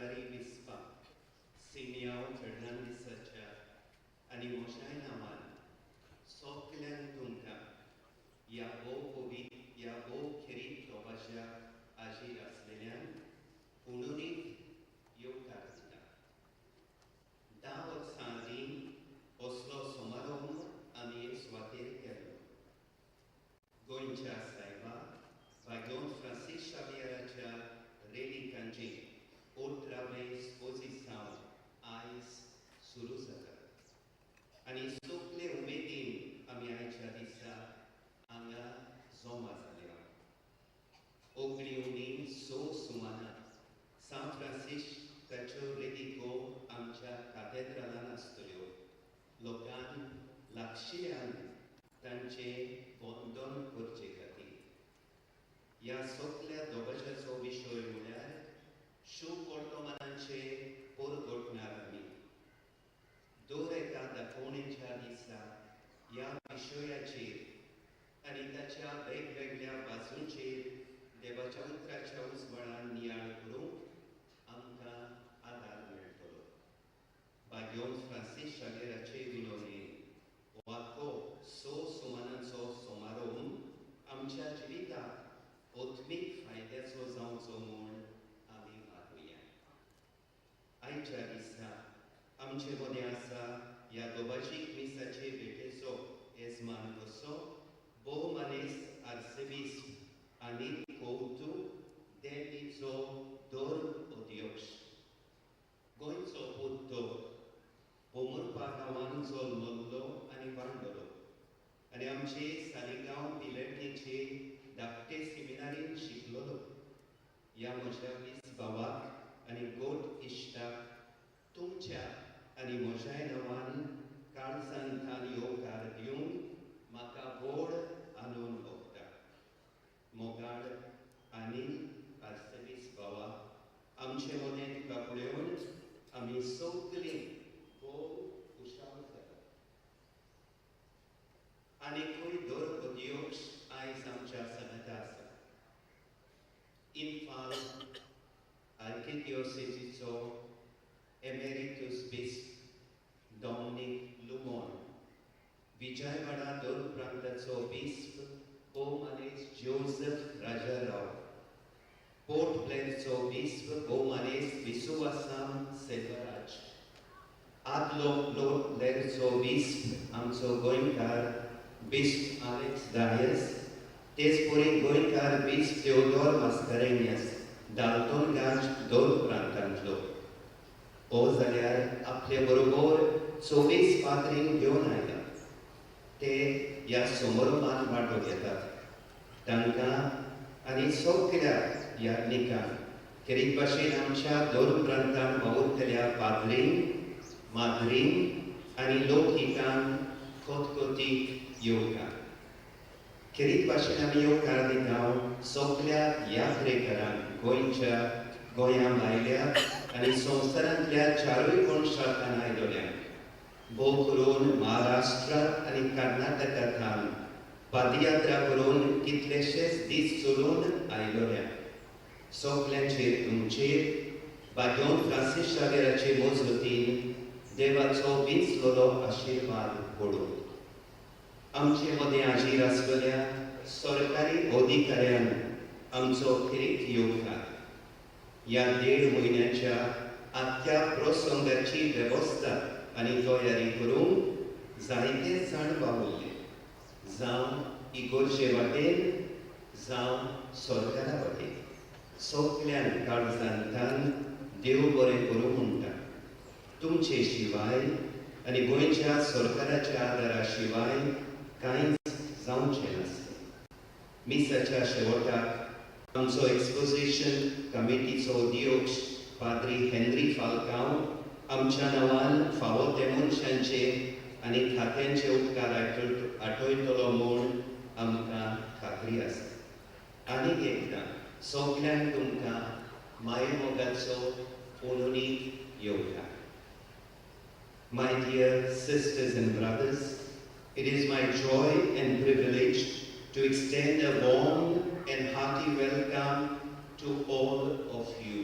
शेजारी बिस्पा सिमियांव फेर्नांदीसाच्या आनी म्हज्याय नांवान सगल्यांक तुमकां ह्या भोव पवित्र, ह्या भोव खेरीत दबाज्याक हाजीर आसलेल्यान हुनूनीत येवकार दिता. 10 वर्सां आदीं असलो समारंभ आमी हे सुवातेर केल्लो. गोंयच्या सायबा भाग्योन फ्रांसीस शावियराच्या रेलिकांची 18वें एक्सपोजिसांव आयज सुरू जाता आनी सगले उमेदीन आमी आयच्या दिसा हांगा जमा जाल्या. ओगणी उणी स सुमानां सांत फ्रांसिस्काच्यो रेलिको आमच्या कातेद्रालान आसतल्यो. लोकांक लागशिल्ल्यान तांचें वंदन करचे खातीर. ह्या सगल्या दबाज्याचो विशय म्हळ्यार शुभ वर्तमानांचे परगटणार आमी. दर एका दाखोवणेच्या दिसा ह्या विशयाचेर आनी ताच्या वेगवेगळ्या बाजूंचेर देवाच्या उतराच्या उजवाडान नियाळ करूंक आमकां आदार मेळटलो. भाग्योन फ्रांसीस शागेराचे विनवणेन हो आख्खो स सुमानाचो समारोह आमच्या जिविताक आत्मीक फायद्याचो जावचो म्हूण आमी मागुया. आयच्या दिसा आमचे मदें आसा ह्या दोबाजीक मिसाचे भेटेचो येजमान कसो भोवमानेस्त आर्सेबिस्प आनी कौतू, दिल्लीचो धर्म अध्यक्ष. गोंयचो पूत, पोमुरपा गांवान जल्मल्लो आनी वाडलेलो आनी आमचे सालिगांव पिलेर्केचे धाकटे सिमिनारीन शिकलोलो ह्या म्हज्या वीस भावाक आनी गोट इश्टाक तुमच्या आनी म्हज्याय नांवान काळजांतल्यान येवकार दिवंक म्हाका व्हड आनंद भोगता. मोगाळ आनी आर्सेबीस भावा, आमचे मदें तुका पळोवन आमी सगलीं भोव खुशाल जातात. आनीकूय धर्म अध्यक्ष आयज आमच्या सांगाता आसा. इम्फाल आर्किडियोसेजीचो एमेरिटूस बिस्प डॉमनीक लुमोन, विजयवाडा धर्म प्रांताचो बिस्प भोवमानेस्त जोजफ राजाराव, पोर्ट ब्लेअरचो बिस्प भोवमानेस्त विसुवासाम सेल्वराज, आदलो पोर्ट ब्लेअरचो बिस्प आमचो गोंयकार बिस्प आलेक्स डायस, तेच परी गोंयकार बिस्प तेओदोर मास्कारेन्यस, डाल्टनगंज धर्म प्रांतांतलो. हो जाल्यार आपले बरोबर 24 पाद्रींक घेवन आयला. ते ह्या समारंभात वांटो घेतात. तांकां आनी सगल्या याज्ञिकांक, खेरीत भाशेन आमच्या धर्म प्रांतांत वावुरतल्या पाद्रींक, माद्रींक आनी लोकहितांक खतखतीक येवकार. खेरीत भाशेन आमी येवकार दिता सगल्या यात्रेकरांक, गोंयच्या, गोंया भायल्या आनी संवसारांतल्या चारूय कोनशांतल्यान आयलोल्यांक, भोव करून महाराष्ट्र आनी कर्नाटकांतल्यान पदयात्रा करून कितलेशेच दीस चलून आयलोल्यांक. सगल्यांचेर, तुमचेर भाग्योन फ्रांसीस शागेराचे मजगतीन देवाचो विंचलोलो आशिर्वाद पडूं. आमचे मदें हाजीर आसलेल्या सरकारी अधिकाऱ्यांक आमचो खेरीत येवकार. ह्या देड म्हयन्याच्या आख्ख्या प्रसंगाची वेवस्था आनी तयारी करूंक जायते जाण वावुरले, जावं इगोर्जे वाटेन, जावं सरकारा वाटेन. सगल्यांक काळजांतल्यान देव बरें करूं म्हणटा. तुमचे शिवाय आनी गोंयच्या सरकाराच्या आदारा शिवाय कांयच जावचें नासलें. मिसाच्या शेवटाक आमचो एक्सपोजिशन कमिटीचो अध्यक्ष पाद्री हेनरी फाल्कांव आमच्या नांवान फावो ते मनशांचे आनी खात्यांचे उपकार आठयतलो म्हूण आमकां खात्री आसा. आनीक एकदां सगल्यांक तुमकां मायेमोगाचो पुनूनीक येवकार. My dear sisters and brothers, it is my joy and privilege to extend a warm and hearty welcome to all of you.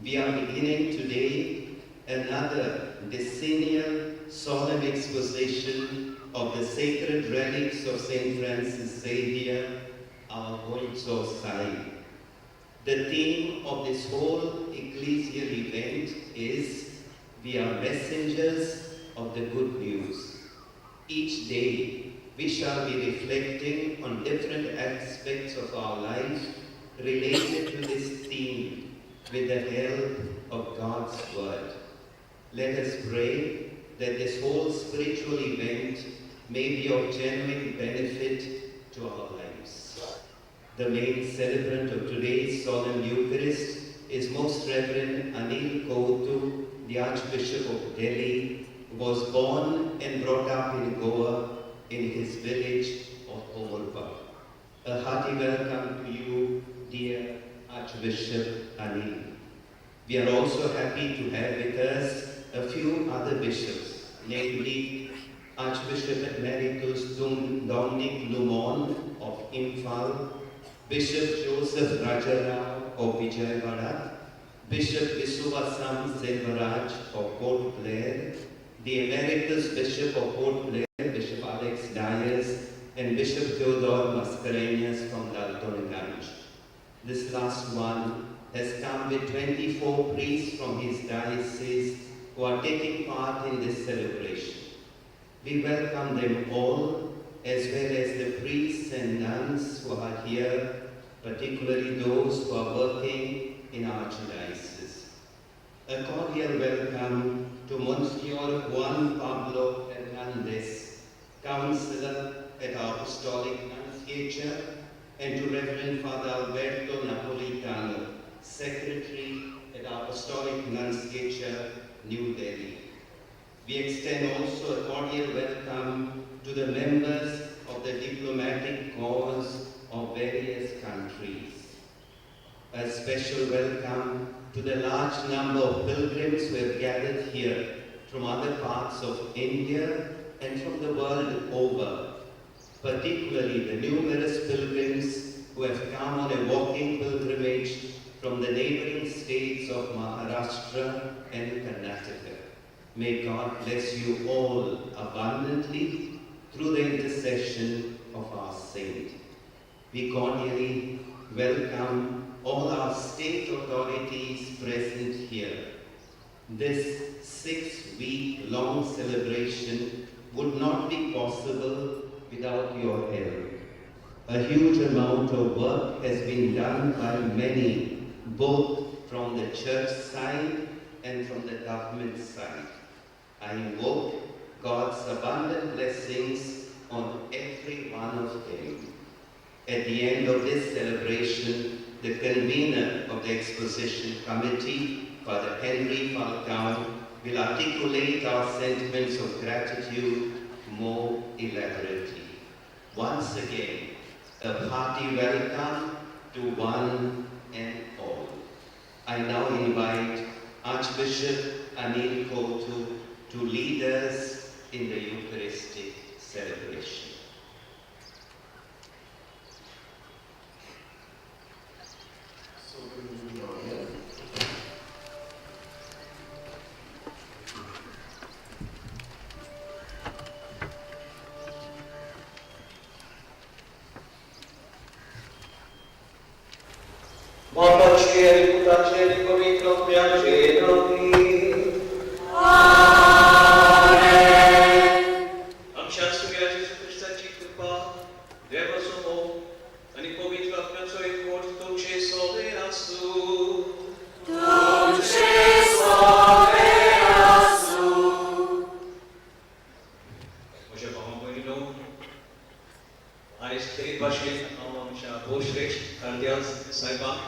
We are beginning today another decennial solemn exposition of the sacred relics of St. Francis Xavier, our Goencho Saib. The theme of this whole ecclesial event is, we are messengers of the good news. Each day, we shall be reflecting on different aspects of our life related to this theme with the help of God's Word. Let us pray that this whole spiritual event may be of genuine benefit to our lives. The main celebrant of today's solemn Eucharist is Most Reverend Anil Kotu, the Archbishop of Delhi, who was born and brought up in Goa in his village of Pomburpa. A hearty welcome to you, dear Archbishop Anil. We are also happy to have with us a few other bishops, namely Archbishop Emeritus Dominic Lumon of Imphal, Bishop Joseph Rajarao of Vijayawada, Bishop Visuvasam Selvaraj of Port Blair, the Emeritus Bishop of Port Blair, Bishop Alex Dias, and Bishop Theodore Mascarenhas from Daltonganj. This last one has come with 24 priests from his diocese who are taking part in this celebration. We welcome them all, as well as the priests and nuns who are here, particularly those who are working in our archdiocese. A cordial welcome to Monsignor Juan Pablo Hernandez, Counselor at our Apostolic Nunciature, and to Reverend Father Alberto Napolitano, Secretary at our Apostolic Nunciature, New Delhi. We extend also a cordial welcome to the members of the diplomatic corps of various countries. A special welcome to the large number of pilgrims who have gathered here from other parts of India and from the world over, particularly the numerous pilgrims who have come on a walking pilgrimage from the neighboring states of Maharashtra and Karnataka. May God bless you all abundantly through the intercession of our saint. We cordially welcome all our state authorities present here. This 6-week-long celebration would not be possible without your help. A huge amount of work has been done by many, both from the church side and from the government side. I invoke God's abundant blessings on every one of them. At the end of this celebration, the convener of the exposition committee, Father Henry Falcao, will articulate our sentiments of gratitude more elaborately. Once again, a hearty welcome to one and all. I now invite Archbishop Anil Kotu to lead us in the Eucharistic celebration. आमच्या सुग्या जेजू क्रिस्ताची कृपा, देवाचो मोग आनी पवित्र आत्म्याचो एकवट तुमचे सगळे आसूं. म्हज्या भावा भयणीनो, आयज ते भाशेन हांव आमच्या भोवश्रेश्ठ कार्द्याल साहेबाक,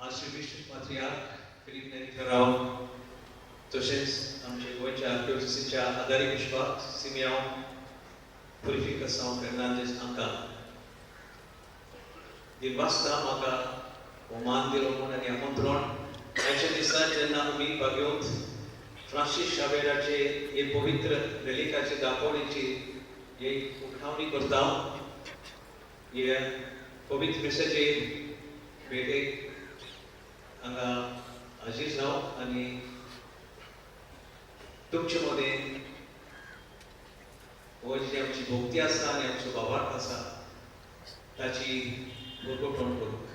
आर्चबिशप पात्रियार्क फिलीप नेरी फेराव, तशेंच आमच्या गोंयच्या आर्कडिओसीच्या आदारी बिशपाक सिमियांव पुरिफिकासांव फेर्नांदीस हांकां दिनवासता म्हाका हो मान दिलो म्हूण आनी आमंत्रण. आयच्या दिसा जेन्ना आमी भाग्योत फ्रांसीस शावेराचे हे पवित्र रेलिकाचे दाखोवणेची एक उठावणी करता, हे पवित्र मिसाचे भेटेक हांगा हाजीर जावंक आनी तुमचे मदें हो जी आमची भक्ती आसा आनी आमचो भावार्थ आसा ताची परगटवण करूंक.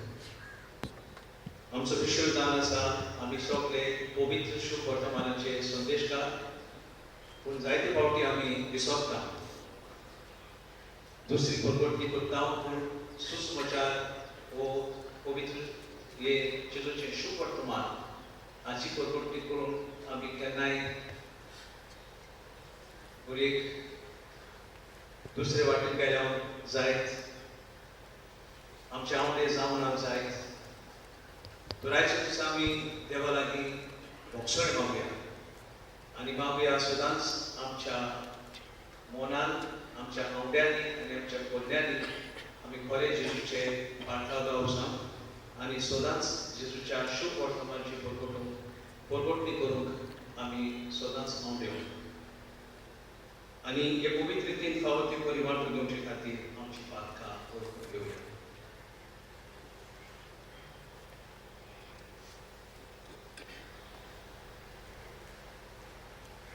आमचो विशय जावन आसा आमी सगळे पवित्र शुभ वर्तमानाचे संदेशकार, पूण जायते फावटी आमी विसरता, दुसरी परगटणी करता, पूण सुसमाचार हो पवित्र हे जेजूचें शुभ वर्तमान हाची परगटणी करून आमी केन्नाय एक दुसरे वाटेन गेल्यार जायत, आमचे आवडे जावना जायत. तर आयच्या दिसा आमी देवा लागीं भोगसण मागया आनी मागया सदांच आमच्या मनान, आमच्या आंवड्यांनी आनी आमच्या कोल्ल्यांनी आमी खरें जेजूचे पाठलागाव जावं आनी सदांच जेजूच्या शुभ वर्तमानाची परगटणी करूंक आमी सदांच आंवडेव आनी हे पवित्र रितीन फावो ती बरी वांटून घेवचे खातीर आमची पातकां वळखून घेवया.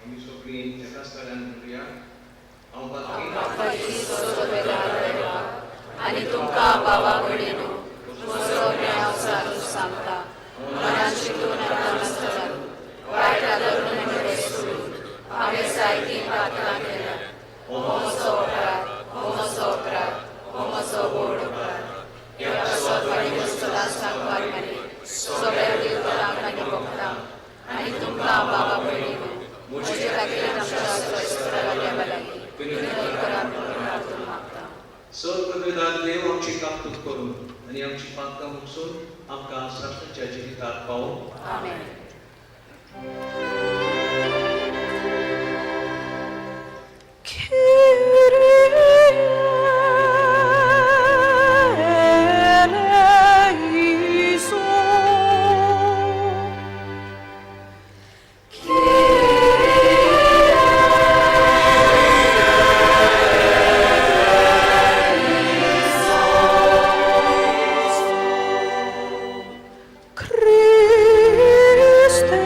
आमी सगळीं एकाच ताळ्यान म्हणुया, हांव पातकी आनी तुमकां बाबा भयणीनो म्हजो हांव सारून सांगता, मनान चिंतून आतां वायट आदरून आनी सोडून हांवें जायतीं पातकां केल्यात. हो म्हजो अपराध, हो म्हजो अपराध, हो म्हजो व्हड अपराध. ह्या पासत आनी सदांच सांगपाक आनी सगळ्या देवतांक आनी भक्तांक आनी तुमकां बाबा भयणीनो म्हजे खातीर आमच्या सर्वेस्परा देवा लागीं विनंती करात म्हणून प्रार्थना मागता. सर्वप्रदान देव आमची काकूत करून आनी आमची पातकां मुकसून आमकां शाश्वतच्या जिविताक पावोवं. आमेन. Christe.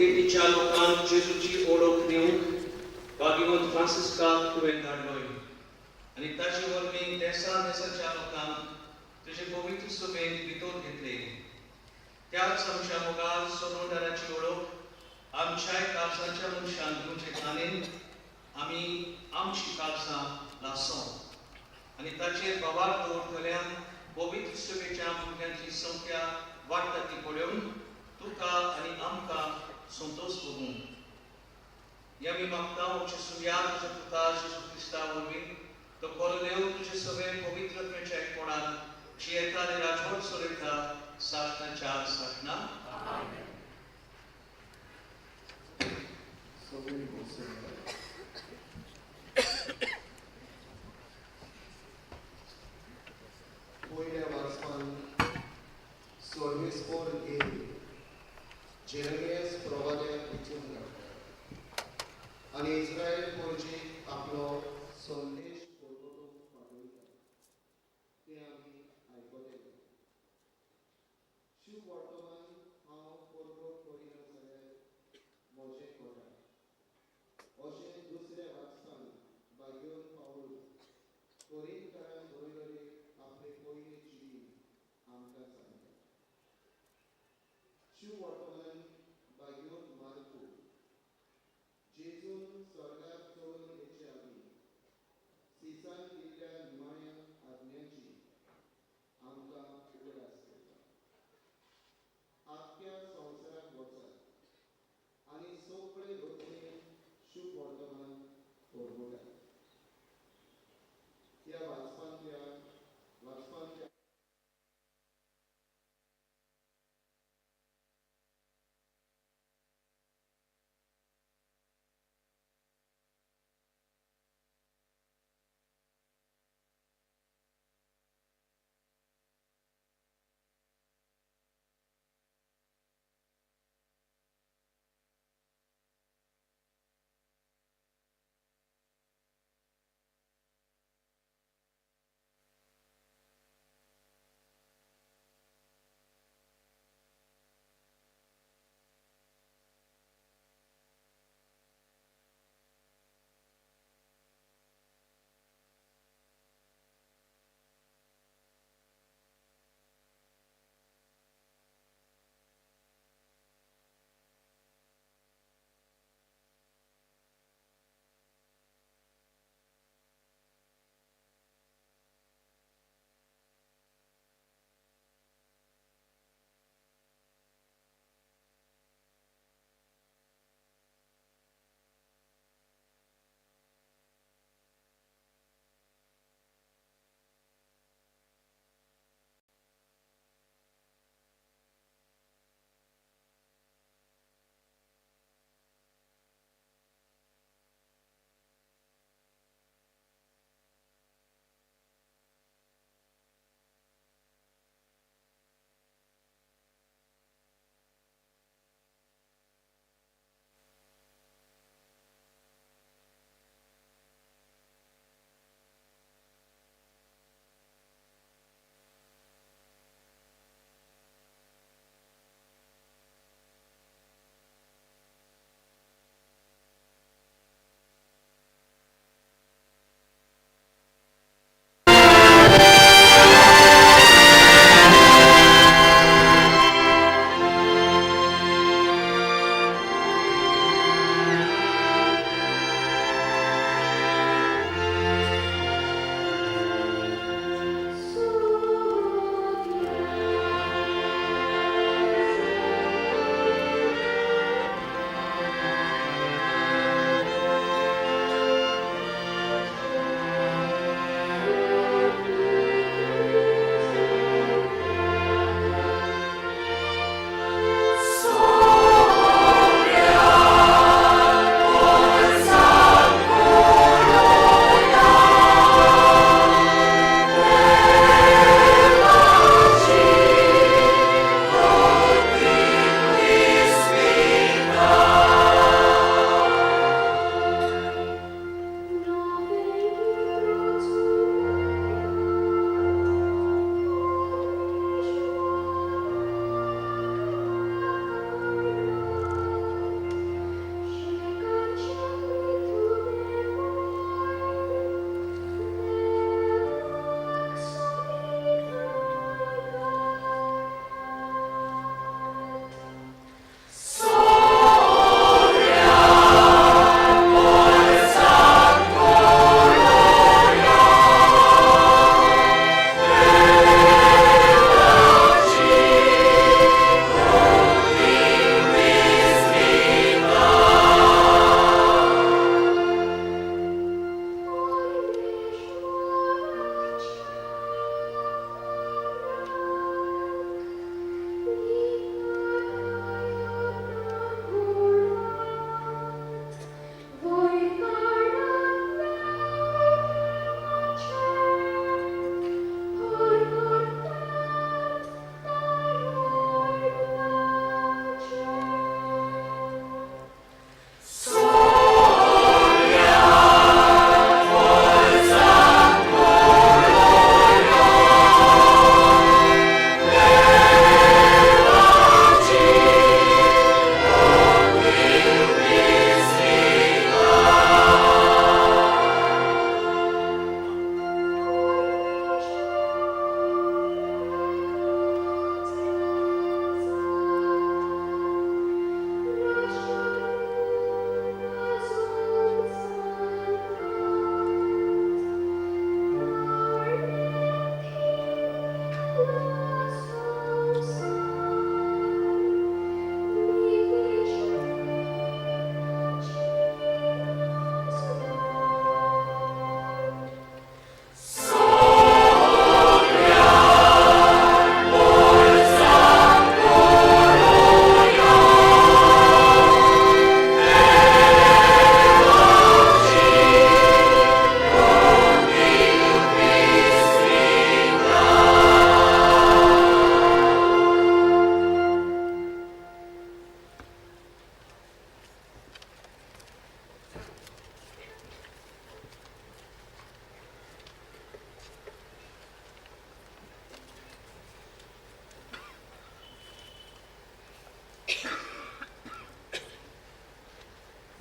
पुर्तुगेजीच्या लोकांक जेजूची ओळख दिवंक भाग्यवंत फ्रांसिस्काक तुवें धाडलोय आनी ताचे वरवीं देसा देसाच्या लोकांक तुजे पवित्र सभेंत भितर घेतले. त्याच आमच्या मुखार सोनोडाराची ओळख आमच्याय काळजाच्या मनशान दिवचे खाणीन आमी आमची काळजां लासो आनी ताचेर भावार दवरतल्यान पवित्र सभेच्या भुरग्यांची संख्या वाडटा ती पळोवन तुका आनी आमकां संतोश भोगूं. हे आमी मागता आमच्या सुर्या तुज्या पुता जेजू क्रिस्ता वरवीं तो खरो देव तुजे सगळे पवित्रत्वाच्या एकपणान जियेता आनी राजवट चलयता सासणाच्या सासणा. पयल्या वाचपान सर्वेस्पोर घेवन जेरेमियास प्रवाद्याक विचून काडटा आनी इस्रायल परजेक आपलो संदेश परगटूंक पाठयता तें आमी आयकले. शुभ वर्तमान हांव परगट करिना जाल्यार म्हजें कोटा अशें दुसऱ्या वाचपान भाग्योन पावल कोरिंतकारांक बरयलेले आपले पयले चिटी आमकां सांगता. शुभ वर्तमान भाग्योन मार्कू जेजून स्वर्गार चडून येचे आदीं सिसान दिल्ल्या निमाण्या आज्ञाची आमकां उगडास करता. आख्ख्या संवसाराक वचात आनी सगळे रचणेन शुभ वर्तमान परगटात. ह्या वाचपांतल्या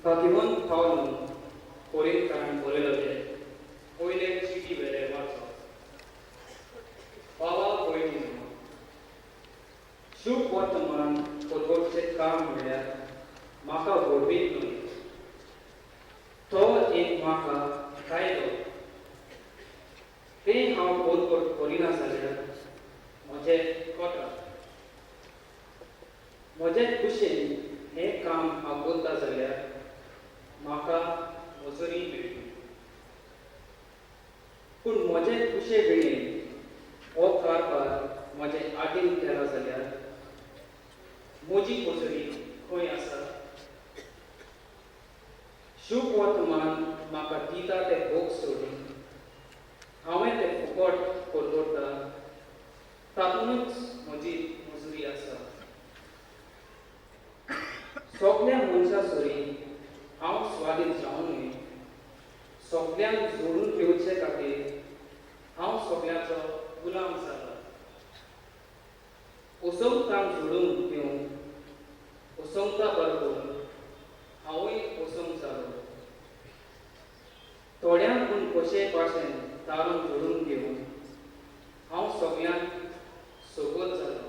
भाग्यवंत पावलून कोरिंथकारांक बरयलेले पयले चिटी वेले वाचप. बाबा भयणीनो, शुभ वर्तमान पदवचें काम म्हणल्यार म्हाका व्हडवीक न्हय, तो एक म्हाका कायदो. तें हांव बोधकोट करिना जाल्यार म्हजें कोटा. म्हजे खुशेन हें काम हांव करता जाल्यार म्हाका मजुरी मेळटली, पूण म्हजे खुशे विणें हो कारभार म्हजे आदीन केला जाल्यार म्हजी मजुरी खंय आसा? शुभ वर्तमान म्हाका दिता ते भोग सोडून हांवें ते फुकट परवडटा, तातूंतच म्हजी मजुरी आसा. सगल्या मनशां सरी हांव स्वादीन जावनूय सगल्यांक जोडून घेवचे खातीर हांव सगल्यांचो गुलाम जाला. असंगतांक जोडून घेवंक असंगता बरोबर हांवूय असंग जालो. थोड्यांक पूण कशे भाशेन तारून जोडून घेवन हांव सगल्यांक सोबत जालो.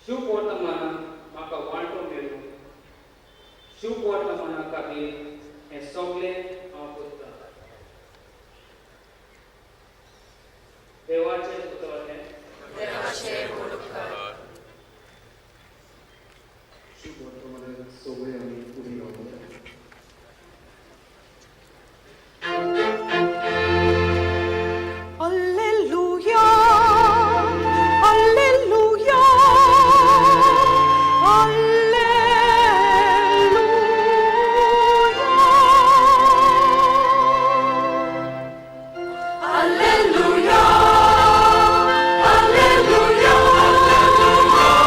शुभ वर्तमानाक म्हाका वांटो मेळूं, शुभ वर्तमाना खातीर हें सगळें हांव करतां. देवाचें उतर हें. देवाचें व्हड उपकार. शुभ वर्तमानाक सगळे आमी उबी रावया. Alleluia, Alleluia, Alleluia. Alleluia, Alleluia, Alleluia.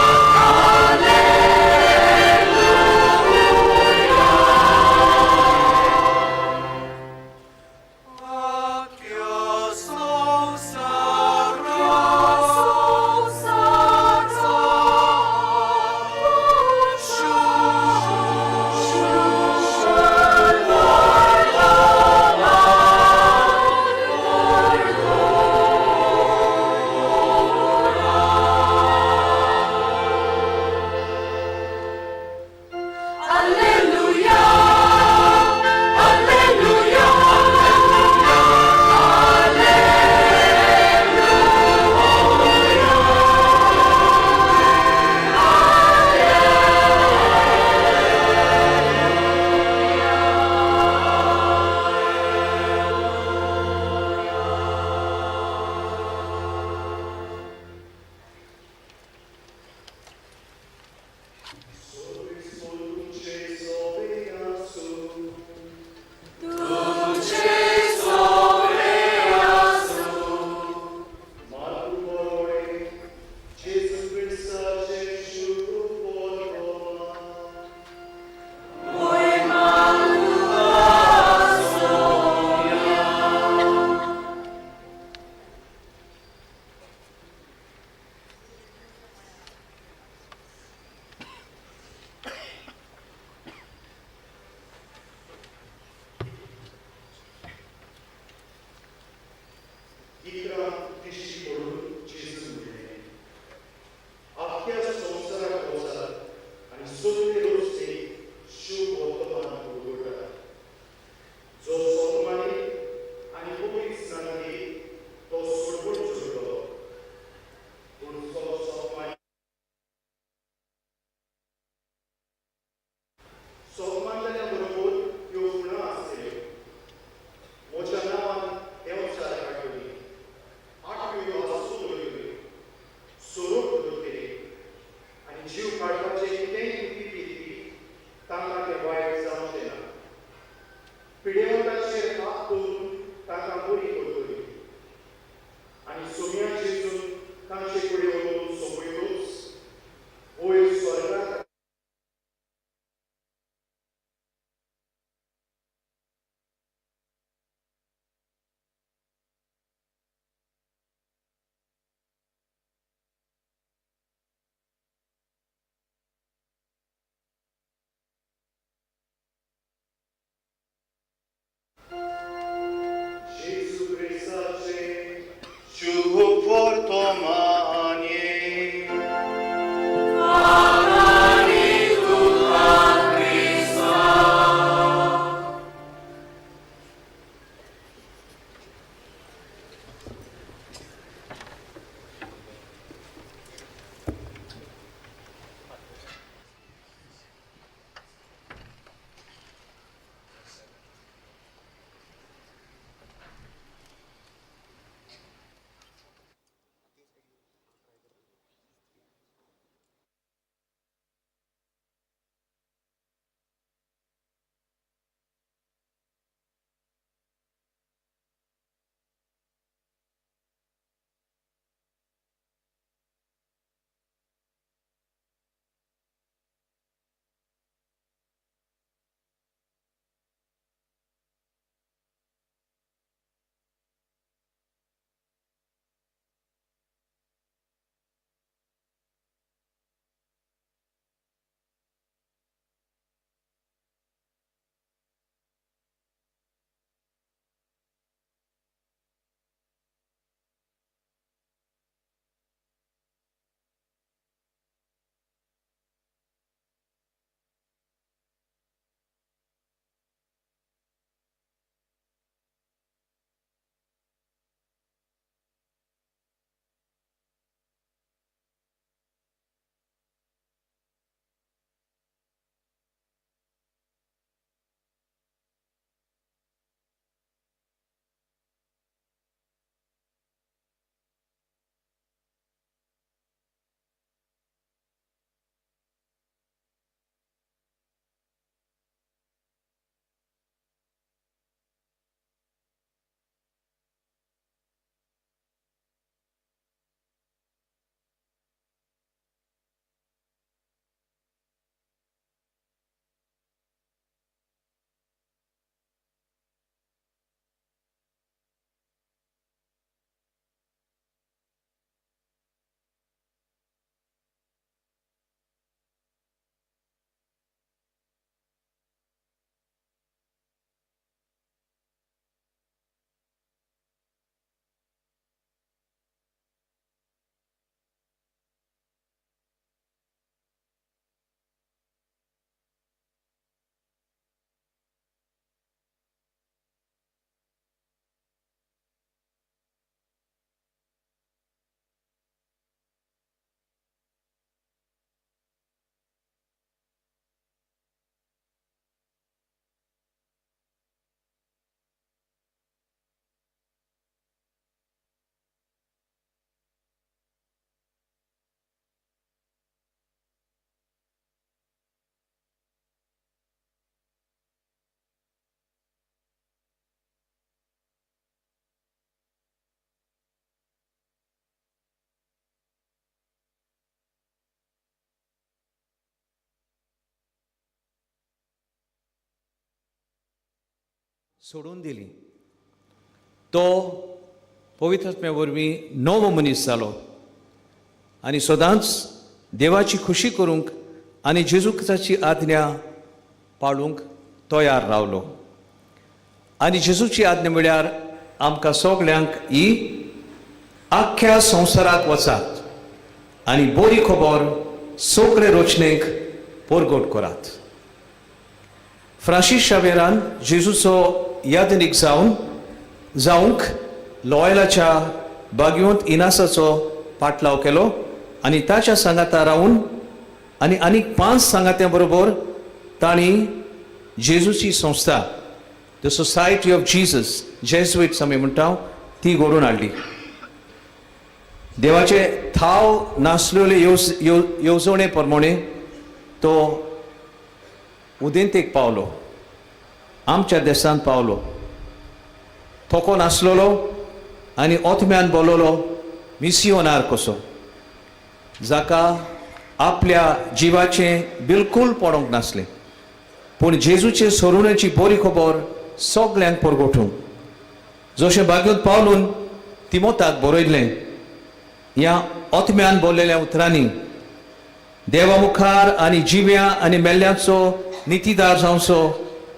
सोडून दिली. तो पवित्र आत्म्या वरवीं नवो मनीस जालो आनी सदांच देवाची खुशी करूंक आनी जेजू क्रिस्ताची आज्ञा पाळूंक तयार रावलो. आनी जेजूची आज्ञा म्हळ्यार आमकां सगल्यांक ही आख्ख्या संवसाराक वचात आनी बरी खबर सगळे रचणेक परगट करात. फ्रांसीस शावेरान जेजूचो यादनीक जावन जावंक लॉयलाच्या बागयोंत इनासाचो पाटलाव केलो आनी ताच्या सांगाता रावन आनी आनीक 5 सांगात्यां बरोबर तांणी जेजूची संस्था, the society of Jesus, Jesuits आमी म्हणटा, ती घडोवन हाडली. देवाचे थाव नासलेले येवजणे प्रमाणे तो उदेंतेक पावलो, आमच्या देशांत पावलो. थको नासलेलो आनी ओतम्यान बोललो मिसियोनार कसो, जाका आपल्या जिवाचें बिलकूल पडोंक नासलें, पूण जेजूचे सरुण्याची बरी खबर सगल्यांक परगटूंक. जशें बागयोंत पावलून तिमोताक बरयल्लें, ह्या ओतम्यान बोल्लेल्या उतरांनी देवा मुखार आनी जिव्या आनी मेल्ल्याचो नितीदार जावचो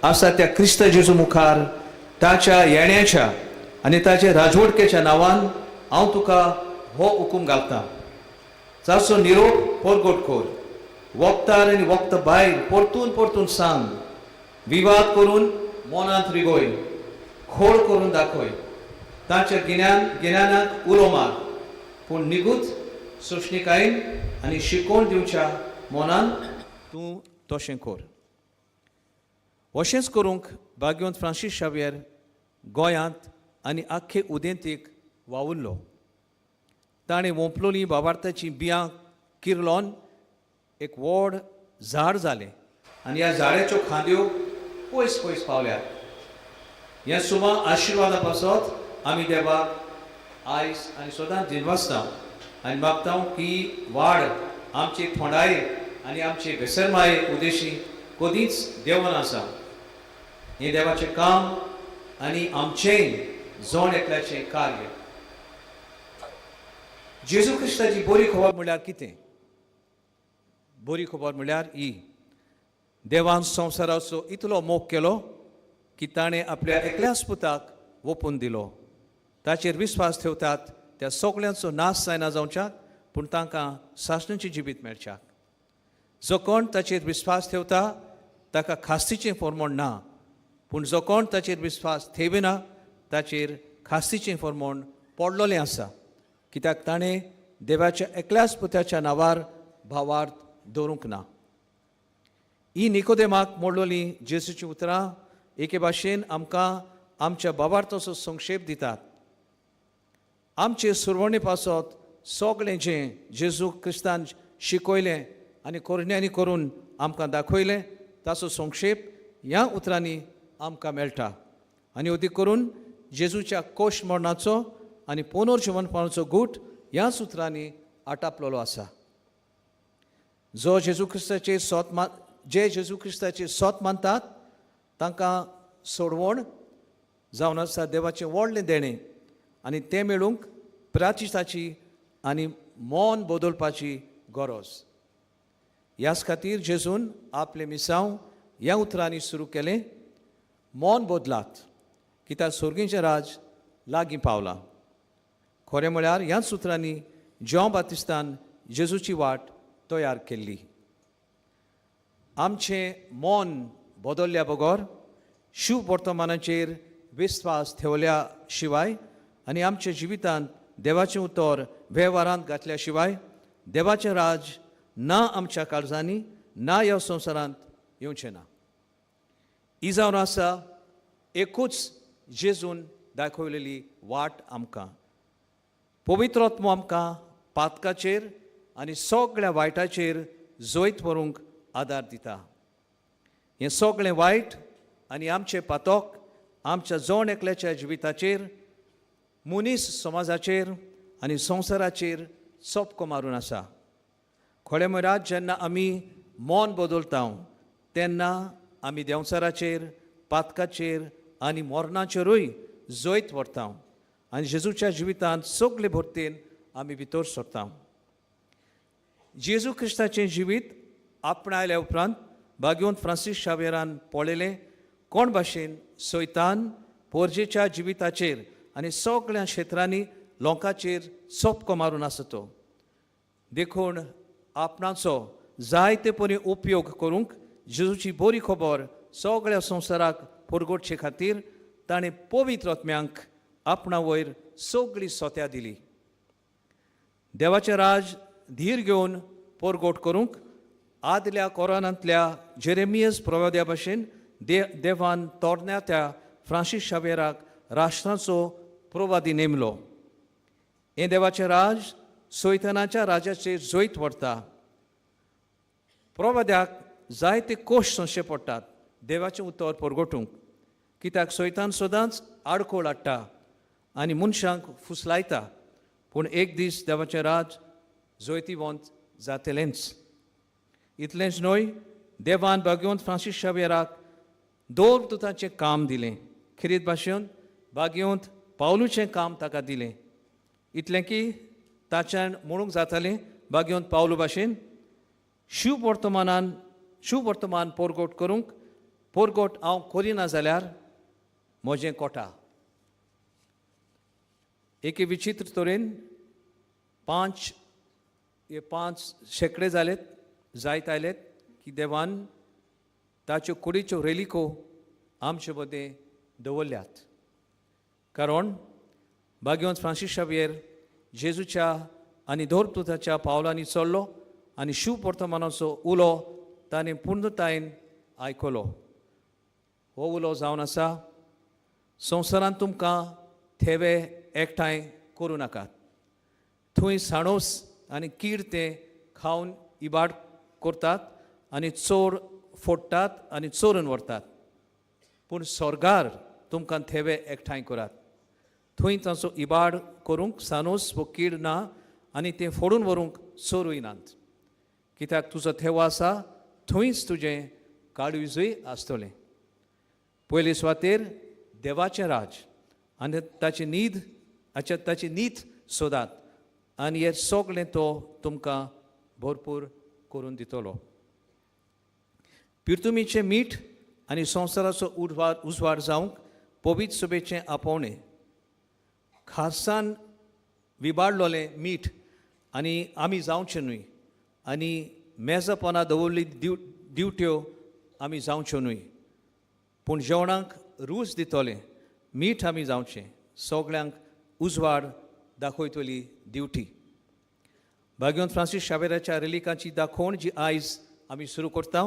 आसा त्या क्रिस्त जेजू मुखार ताच्या येण्याच्या आनी ताच्या राजवटकेच्या नांवान हांव तुका हो हुकूम घालता. जाचो निरोप परगट कर, वखदार आनी वखद भायर परतून परतून सांग, विवाद करून मनांत रिगोय, खोड करून दाखय, ताच्या गिन्यानाक उलो मार, पूण निगूत सोंसणीकायेन आनी शिकोवन दिवच्या मनान तूं तशें कर. अशेंच करूंक बागयोंत फ्रांसीस शावियर गोंयांत आनी आख्खे उदेंतीक वावुरलो. ताणें वोंपलोली बाबार्थाचीं बियां किर्लोन एक व्हड झाड जालें आनी ह्या झाडाच्यो खांद्यो पयस पयस पावल्यात. ह्या सुमा आशिर्वादा पासत आमी देवाक आयज आनी सदांच दिनवासता आनी मागता की वाड आमची थोंडाये आनी आमचे बेसरमाये उदेशी कदींच देवना आसा. हें देवाचें काम आनी आमचेंय जण एकल्याचें कार्य. जेजू क्रिस्ताची बरी खबर म्हळ्यार कितें? बरी खबर म्हळ्यार ही, देवान संवसाराचो इतलो मोग केलो की ताणें आपल्या एकल्याच पुताक ओपून दिलो. ताचेर विस्वास ठेवतात त्या सगळ्यांचो नाश जायना जावच्याक, पूण तांकां सासणाचें जिवीत मेळच्याक. जो कोण ताचेर विस्वास ठेवता ताका खास्तीचें फॉर्मोण ना, पूण जो कोण ताचेर विस्वास ठेविना ताचेर खास्तीचें फॉर्मोण पडलोलें आसा, कित्याक ताणें देवाच्या एकल्याच पुताच्या नांवार भावार्थ दवरूंक ना. ही निकोदेमाक मोडलोली जेजूचीं उतरां एके भाशेन आमकां आमच्या भावार्थाचो संक्षेप दितात. आमचे सुरवणे पासत सगळें जें जेजू क्रिस्तान शिकयलें आनी करण्यांनी करून आमकां दाखयलें ताचो संक्षेप ह्या उतरांनी आमकां मेळटा. आनी अदीक करून जेजूच्या कोश मरणाचो आनी पुनर्जिवनपणाचो गूट ह्याच उतरांनी आटापलेलो आसा. जो जेजू क्रिस्ताचे सोत मा जे जेजू क्रिस्ताचे सोत मानतात तांकां सोडवण जावन आसा देवाचें व्हडलें देणें, आनी तें मेळूंक प्राचिताची आनी मन बदलपाची गरज. ह्याच खातीर जेजून आपलें मिसांव ह्या उतरांनी सुरू केलें, मन बदलात कित्याक सोर्गींचें राज लागीं पावलां. खरें म्हळ्यार ह्याच उतरांनी ज्यों बातिस्तान जेजूची वाट तयार केल्ली. आमचें मन बदल्ल्या बगर शुभ वर्तमानाचेर विस्वास ठेवल्या शिवाय आनी आमच्या जिवितांत देवाचें उतर वेव्हारांत घातल्या शिवाय देवाचें राज ना आमच्या काळजांनी ना ह्या संवसारांत येवचें ना. ही जावन आसा एकूच जेजून दाखयलेली वाट आमकां. पवित्र आत्मो आमकां पातकाचेर आनी सगळ्या वायटाचेर जैत व्हरूंक आदार दिता. हें सगळें वायट आनी आमचें पातक आमच्या जण एकल्याच्या जिविताचेर, मनीस समाजाचेर आनी संवसाराचेर चपको मारून आसा. खरें म्हळ्यार जेन्ना आमी मन बदलता तेन्ना आमी देंवचाराचेर, पातकाचेर आनी मरणाचेरूय जैत व्हरता आनी जेजूच्या जिवितांत सगळे भरतेन आमी भितर सरता. जेजू क्रिस्ताचें जिवीत आपणायल्या उपरांत भाग्यवंत फ्रांसीस शावेरान पळयलें कोण भाशेन सैतान पोरजेच्या जिविताचेर आनी सगळ्या क्षेत्रांनी लोकांचेर सोपको मारून आसा तो. देखून आपणाचो जायते परी उपयोग करूंक जेजूची बरी खबर सगळ्या संवसाराक पुरगोटचे खातीर ताणें पवित्र आत्म्यांक आपणा वयर सगळी सोत्या दिली. देवाचें राज धीर घेवन पोरगोट करूंक आदल्या कोरानांतल्या जेरेमियस प्रवाद्या भाशेन देवान तरण्या त्या फ्रांसीस शावेराक राष्ट्राचो प्रवादी नेमलो. हें देवाचें राज सैतानाच्या राजाचेर जैत व्हरता. प्रवाद्याक जायते कोश सोंसचे पडटात देवाचें उतर परगटूंक, कित्याक सैतान सदांच आडखळ हाडटा आनी मनशांक फुसलायता. पूण एक दीस देवाचें राज जैतिवंत जातलेंच. इतलेंच न्हय, देवान भाग्यवंत फ्रांसीस शावेराक दोन दुतांचें काम दिलें. खेरीत भाशेन भाग्यवंत पावलूचें काम ताका दिलें, इतलें की ताच्यान म्हणूंक जातालें भाग्यवंत पावलू भाशेन शिव वर्तमान पोरगोट करूंक पोरगोट हांव करिना जाल्यार म्हजें कोटा. एके विचित्र तरेन 5 शेंकडे जालेत जायत आयलेत की देवान ताच्यो कुडीच्यो रेलिको आमचे मदें दवरल्यात. कारण भाग्यवंत फ्रांसीस शावियर जेजूच्या आनी धोरतुताच्या पावलांनी चल्लो आनी शिव वर्तमानाचो उलो ताणें पूर्णतायेन आयकलो. हो उलो जावन आसा, संवसारांत तुमकां थेवे एकठांय करूं नाकात, थंय साणोस आनी कीड ते खावन इबाड करतात आनी चोर फोडटात आनी चोरून व्हरतात. पूण सोर्गार तुमकां थेवे एकठांय करात, थंय तांचो इबाड करूंक सानोस वो कीड ना आनी तें फोडून व्हरूंक चोरूय नात. कित्याक तुजो थेवो आसा थंयच तुजें काळवीजूय आसतलें. पयले सुवातेर देवाचें राज आनी ताची न्हीद ताची नीत सोदात आनी हें सगळें तो तुमकां भरपूर करून दितलो. पिर्तुमीचें मीठ आनी संवसाराचो उजवाड जावंक पवित्र सभेचें आपोवणें. खारसान विबाडलोलें मीठ आनी आमी जावचें न्हय आनी मेजापना दवरली दिवट्यो आमी जावच्यो न्हय, पूण जेवणाक रूच दितलें मीठ आमी जावचें, सगळ्यांक उजवाड दाखयतली दिवटी. भाग्यवंत फ्रांसीस शावेराच्या रेलिकाची दाखोवण जी आयज आमी सुरू करता,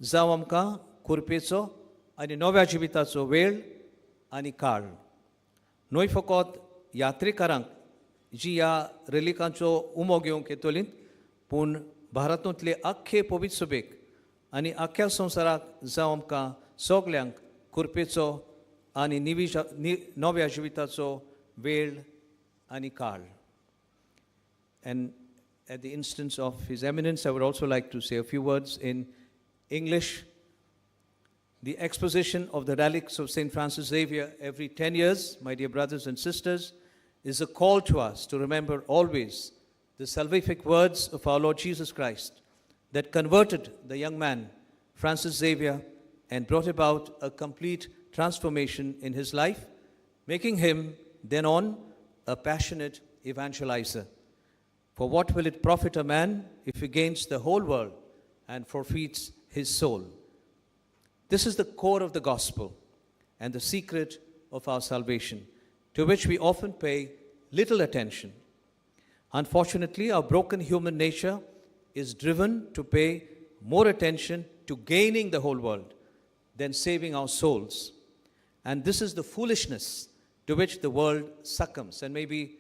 जावं आमकां कुरपेचो आनी नव्या जिविताचो वेळ आनी काळ. न्हय फकत यात्रेकारांक जी ह्या रेलिकांचो उमो घेवंक येतली, पूण भारतांतले आख्खे पवित्र सभेक आनी आख्ख्या संवसाराक जावं आमकां सगल्यांक कुरपेचो आनी नव्या जिविताचो वेळ आनी काळ. And at the instance of His Eminence, I would also like to say a few words in English. The exposition of the relics of St. Francis Xavier every 10 years, my dear brothers and sisters, is a call to us to remember always the salvific words of our Lord Jesus Christ that converted the young man, Francis Xavier, and brought about a complete transformation in his life, making him then on a passionate evangelizer. For what will it profit a man if he gains the whole world and forfeits his soul? This is the core of the gospel and the secret of our salvation, to which we often pay little attention. Unfortunately, our broken human nature is driven to pay more attention to gaining the whole world than saving our souls. And this is the foolishness to which the world succumbs, and maybe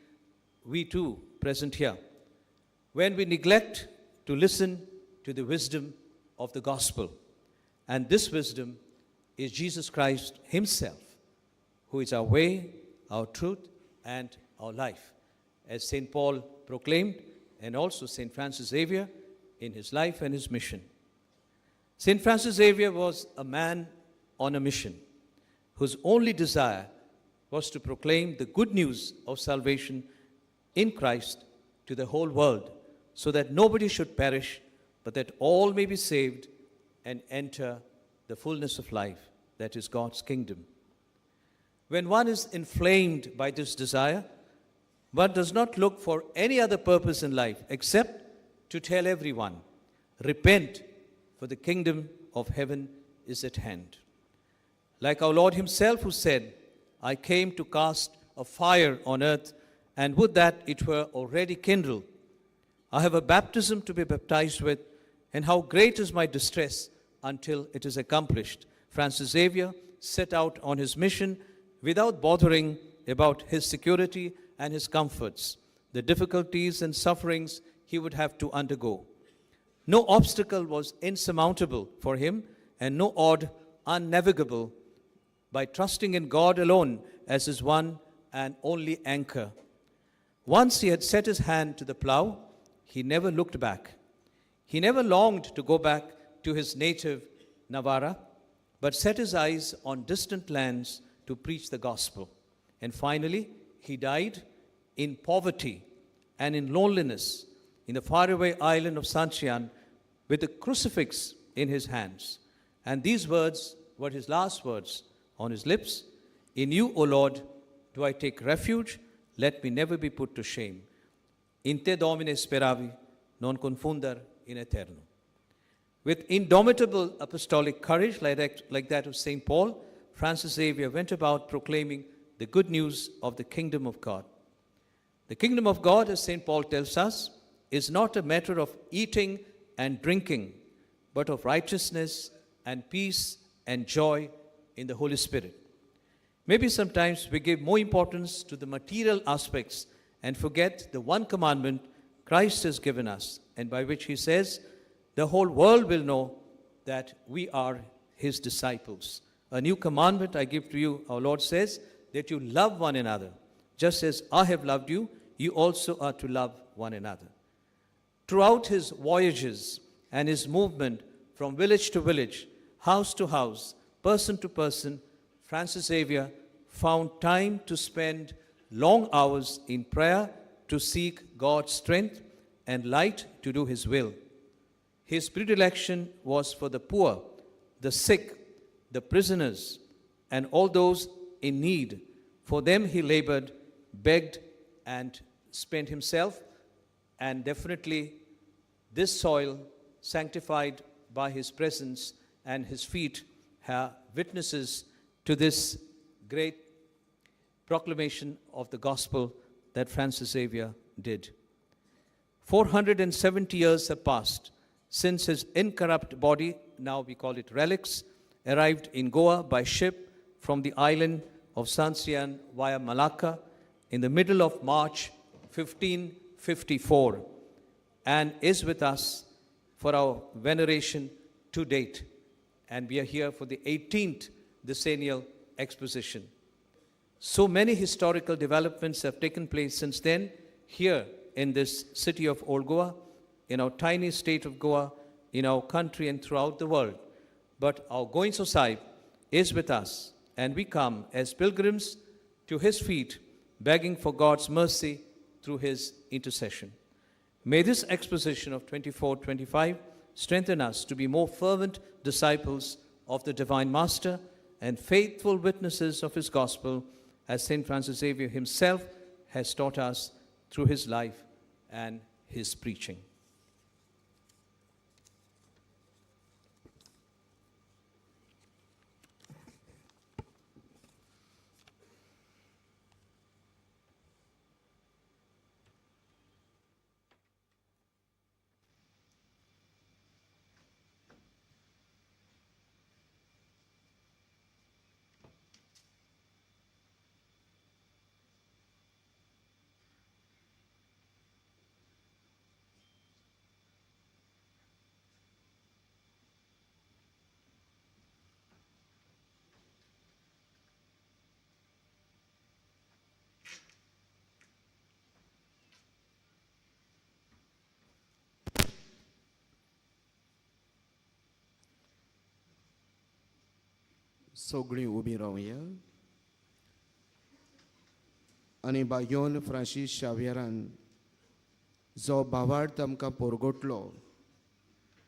we too present here, when we neglect to listen to the wisdom of the gospel. And this wisdom is Jesus Christ himself, who is our way, our truth, and our life, as St. Paul proclaimed, and also St. Francis Xavier in his life and his mission. St. Francis Xavier was a man on a mission. whose only desire was to proclaim the good news of salvation in Christ to the whole world, so that nobody should perish, but that all may be saved and enter the fullness of life, that is God's kingdom. When one is inflamed by this desire, one does not look for any other purpose in life except to tell everyone, repent, for the kingdom of heaven is at hand. Like our Lord himself, who said, I came to cast a fire on earth, and would that it were already kindled. I have a baptism to be baptized with, and how great is my distress until it is accomplished. Francis Xavier set out on his mission without bothering about his security and his comforts, the difficulties and sufferings he would have to undergo. No obstacle was insurmountable for him, and no odd unnavigable, by trusting in God alone as his one and only anchor. Once he had set his hand to the plow, he never looked back. He never longed to go back to his native Navarra, but set his eyes on distant lands to preach the gospel. And finally, he died in poverty and in loneliness in the faraway island of Sancian with a crucifix in his hands. And these words were his last words on his lips. In you, O Lord, do I take refuge. Let me never be put to shame. In te Domine speravi, non confundar in aeterno. With indomitable apostolic courage like that of St. Paul, Francis Xavier went about proclaiming the good news of the kingdom of God. The kingdom of God, as St. Paul tells us, is not a matter of eating and drinking, but of righteousness and peace and joy in the Holy Spirit. Maybe sometimes we give more importance to the material aspects and forget the one commandment Christ has given us, and by which he says, the whole world will know that we are his disciples. A new commandment I give to you, our Lord says, that you love one another. Just as I have loved you, you also are to love one another. Throughout his voyages and his movement from village to village, house to house, person to person, Francis Xavier found time to spend long hours in prayer to seek God's strength and light to do his will. His predilection was for the poor, the sick, the prisoners, and all those in need. For them he labored, begged, and spent himself, and definitely this soil, sanctified by his presence and his feet, are witnesses to this great proclamation of the gospel that Francis Xavier did. 470 years have passed since his incorrupt body, now we call it relics, arrived in Goa by ship from the island of Sancian via Malacca in the middle of March 1554, and is with us for our veneration to date. And we are here for the 18th decennial exposition. So many historical developments have taken place since then here in this city of Old Goa, in our tiny state of Goa, in our country and throughout the world. But our Goencho Saib is with us, and we come as pilgrims to his feet, begging for God's mercy through his intercession. May this exposition of 24-25 strengthen us to be more fervent disciples of the Divine Master and faithful witnesses of his gospel, as St. Francis Xavier himself has taught us through his life and his preaching. सगळीं उबीं रावया आनी बायोन Francis शावियरान जो भावार्थ आमकां पोरगोटलो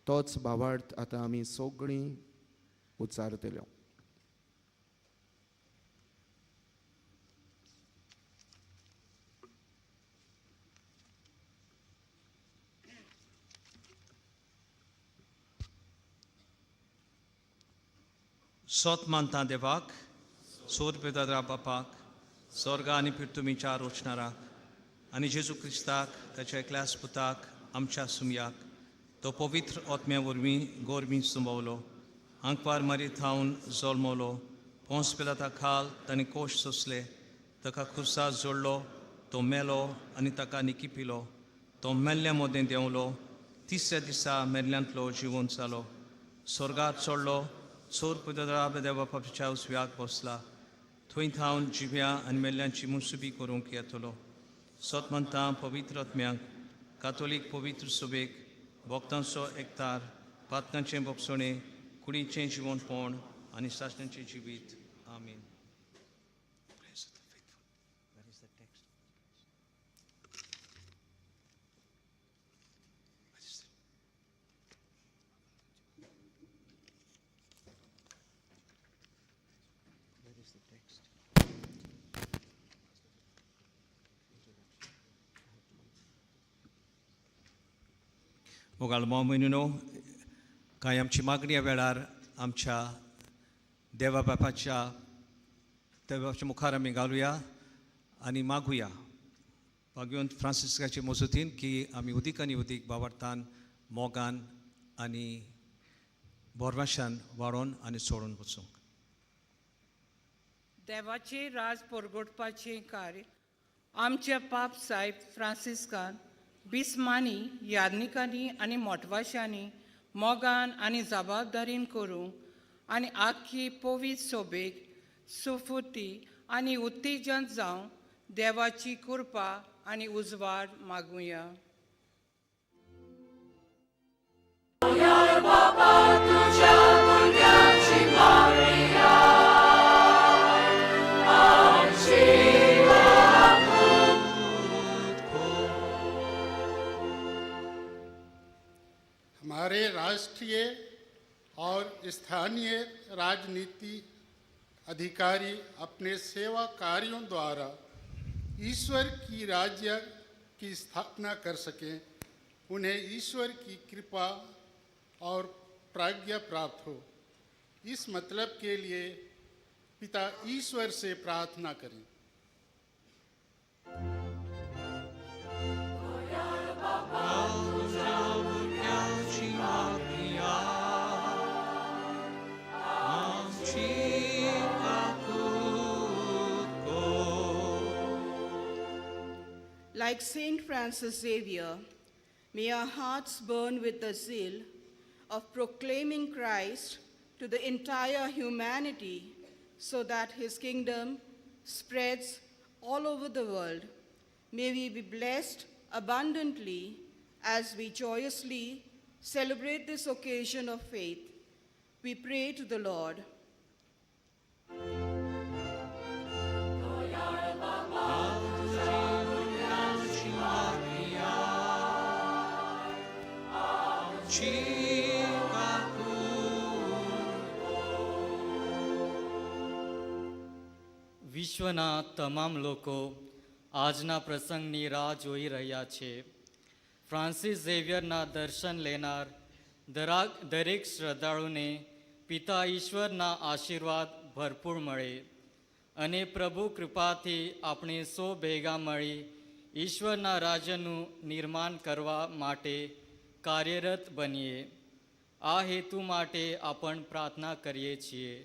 तोच भावार्थ आतां आमी सगळीं उच्चारतल्यो. सोत मानता देवाक, सोद पिता बापाक, स्वर्ग आनी पिर्तुमीच्या रोचणाराक आनी जेजू क्रिस्ताक ताच्या एकल्याच पुताक आमच्या सुमयाक तो पवित्र आत्म्या वरवीं गोरवीं सुंबवलो, आंकवार मारी थावन जल्मलो, पोंस पिलाता खाल ताणें कोश सोंसले, ताका खुर्सा जोडलो, तो मेलो आनी ताका निकी पिलो, तो मेल्ल्या मदें देंवलो, तिसऱ्या दिसा मेल्ल्यांतलो जिवन जालो, स्वर्गार चडलो, सोर पुतरा देवा बापाच्या उजव्याक बसला, थंय थावन जिव्या आनी मेल्ल्यांची मुसुबी करूंक येतलो. सत म्हणटा पवित्र आत्म्यांक, कातोलीक पवित्र सुबेक, भक्तांचो एकतार, पातकांचें भोगसणें, कुडीचें जिवनपण आनी सासणाचें जिवीत. आमीन. मोगाळ माव न्हू, कांय आमची मागणी ह्या वेळार आमच्या देवा बापाच्या देवाच्या मुखार आमी घालुया आनी मागुया मागून फ्रांसिस्काचे मजतीन की आमी उदीक आनी उदीक बावडतान मोगान आनी बोरवाशान वाडोवन आनी सोडून वचूंक. देवाचें राज परगटपाचें कार्य आमच्या पाप सायब फ्रांसिस्कान बिस्मानी यादनिकांनी आनी मोटवाशांनी मोगान आनी जबाबदारीन करूंक आनी आख्खी पवित्र सोबेक सुफुर्ती आनी उत्तेजन जावं देवाची कृपा आनी उजवाड मागुया. हमारे राष्ट्रीय और स्थानीय राजनीति अधिकारी अपने सेवा कार्यों द्वारा ईश्वर की राज्य की स्थापना कर सकें, उन्हें ईश्वर की कृपा और प्रज्ञा प्राप्त हो। इस मतलब के लिए पिता ईश्वर से प्रार्थना करें। Like Saint Francis Xavier, may our hearts burn with the zeal of proclaiming Christ to the entire humanity so that his kingdom spreads all over the world. May we be blessed abundantly as we joyously celebrate this occasion of faith. We pray to the Lord. વિશ્વના તમામ લોકો આજના પ્રસંગની રાહ જોઈ રહ્યા છે. Francis ઝેવિયરના દર્શન લેનાર દરેક શ્રદ્ધાળુને પિતા ઈશ્વરના આશીર્વાદ ભરપૂર મળે અને પ્રભુ કૃપાથી આપણે સૌ ભેગા મળી ઈશ્વરના રાજ્યનું નિર્માણ કરવા માટે કાર્યરત બનીએ. આ હેતુ માટે આપણ પ્રાર્થના કરીએ છીએ.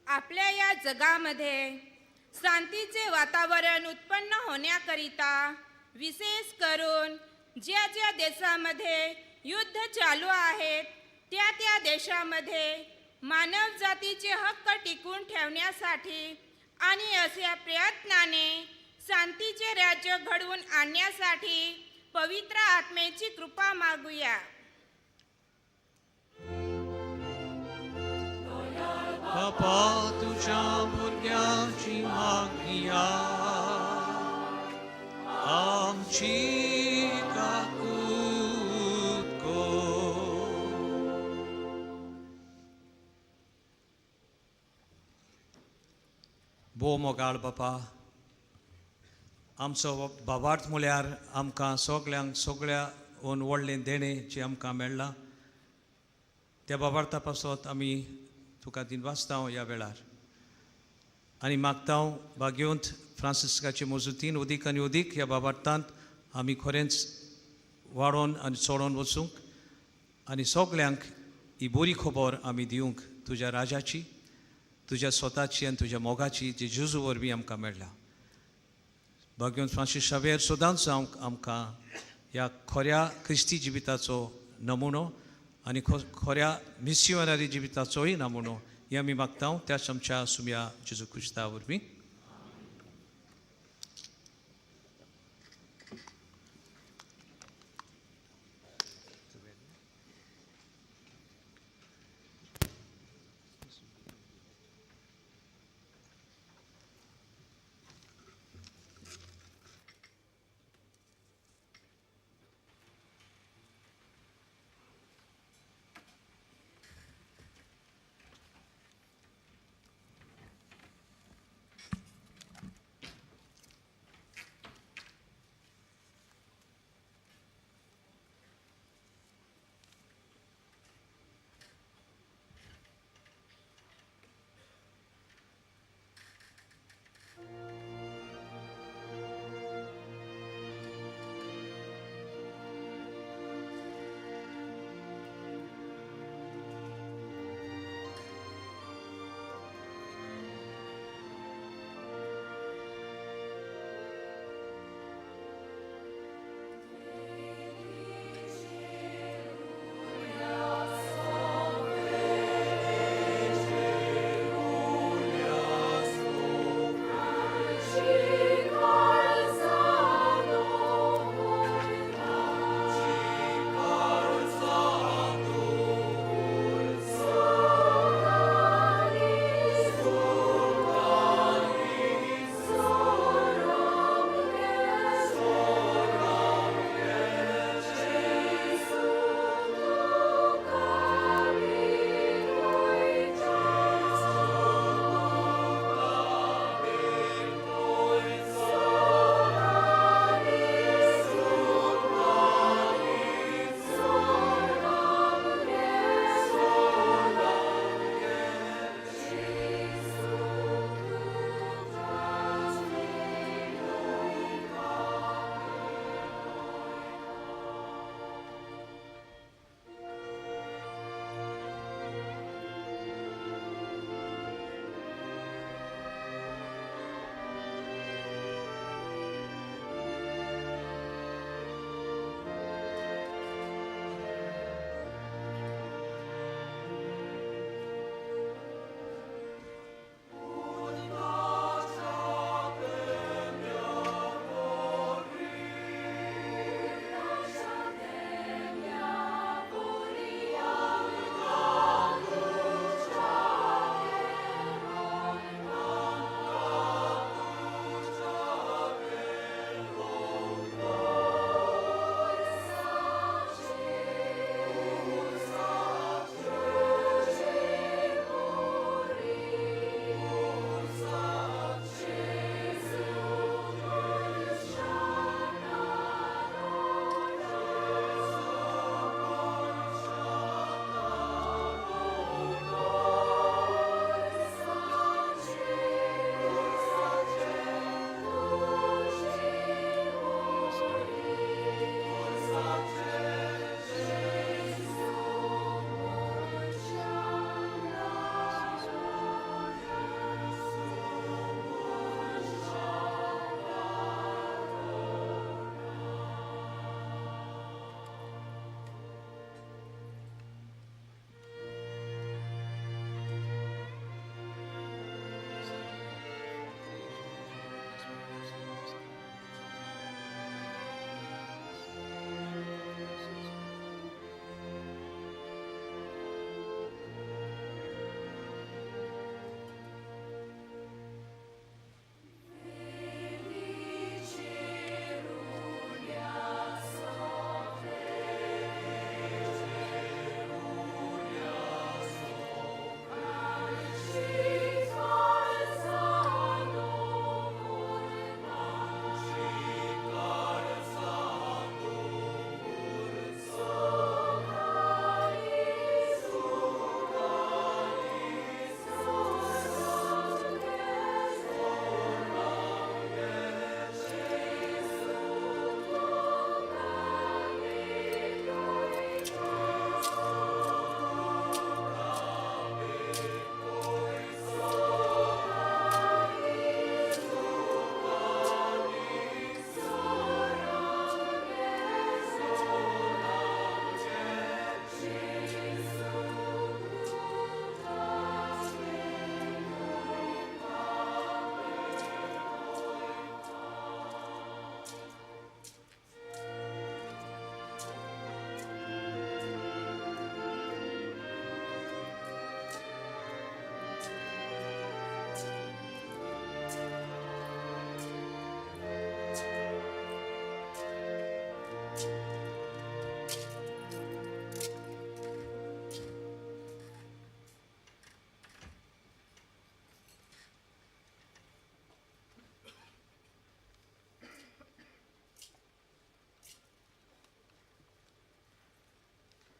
आपल्या या जगामध्ये शांतीचे वातावरण उत्पन्न होण्याकरिता विशेष करून ज्या ज्या देशामध्ये युद्ध चालू आहेत त्या त्या देशामध्ये मानवजातीचे हक्क टिकून ठेवण्यासाठी आणि अशा प्रयत्नाने शांतीचे राज्य घडवून आणण्यासाठी पवित्र आत्म्याची कृपा मागूया. बापा तुझ्या भुरग्याची मागणी आमची काकूत कर. भोव मोगाळ बापा, आमचो बाबार्थ म्हळ्यार आमकां सगल्यांक सगळ्या व्हडलें देणें जें आमकां मेळ्ळां त्या बाबार्था पासत आमी तुका दिनवासता ह्या वेळार आनी मागता भाग्यवंत फ्रांसिस्काचे मजुतीन अदीक आनी अदीक ह्या बाबार्थांत आमी खरेंच वाडोवन आनी चडोवन वचूंक आनी सगल्यांक ही बरी खबर आमी दिवंक तुज्या राजाची, तुज्या स्वताची आनी तुज्या मोगाची जी जेजू वरवीं आमकां मेळ्ळा. भाग्यवंत फ्रांसीस शावेर सदांच आमकां ह्या खऱ्या क्रिस्ती जिविताचो नमुनो आनी खऱ्या मिसियोनरी जिविताचोय नमुनो हे आमी मागता त्याच आमच्या सुम्या जेजू क्रिस्ता वरवीं.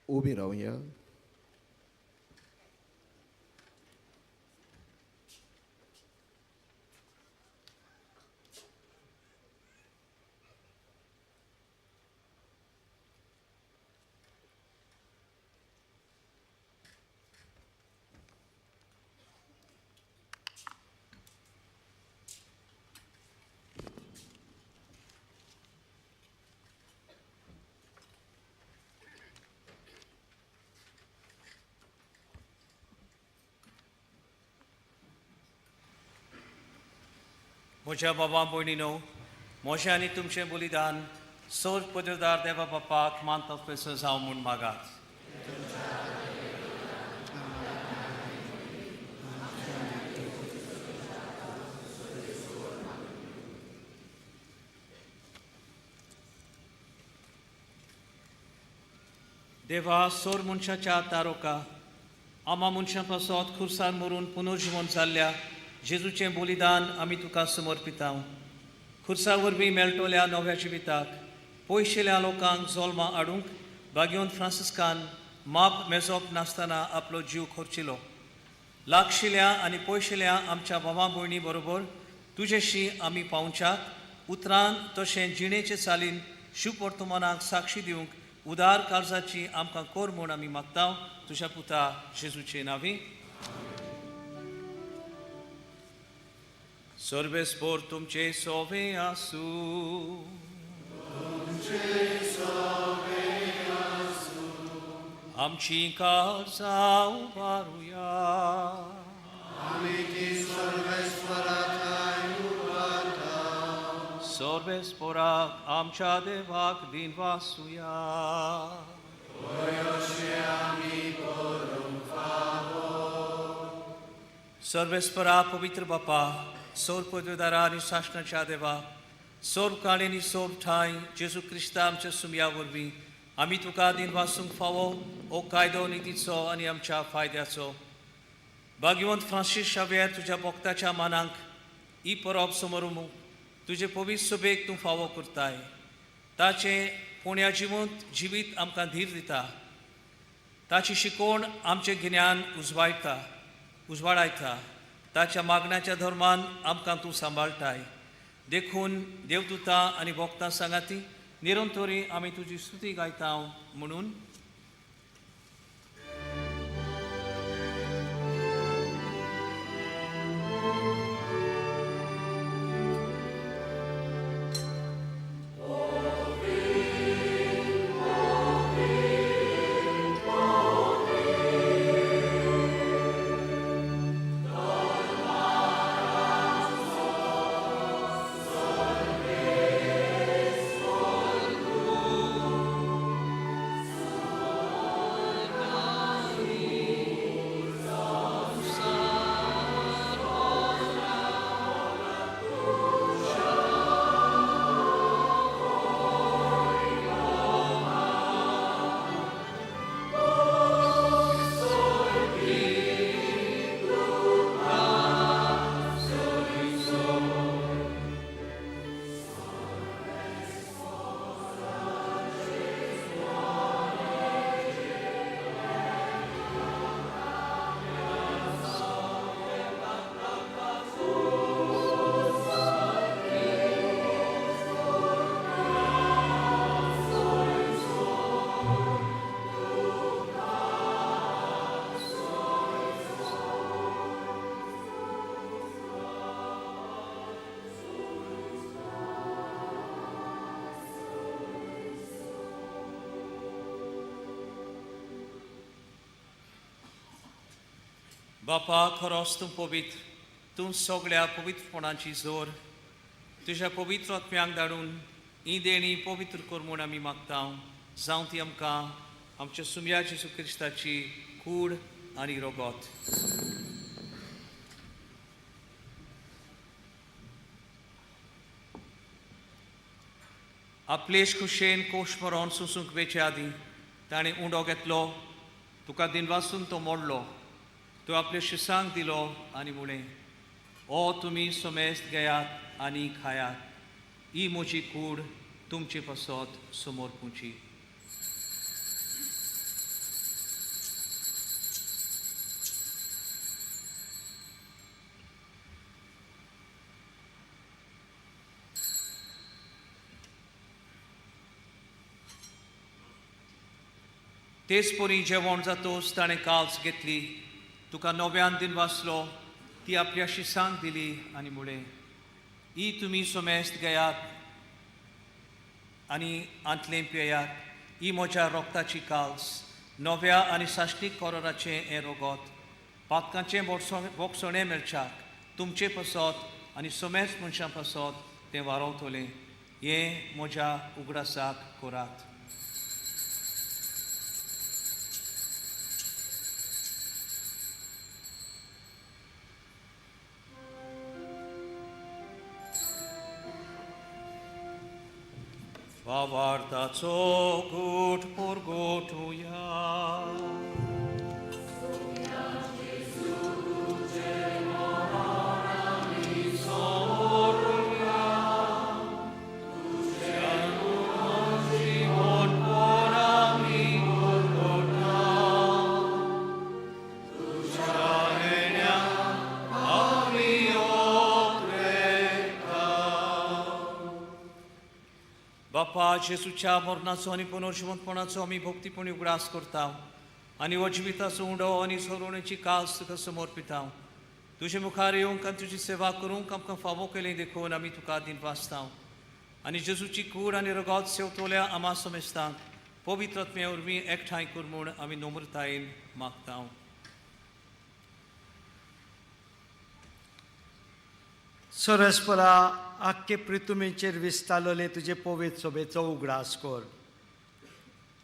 उबी रावया. म्हज्या बाबा भयणीनो, म्हजें आनी तुमचें बलिदान सोर पदरदार देवा बापाक मानता पेसो जावं म्हूण मागात. देवा, सोर मनशाच्या तारोका आमा मनशां पासत खुर्सान मरून पुनर्जिवन जाल्ल्या जेजूचें बलिदान आमी तुका समर्पितांव. खुर्सा वरवीं मेळटल्या नव्या जिविताक पयशिल्या लोकांक जल्मा हाडूंक भाग्यवंत फ्रांसिस्कान माप मेजप नासतना आपलो जीव खर्चिलो. लागशिल्या आनी पयशिल्या आमच्या भावा भयणी बरोबर तुजेशी आमी पावच्याक उतरान तशें जिणेचे चालीन शुभ वर्तमानाक साक्षी दिवंक उदार काळजाची आमकां कोर म्हूण आमी मागता तुज्या पुता जेजूचे नांवी. सर्वेस्पोर तुमचे सोवे आसूं. आमची काळजां उबारुया. सर्वेस्पोराक आमच्या देवाक दिनवासुया. सर्वेस्परा पवित्र बापा, सोर पदवेदारा आनी सासणाच्या देवा, सोर काळ आनी सोर ठांय जेजू क्रिस्ता आमच्या सुमया वरवीं आमी तुका दिनवासूंक फावो हो कायदो नितीचो आनी आमच्या फायद्याचो. भाग्यवंत फ्रांसीस शाव्यर तुज्या भक्ताच्या मानांक ही परब समरूंक तुजे पवित्र सभेक तूं फावो करताय. ताचें पुण्या जिवंत जिवीत आमकां धीर दिता. ताची शिकवण आमचें गिन्यान उजवाडायता. ताच्या मागण्याच्या धर्मान आमकां तूं सांबाळटाय. देखून देवदूतां आनी भक्तां सांगाती निरंतरी आमी तुजी स्तुती गायता म्हणून. बापा, खरोच तूं पवित्र, तूं सगळ्या पवित्रपणाची जोर. तुज्या पवित्र आत्म्यांक धाडून ही देणी पवित्र कर म्हूण आमी मागता. जावं ती आमकां आमच्या सुमया जेजू क्रिस्ताची कूड आनी रोगोत. आपलेश खुशेन कोश मरोन सोसूंक वेचे आदीं ताणें उंडो घेतलो, तुका दिनवासून तो मोडलो, तो आपल्या शिसांक दिलो आनी म्हळें, ओ तुमी समेस्त घेयात आनी खायात, ही म्हजी कूड तुमचे पासत समर्पूची. तेच परी जेवण जातोच ताणें काल्स घेतली, तुका नव्यान दिन वाचलो, ती आपल्या शिसांक दिली आनी म्हळें, ही तुमी सोमेस्त घेयात आनी आंतलें पियात, ही म्हज्या रोगताची काल्स, नव्या आनी साश्टीक कोरोराचें हें रोगत, पातकांचें बोगसणें मेळच्याक तुमचे पासत आनी सोमेस्त मनशां पासत तें वारोवतलें, हें म्हज्या उगडासाक करात. भावार्थाचो गूट परगटुया. बापा, जेजूच्या मरणाचो आनी पुनर्जिवंतपणाचो आमी भक्तीपणी उगडास करता आनी हो जिविताचो उंडो आनी सोरोवणेची कास तुका समर्पिता. तुजे मुखार येवंक आनी तुजी सेवा करूंक आमकां फावो केली देखून आमी तुका दिनवासता आनी जेजूची कूड आनी रगत सेवतोल्या आमा समेस्तांक पवित्र आत्म्या वरवीं एकठांय कर म्हूण आमी नम्रतायेन मागता. सरस्परा आख्खे प्रितुमेचेर विस्तारलेले तुजे पवित्र सोबेचो उगडास कर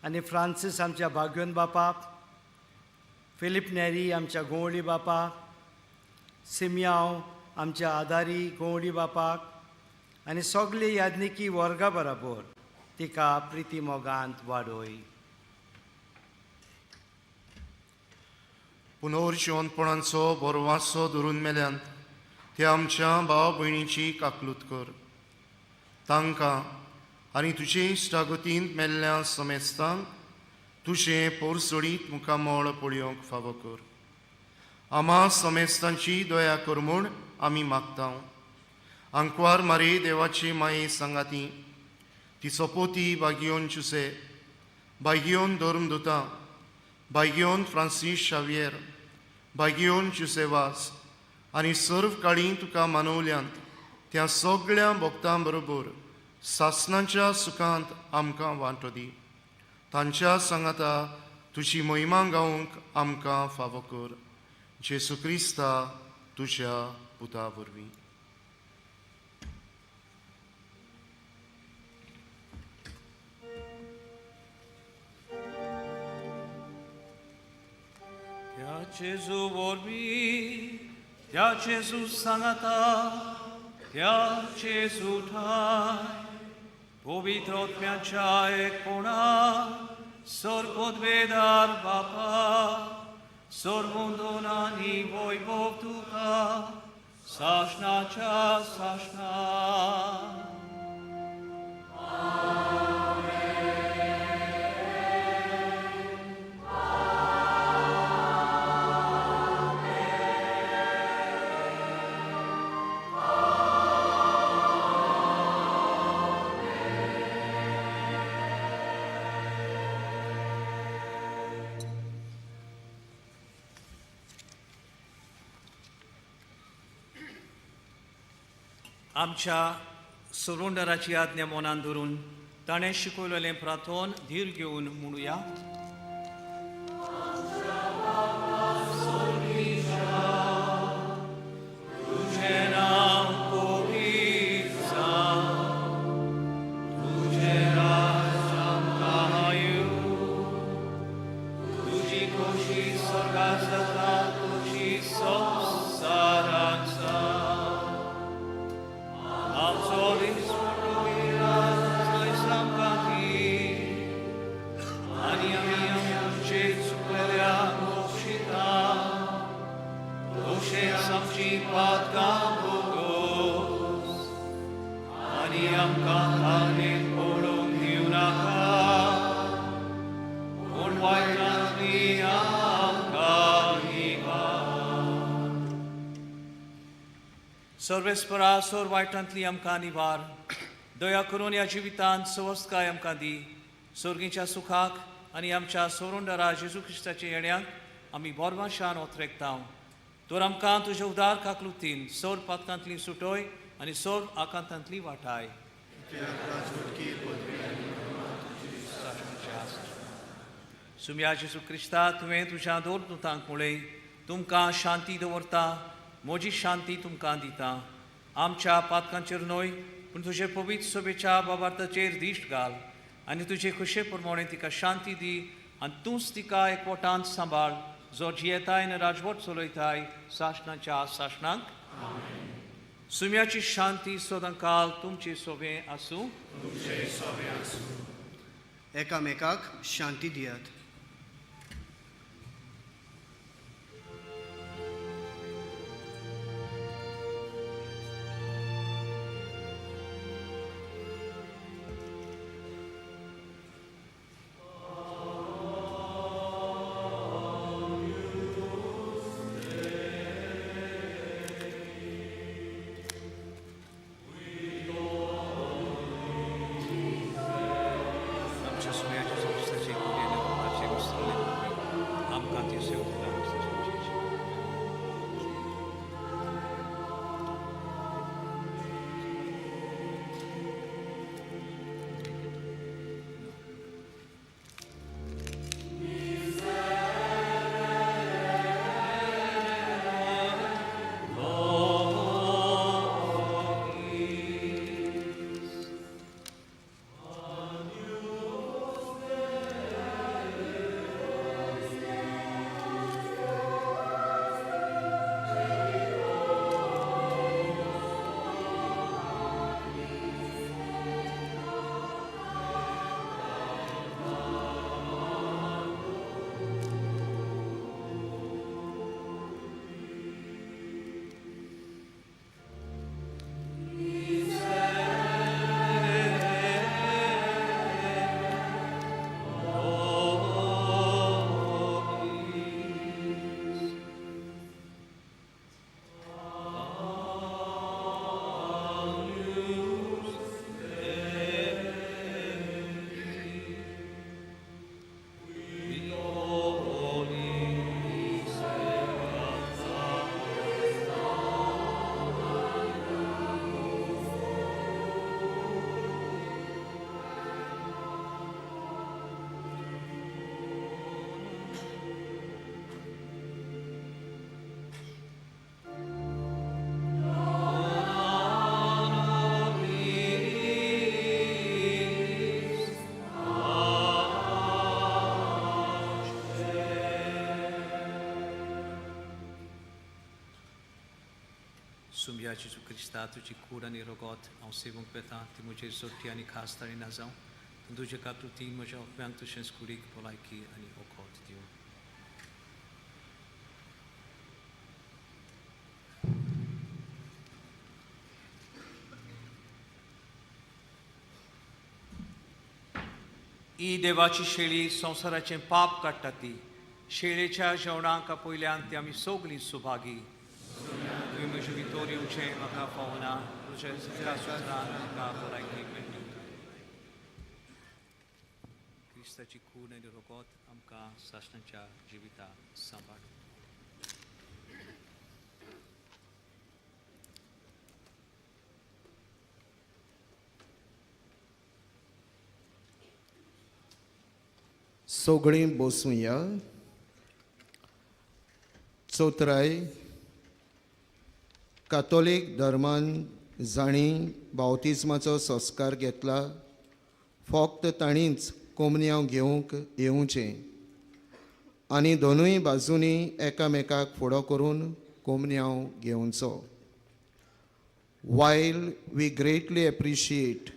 आनी फ्रांसीस आमच्या भाग्योन बापाक, फिलीप नेरी आमच्या गोवळी बापाक, सिमयांव आमच्या आदारी गोवळी बापाक आनी सगळे याज्ञिकी वर्गा बराबर तिका प्रिती मोगांत वाडोय. पुनर्जिवंतपणाचो बरो धरून मेल्यान ते आमच्या भाव भयणीची काकलूत कर, तांकां आनी तुजे इश्टागतींत मेल्ल्या समेस्तांक तुजें पोरसोडीत मुखामळ पळोवंक फावो कर. आमा समेस्तांची दया कर म्हूण आमी मागता. आंकवार मारी देवाची माये सांगाती ती सोपोती बागियोन चुसे, बागियोन धर्मदुता, बागियोन फ्रांसीस शावियर, बागियोन चुसेवास आनी सर्व काळी तुका मानवल्यांत त्या सगळ्या भक्तां बरोबर सासनाच्या सुखांत आमकां वांटो दी. तांच्या सांगाता तुजी महिमा गावंक आमकां फावो कर. जेजू क्रिस्ता तुज्या पुता वरवीं. त्या जेजू वरवीं, त्या जेजू सांगाता, त्या जेजू ठाय पवित्र आत्म्याच्या एकपणा सर्वोद्वेदार बापा, सर्वंदोन आनी वैभव तुका सासणाच्या सासणा. आमच्या सरोंडराची आज्ञा मनान धरून ताणें शिकवलेलें प्रार्थन धीर घेवन म्हणुया. तुजें नांव पवित्र जावं, तुजें राज आमकां येवं, तुजी खोशी स्वर्गांत जाता तशी संवसारांत जावं. आमचो दिसपट्टो आयज आमकां दी आनी आमी आमचे चुकलेल्या बक्षिता तशेंच आमची पातकां भोगोस आनी आमकां तानेत पडूंक दिवं नाका, पूण वायटांतली आमकां निवार. सर्वेस्परा सोर वायटांतली आमकां निवार, दया करून ह्या जिवितांत सवस्तकाय आमकां दी, सर्गीच्या सुखाक आनी आमच्या सोरोंडरा जेजू क्रिस्ताच्या येण्याक आमी बोरवाशान ओतरेकता. तर आमकां तुज्या उदार काकलुतीन सोर पातकांतली सुटोय आनी सोर आकांतांतली वाटाय. सुम्या जेजू क्रिस्ता, तुवें तुज्या दोर दुतांक म्हळें, तुमकां शांती दवरता, म्हजी शांती तुमकां दिता. आमच्या पातकांचेर न्हय पूण तुजे पवित्र सभेच्या बाबार्थाचेर दिश्ट घाल आनी तुजे खुशे प्रमाणे तिका शांती दी आनी तूंच तिका एकवटान सांबाळ, जो जियेताय आनी राजवट चलयताय सासणाच्या सासणाक. सुम्याची शांती सदांकाल तुमचे सोबें आसूं. एकामेकाक शांती दियात. सुम्या जेजू क्रिस्ता, तुजी कूड आनी रोगोत हांव सेवूंक वेता, ती म्हजेर सोडटी आनी खास ताणी ना जावं, पूण तुजे काकृतीन म्हज्या आत्म्यांक तशेंच कुडीक भलायकी आनी वखद दिवं. ही देवाची शेळी संवसाराचें पाप काडटा ती शेळेच्या जेवणाक आपयल्यान ती आमी सगळीं सुभागी. तुवें म्हजे भितर येवचें म्हाका फावना, तुज्या सुत्रान म्हाका भलायकी मेळटी. क्रिस्ताची खून आनी रोगोत आमकां सासणाच्या जिविताक सांबाळ. सगळीं बसुया. चौथराय, कातोलीक धर्मान जांणी बावतिज्माचो संस्कार घेतला फक्त तांणीच कोमन्यांव घेवंक येवचें आनी दोनूय बाजूंनी एकामेकाक फुडो करून कोमन्यांव घेवचो. While we greatly appreciate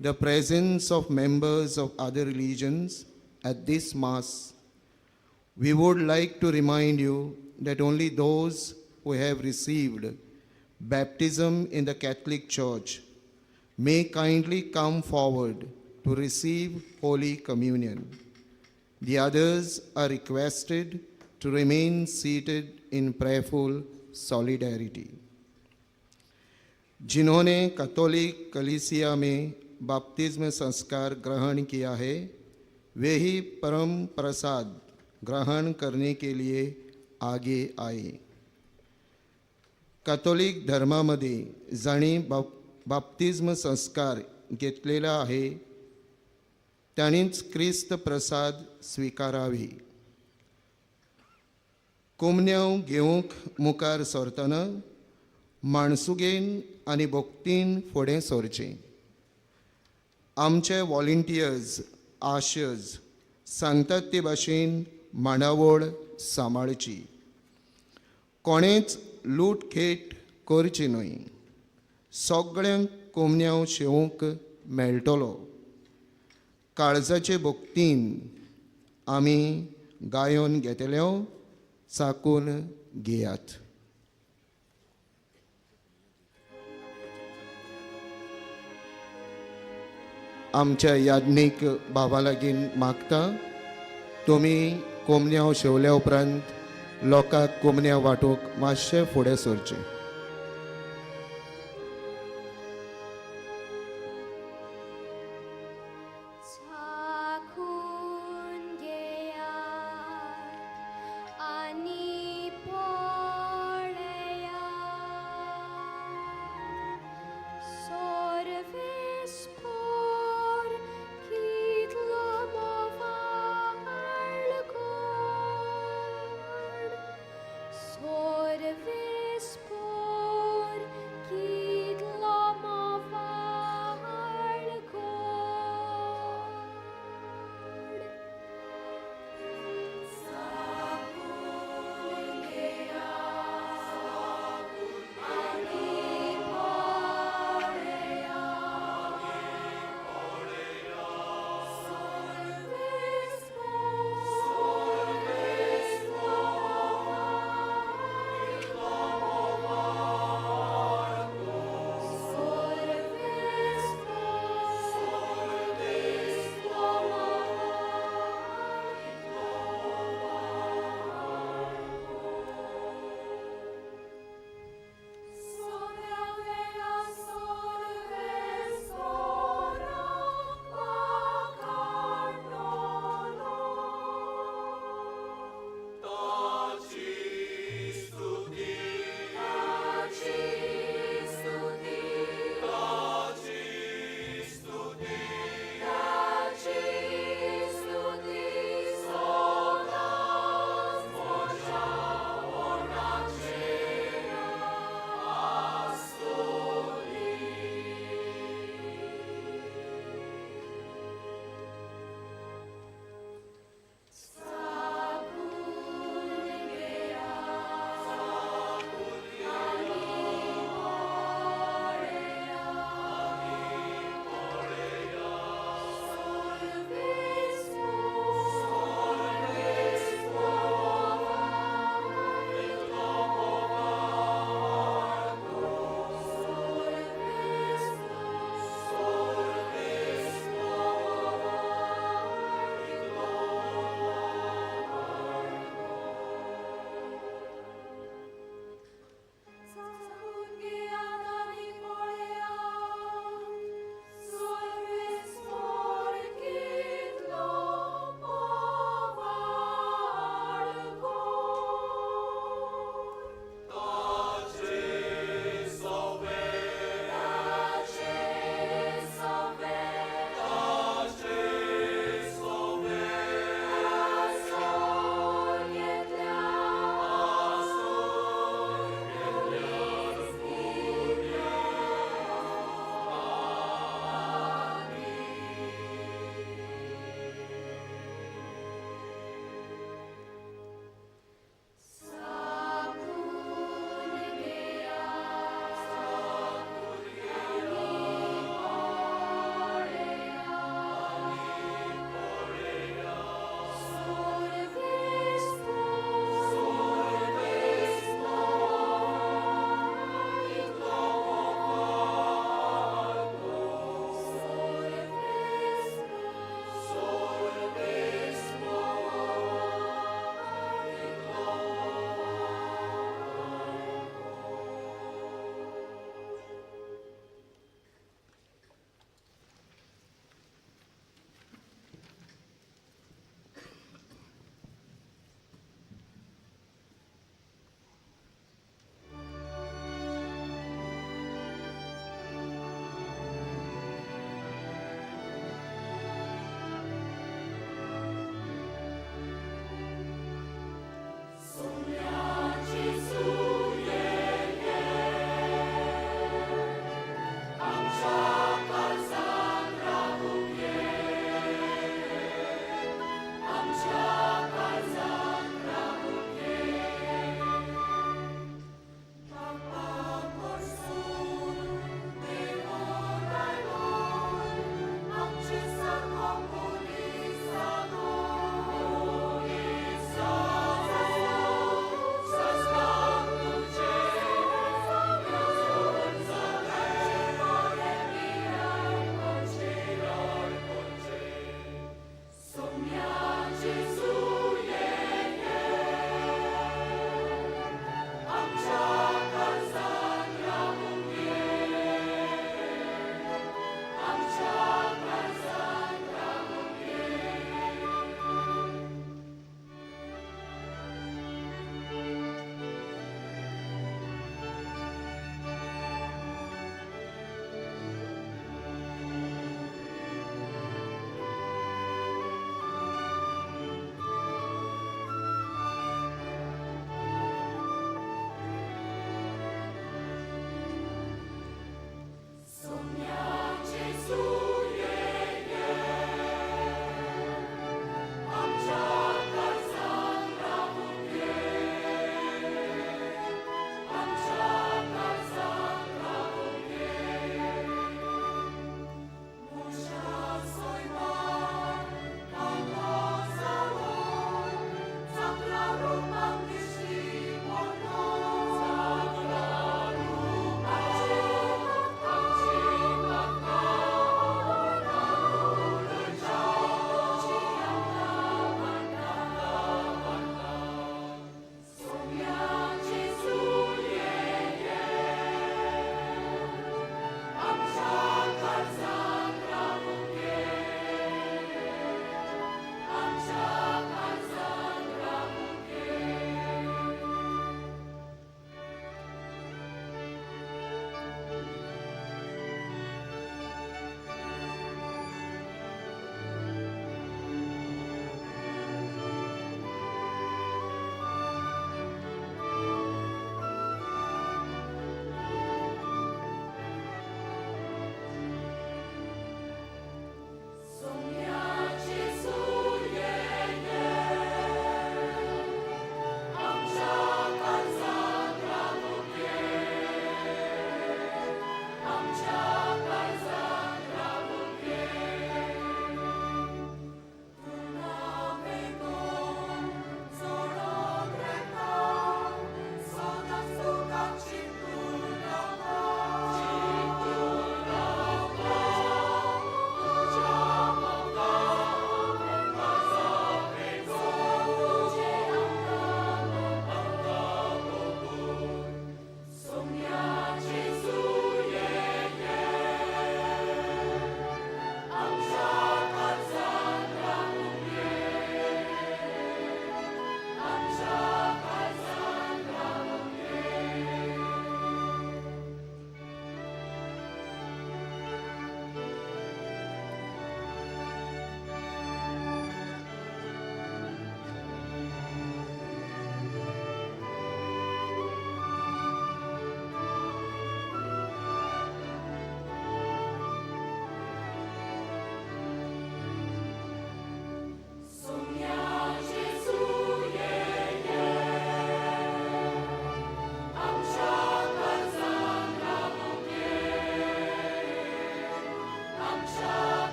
the presence of members of other religions at this Mass, we would like to remind you that only those who have received baptism in the Catholic Church may kindly come forward to receive Holy Communion. The others are requested to remain seated in prayerful solidarity. जिन्होंने Catholic कलीसिया में बाप्तिज्म संस्कार ग्रहण किया है, वे ही परम प्रसाद ग्रहण करने K लिए आगे आए. कातोलीक धर्मामध्ये जांणी बाप्तिज्म संस्कार घेतलेला आहे तांणीच क्रिस्त प्रसाद स्विकारावी. कोमन्यांव घेवंक मुखार सरतना माणसुगेन आनी भक्तीन फुडें सरचें. आमचे वॉलंटियर्स आशर्स सांगतात ते भाशेन मांडावळ सांबाळची. कोणेच लूट खेट करची न्हय. सगळ्यांक कोमन्यांव शेवंक मेळटलो. काळजाचे भक्तीन आमी गायोन घेतल्यो चाकून घेयात. आमच्या याज्ञीक बाबा लागीं मागता तुमी कोमन्यांव शेवल्या उपरांत लोकांक कोमन्यांव वांटूंक मातशें फुडें सरचें. Sorves por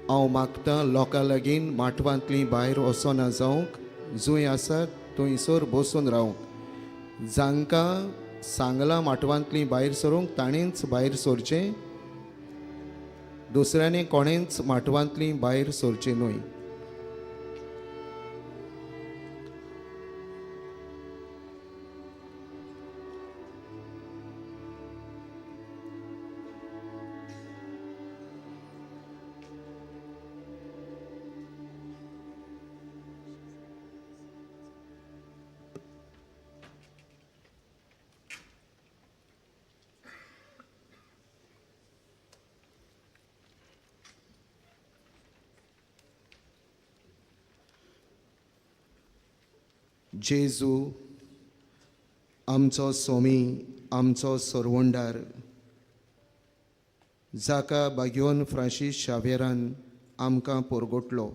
हांव मागतां लोकां लागीं माटवांतलीं भायर वचना जावंक, जंय आसात थंयसर बसून रावंक. जांकां सांगलां माटवांतलीं भायर सरूंक ताणेंच भायर सरचें, दुसऱ्यांनी कोणेंच माटवांतलीं भायर सरचें न्हय. जेजू आमचो सोमी, आमचो सरवंडार, जाका बाग्योन फ्रांसीस शावेरान आमकां पोरगोटलो,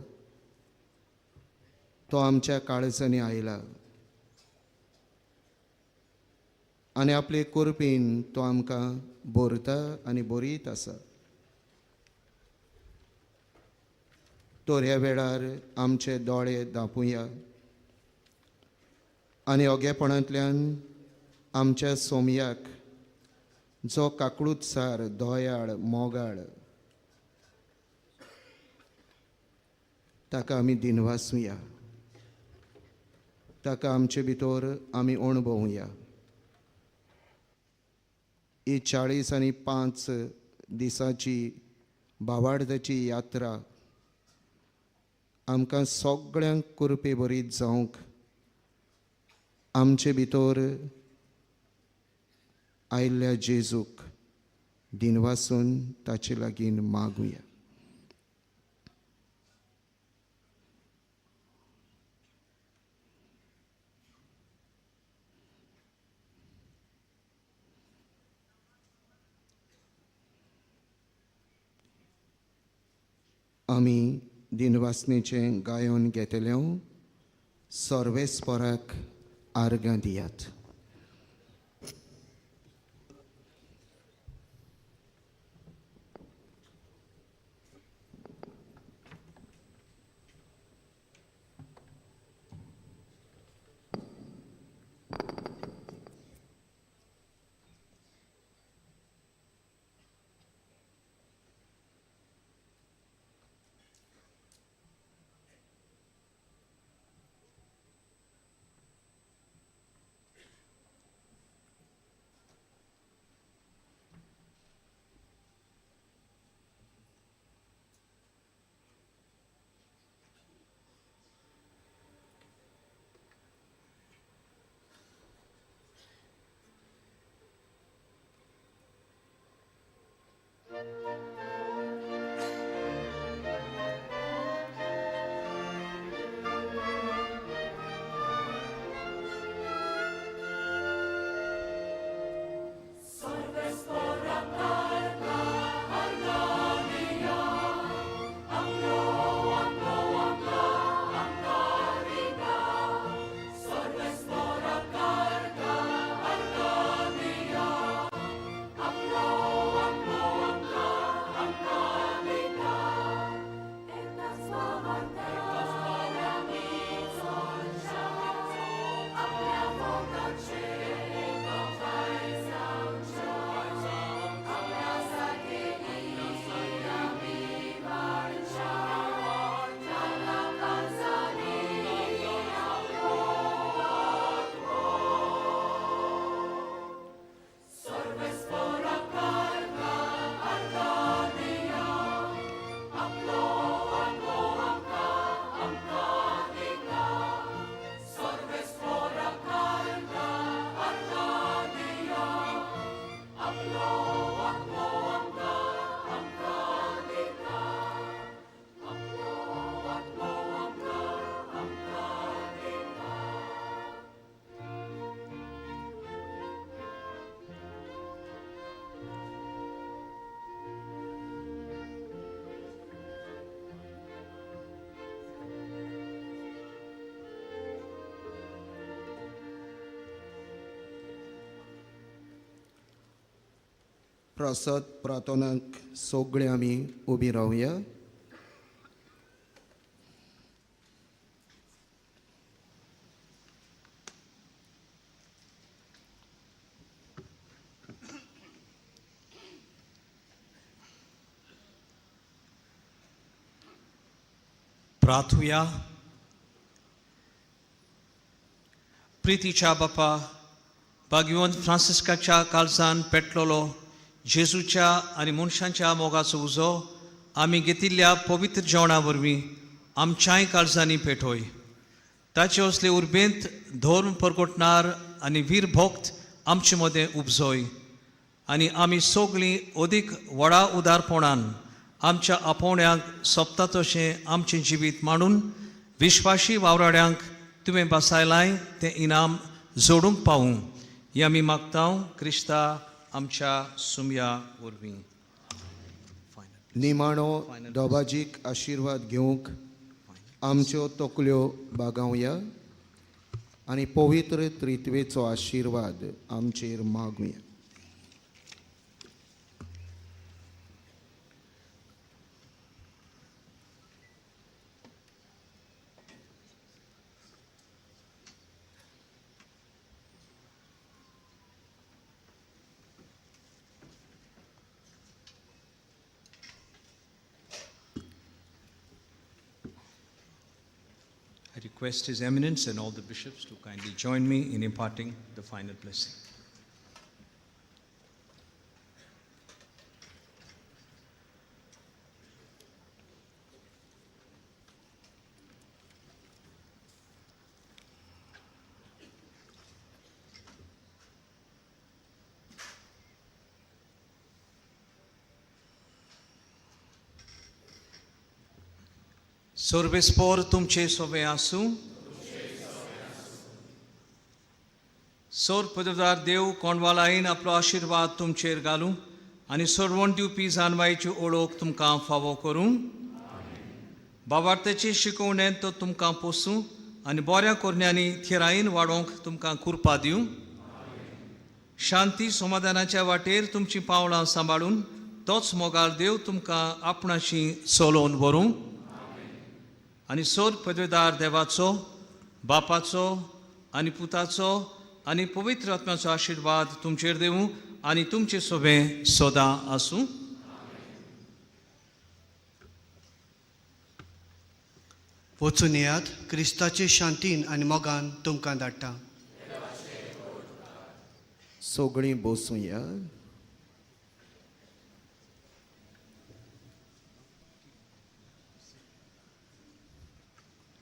तो आमच्या काळजांनी आयला आनी आपले कुरपीन तो आमकां भरता आनी बरीत आसा. तर ह्या वेळार आमचे दोळे धांपुया आनी ओगेपणांतल्यान आमच्या सोमयाक, जो काकळूतसार, दयाळ, मोगाळ, ताका आमी दिनवासुया, ताका आमचे भितर आमी अणभवुया. ही 45 दिसांची भावार्थाची यात्रा आमकां सगळ्यांक कुरपे बरीत जावंक, आमचे भितर आयिल्ल्या जेजूक दिनवासून ताचे लागीं मागुया. आमी दिनवासनेचें गायन घेतले, सर्वेस्पराक आर्गां दियात. प्रसाद प्रार्थनाक सगळे आमी उबी रावया. प्रार्थुया. प्रितीच्या बापा, भाग्यवंत फ्रांसिस्काच्या काळजान पेटलेलो जेजूच्या आनी मनशांच्या मोगाचो उजो आमी घेतिल्ल्या पवित्र जेवणा वरवीं आमच्याय काळजांनी पेटोय. ताचे असले उर्बेंत धर्म परगटणार आनी वीर भक्त आमचे मदें उपजोय आनी आमी सगळीं अदीक व्हडा उदारपणान आमच्या आपोवण्यांक सोंपता तशें आमचें जिवीत मांडून विश्वाशी वावराड्यांक तुवें बसायलाय तें इनाम जोडूंक पावूं हें आमी मागता क्रिस्ता आमच्या सुमया वरवीं. निमाणो दोबाजीक आशिर्वाद घेवंक आमच्यो तकल्यो बागावया आनी पवित्र त्रित्वेचो आशिर्वाद आमचेर मागुया. I request His Eminence and all the bishops to kindly join me in imparting the final blessing. सर्वेस्पोर तुमचे सोबे आसूं. सोर पदवदार देव कोंडवालायन आपलो आशिर्वाद तुमचेर घालूं आनी सोडवण दिवपी जानवायची ओळख तुमकां फावो करूं. बाबार्थाचे शिकवणेन तो तुमकां पोसूं आनी बऱ्या कोरण्यांनी थिरायेन वाडोवंक तुमकां कृपा दिवं. शांती समाधानाच्या वाटेर तुमचीं पावलां सांबाळून तोच मोगाळ देव तुमकां आपणाशी चलोवन व्हरूं. आनी सोर पदवेदार देवाचो, बापाचो आनी पुताचो आनी पवित्र आत्म्याचो आशिर्वाद तुमचेर दिवं आनी तुमचे सोबें सदां आसूं. वचून येयात, क्रिस्ताचे शांतीन आनी मोगान तुमकां धाडटा. सगळीं बसूया.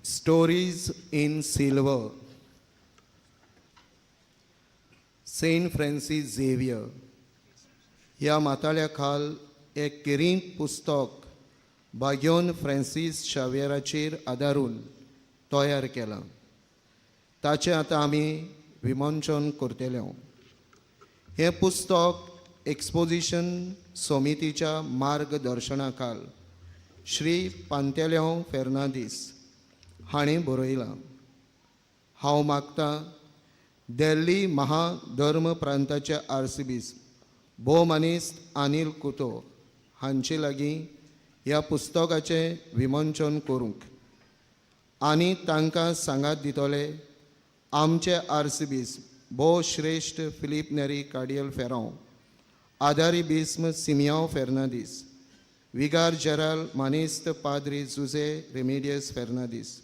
Stories in Silver, Saint Francis Xavier ह्या माताळ्या खाल एक किरींत पुस्तक भाग्योन फ्रांसीस शाव्येराचेर आदारून तयार केलां. ताचें आतां आमी विमोचन करतले. हें पुस्तक एक्सपोजिशन समितीच्या मार्गदर्शना खाल श्री पांतेल्यांव फेर्नांदीस हाणें बरयलां. हांव मागतां दिल्ली महाधर्म प्रांताचे आर्सिबीस भोवमानेस्त अनिल कुतो हांचे लागीं ह्या पुस्तकाचें विमोचन करूंक आनी तांकां सांगात दितले आमचे आर्सिबीस भोव श्रेश्ठ फिलीप नेरी कार्डियल फेरांव, आदारी बिस्म सिमियांव फेर्नांदीस, विगार जेराल मानेस्त पाद्री जुझे रेमिडियस फेर्नांदीस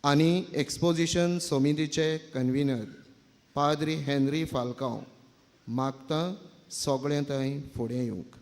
आनी एक्सपोजिशन समितीचे कन्व्हिनर पाद्री हेनरी फाल्कांव मागता सगळें थंय फुडें येवंक.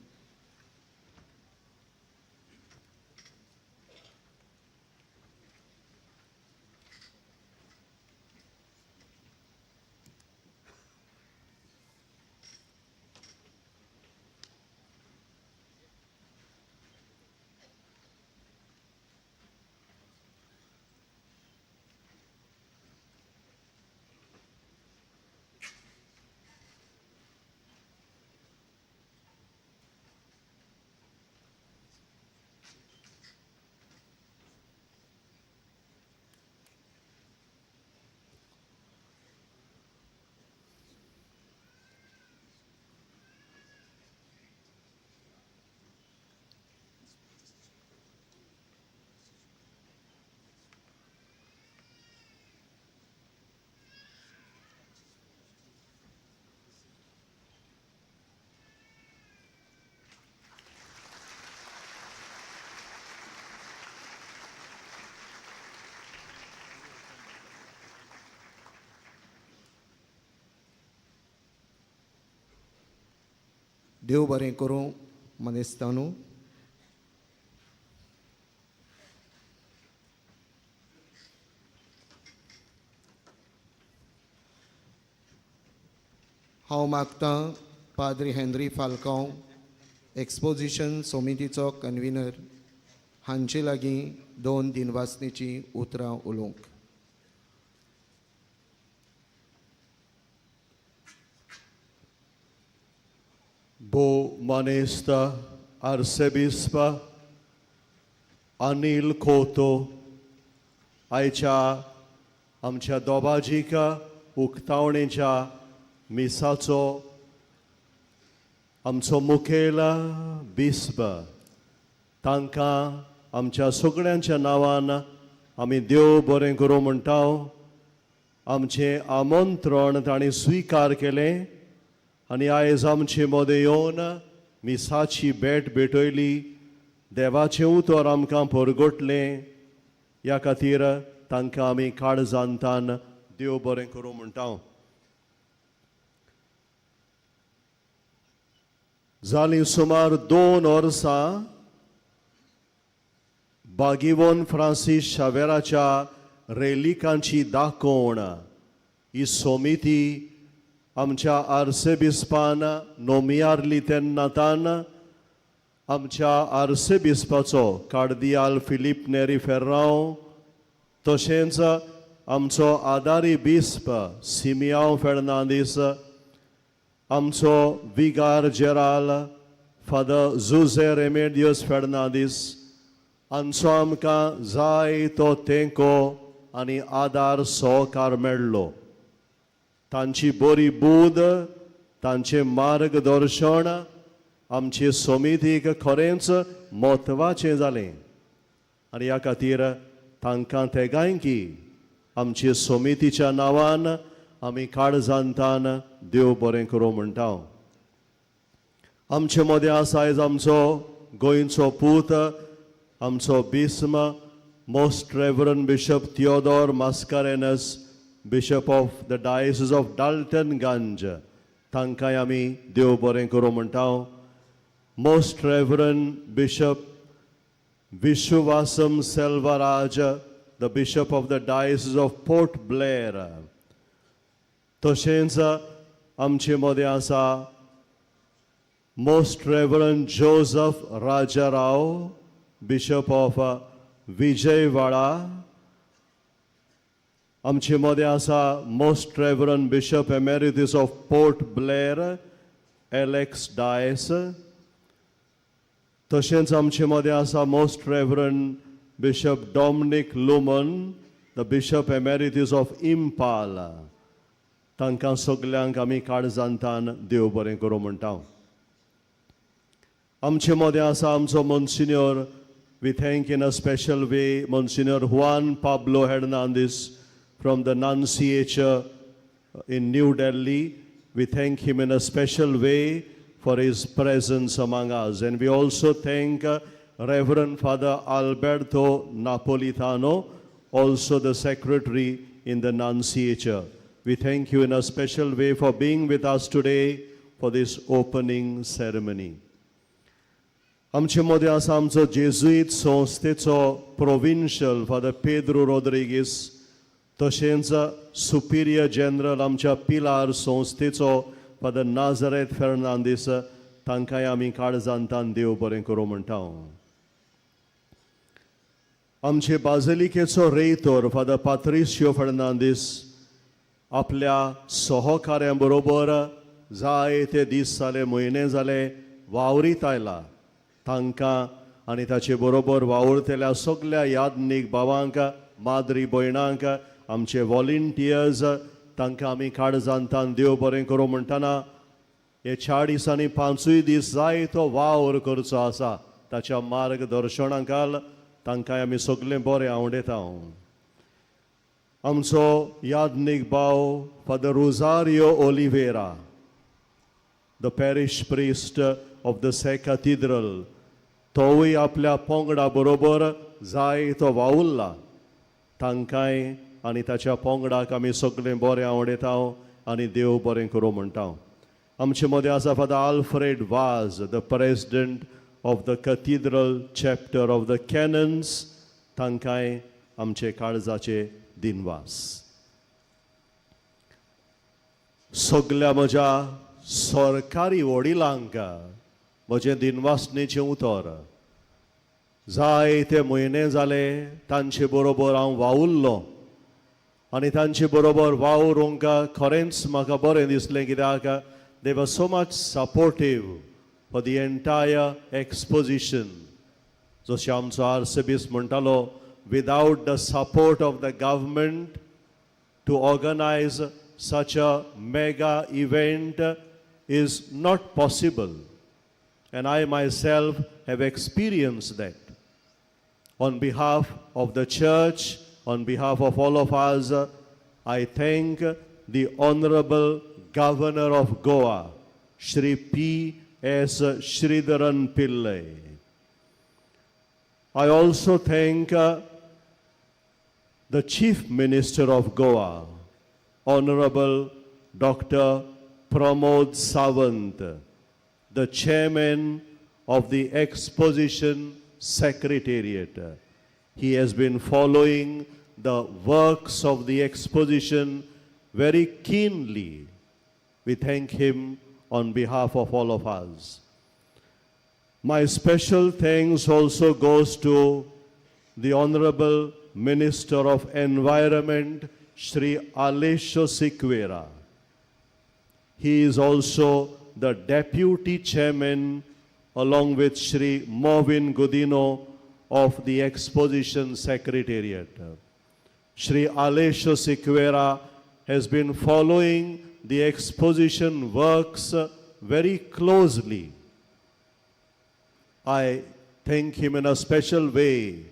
देव बरें करूं मानेस्तानू. हांव मागतां पाद्री हेनरी फाल्कांव, एक्सपोजिशन समितीचो कन्विनर, हांचे लागीं दोन दिनवासनेचीं उतरां उलोवंक. भोव मानेस्त आर्सेबिस्प अनील खोतो, आयच्या आमच्या दोबाजीक उक्तावणेच्या मिसाचो आमचो मुखेल बिस्प, तांकां आमच्या सगळ्यांच्या नांवान आमी देव बरें करूं म्हणटा. आमचें आमंत्रण तांणी स्विकार केलें आनी आयज आमचे मदें येवन मिसाची भेट भेटयली, देवाचें उतर आमकां परगटलें. ह्या खातीर तांकां आमी काळजांतान देव बरें करूं म्हणटा. जालीं सुमार 2 वर्सां बागीवोन फ्रांसीस शावेराच्या रेलिकांची दाखोवण ही समिती आमच्या आर्सेबिस्पान नोमियारली तेन्ना तान आमच्या आर्सेबिस्पाचो कार्दियाल फिलीप नेरी फेर्रांव, तशेंच आमचो आदारी बिस्प सिमियांव फेर्नांदीस, आमचो विगार जेराल फादर जुझे रेमेडियस फेर्नांदीस हांचो आमकां जाय तो तेंको आनी आदार सहकार मेळ्ळो. तांची बरी बूद, तांचें मार्गदर्शन आमचे समितीक खरेंच म्हत्वाचें जालें आनी ह्या खातीर तांकां तेगांयकी आमचे समितीच्या नांवान आमी काळजांतान देव बरें करूं म्हणटा. आमचे मदें आसा आयज आमचो गोंयचो पूत, आमचो बिस्म most reverend bishop Theodore Mascarenhas, bishop of the diocese of Daltonganj, तांकांय आमी देव बरें करूं म्हणटा. Most reverend bishop Viswasam Selvaraj, the bishop of the diocese of Port Blair, तशेंच आमचे मदें आसा most reverend Joseph Rajarao, bishop of Vijayawada. आमचे मदें आसा most reverend bishop emeritus of Port Blair Alex Dias, तशेंच आमचे मदें आसा most reverend bishop Dominic Luman, the bishop emeritus of Imphal. तांकां सगल्यांक आमी काळजांतान देव बरें करूं म्हणटा. आमचे मदें आसा आमचो monsignor, we thank in a special way monsignor Juan Pablo Hernandez from the Nunciature in New Delhi. We thank him in a special way for his presence among us. And we also thank Reverend Father Alberto Napolitano, also the secretary in the Nunciature. We thank you in a special way for being with us today for this opening ceremony. आमचे मदें आसा आमचो जेजुईत संस्थेचो provincial father Pedro रोद्रिगीस, तशेंच Superior general आमच्या पिलार संस्थेचो father Nazareth Fernandes, तांकांय आमी काळजांतान देव बरें करूं म्हणटा. आमचे बाजलिकेचो रेयतोर फादर पात्रिसियो फेर्नांदीस आपल्या सहकार्या बरोबर जायते दीस जाले, म्हयने जाले वावरीत आयला. तांकां आनी ताचे बरोबर वावुरतल्या सगल्या यादनीक भावांक, माद्री भयणांक, आमचे वॉलंटियर्स, तांकां आमी काळजांतान देव बरें करूं म्हणटना हे 4 दिसांनी 5 दीस जाय तो वावर करचो आसा ताच्या मार्गदर्शनाखाल तांकां आमी सगळें बरें आवडयता. आमचो यादनीक भाव father Rosario Oliveira, the parish priest of the Se cathedral, तोवूय आपल्या पोंगडा बरोबर जाय तो वावुरला. तांकांय आनी ताच्या पोंगडाक आमी सगळें बरें आवडयता आनी देव बरें करूं म्हणटा. आमचे मदें आसा Father Alfred Vaz, the president of the cathedral chapter of the canons, तांकांय आमचे काळजाचे दिनवास. सगल्या म्हज्या सरकारी वडिलांक म्हजें दिनवासणेचें उतर. जायते म्हयने जाले तांचे बरोबर हांव वावुरलो आनी तांचे बरोबर वावरूंक खरेंच म्हाका बरें दिसलें, कित्याक they were so much supportive for the entire exposition. जशें आमचो आर्सेबीस म्हणटालो, without the support of the government to organize such a mega event is not possible. And I myself have experienced that. On behalf of the church, on behalf of all of us, I thank the Honorable Governor of Goa, Shri P. S. Sridharan Pillai. I also thank the Chief Minister of Goa, Honorable Dr. Pramod Sawant, the Chairman of the Exposition Secretariat. He has been following the works of the exposition very keenly. We thank him on behalf of all of us. My special thanks also goes to the Honorable Minister of Environment, Shri Aleixo Sequeira. He is also the Deputy Chairman, along with Shri Mauvin Godinho of the Exposition Secretariat. Shri Aleixo Sequeira has been following the exposition works very closely. I thank him in a special way.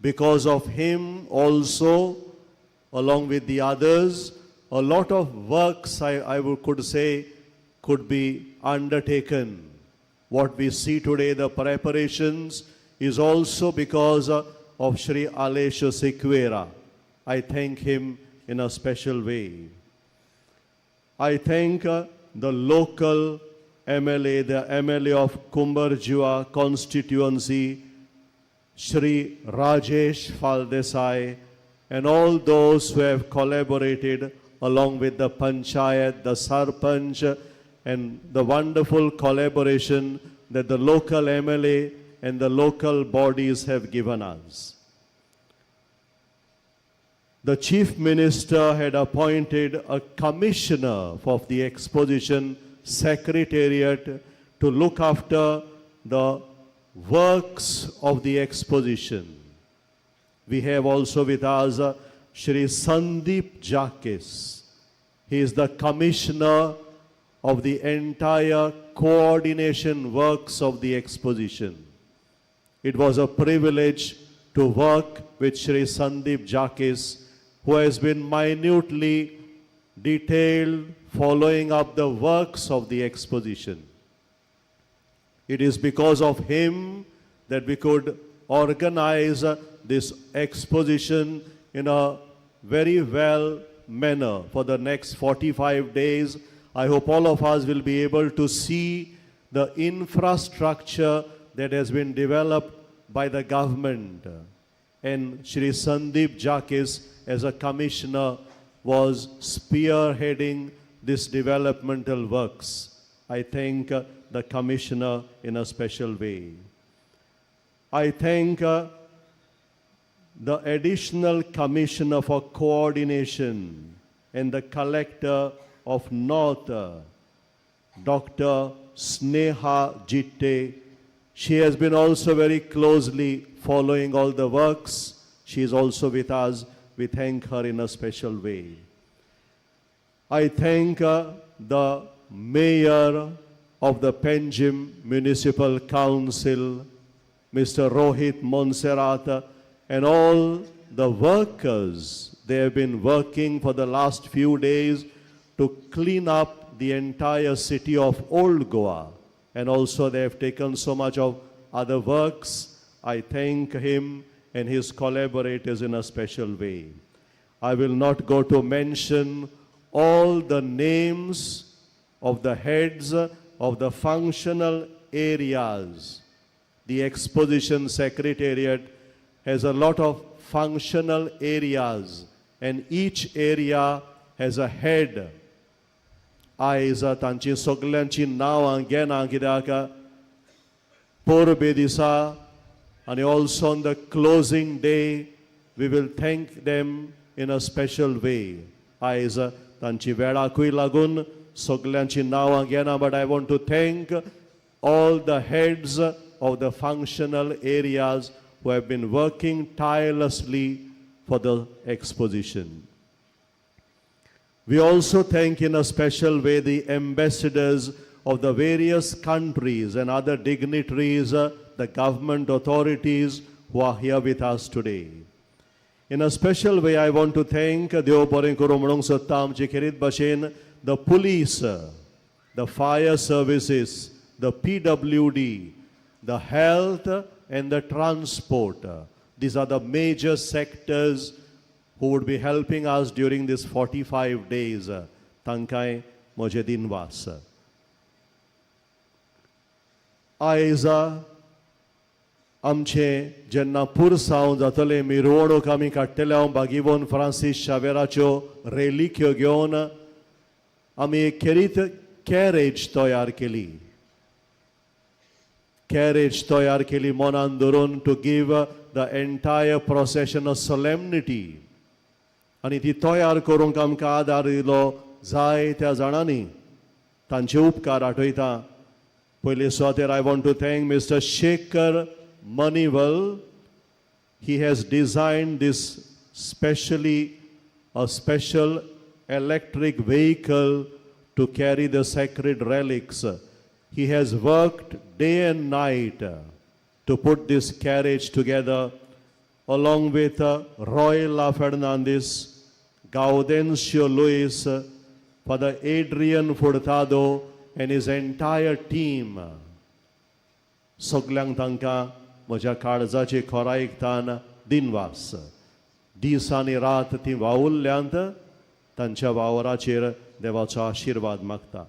Because of him also, along with the others, a lot of works, I could say, could be undertaken. What we see today, the preparations, is also because of Shri Aleixo Sequeira. I thank him in a special way. I thank the local MLA, the MLA of Cumbarjua constituency, Shri Rajesh Faldesai, and all those who have collaborated along with the Panchayat, the Sarpanch, and the wonderful collaboration that the local MLA and the local bodies have given us. The Chief Minister had appointed a commissioner of the Exposition Secretariat to look after the works of the exposition. We have also with us Shri Sandeep Jakis. He is the commissioner of the entire coordination works of the exposition. It was a privilege to work with Shri Sandeep Jakis, who has been minutely detailed following up the works of the exposition. It is because of him that we could organize this exposition in a very well manner for the next 45 days. I hope all of us will be able to see the infrastructure that has been developed by the government. And Shri Sandeep Jakis, as a commissioner, was spearheading this developmental works. I thank the commissioner in a special way. I thank the additional commissioner for coordination and the collector of North, Dr. Sneha Jitte. She has been also very closely following all the works. She is also with us. We thank her in a special way. I thank the mayor of the Panjim Municipal Council, Mr. Rohit Monserrat, and all the workers. They have been working for the last few days to clean up the entire city of Old Goa. And also they have taken so much of other works. I thank him and his collaborators in a special way. I will not go to mention all the names of the heads of the functional areas. The Exposition Secretariat has a lot of functional areas, and each area has a head. आयज तांची सगल्यांची नांवां घेना, कित्याक परबे दिसा आनी also on the closing day we will thank them in a special way. आयज तांची वेळाकूय लागून सगल्यांची नांवां घेना, but I want to thank all the heads of the functional areas who have been working tirelessly for the exposition. We also thank in a special way the ambassadors of the various countries and other dignitaries, the government authorities who are here with us today. In a special way, I want to thank, देव बरें करूं म्हणूंक सोदता, आमचे खेरीत भाशेन the police, the fire services, the PWD, the health and the transport. These are the major sectors who would be helping us during these 45 days. तांकांय म्हजे दिनवास. आयज आमचें जेन्ना पुरसांव जातलें, मिरवणूक आमी काडटले. हांव बागीवन फ्रांसीस शावेराच्यो रेलिक्यो घेवन आमी एक खेरीत कॅरेज तयार केली. कॅरेज तयार केली मनान धरून to give the entire procession a solemnity. आनी ती तयार करूंक आमकां आदार दिलो जायत्या जाणांनी, तांचे उपकार आठयता. पयले सुवातेर I want to thank Mister Shekhar Manival. He has designed this specially, a special electric vehicle to carry the sacred relics. He has worked day and night to put this carriage together, along with Royla Fernandez, Gaudencio Luis, Father Adrian Furtado, and his entire team. सगल्यांक तांकां म्हज्या काळजाचे खोरायकतान दिनवास. दीस आनी रात ती वावुरल्यांत, तांच्या वावराचेर देवाचो आशिर्वाद मागता.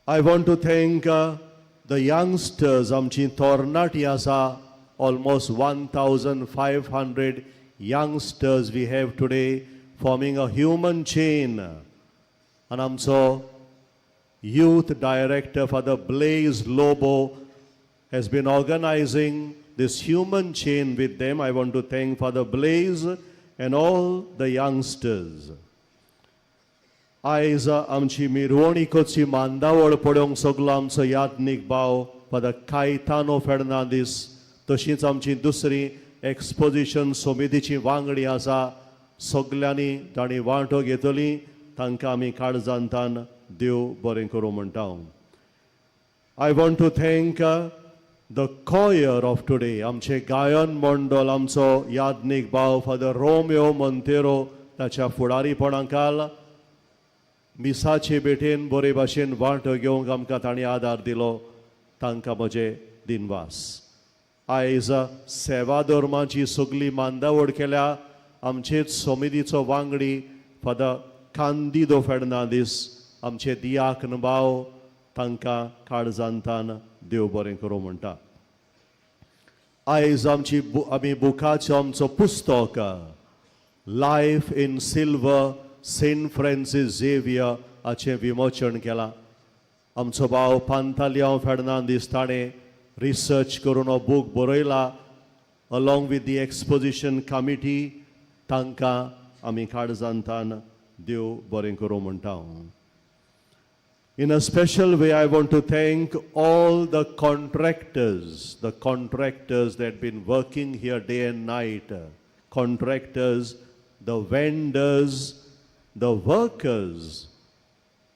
I want to thank the youngsters, आमची तरणाटी आसा. Almost 1,500 youngsters we have today forming a human chain. आनी आमचो youth director, Father Blaze Lobo, has been organizing this human chain with them. I want to thank Father Blaze and all the youngsters. आयज आमची मिरवणिकोची मांदावळ पळोवंक सगलो आमचो याज्ञीक भाव father Caetano Fernandes, तशींच आमची दुसरी एक्सपोजिशन समितीची वांगडी आसा. सगल्यांनी तांणी वांटो घेतली, तांकां आमी काळजांतान देव बरें करूं म्हणटा. I want to thank the choir of today, आमचें गायन मंडळ, आमचो याज्ञीक भाव फादर रोमियो मोंतेरो ताच्या फुडारीपणाखाल मिसाचे भेटेन बरे भाशेन वांटो घेवंक आमकां तांणी आदार दिलो, तांकां म्हजे दिनवास. आयज सेवा धर्माची सगली मांदावड केल्या आमचेच समितीचो वांगडी फादर कांदिदो फेर्नांदीस, आमचे दियाकन भाव, तांकां काळजांतान देव बरें करूं म्हणटा. आयज आमची आमी बुकाचो आमचो पुस्तक Life in Silver, Saint Francis Xavier हाचें विमोचन केलां. आमचो भाव पांतालियांव फेर्नांदीस ताणें रिसर्च करून हो बूक बरयला along with the exposition committee. तांकां आमी काळजांतान देव बरें करूं म्हणटा. In a special way, I want to thank all the contractors that have been working here day and night, contractors, the vendors, the workers,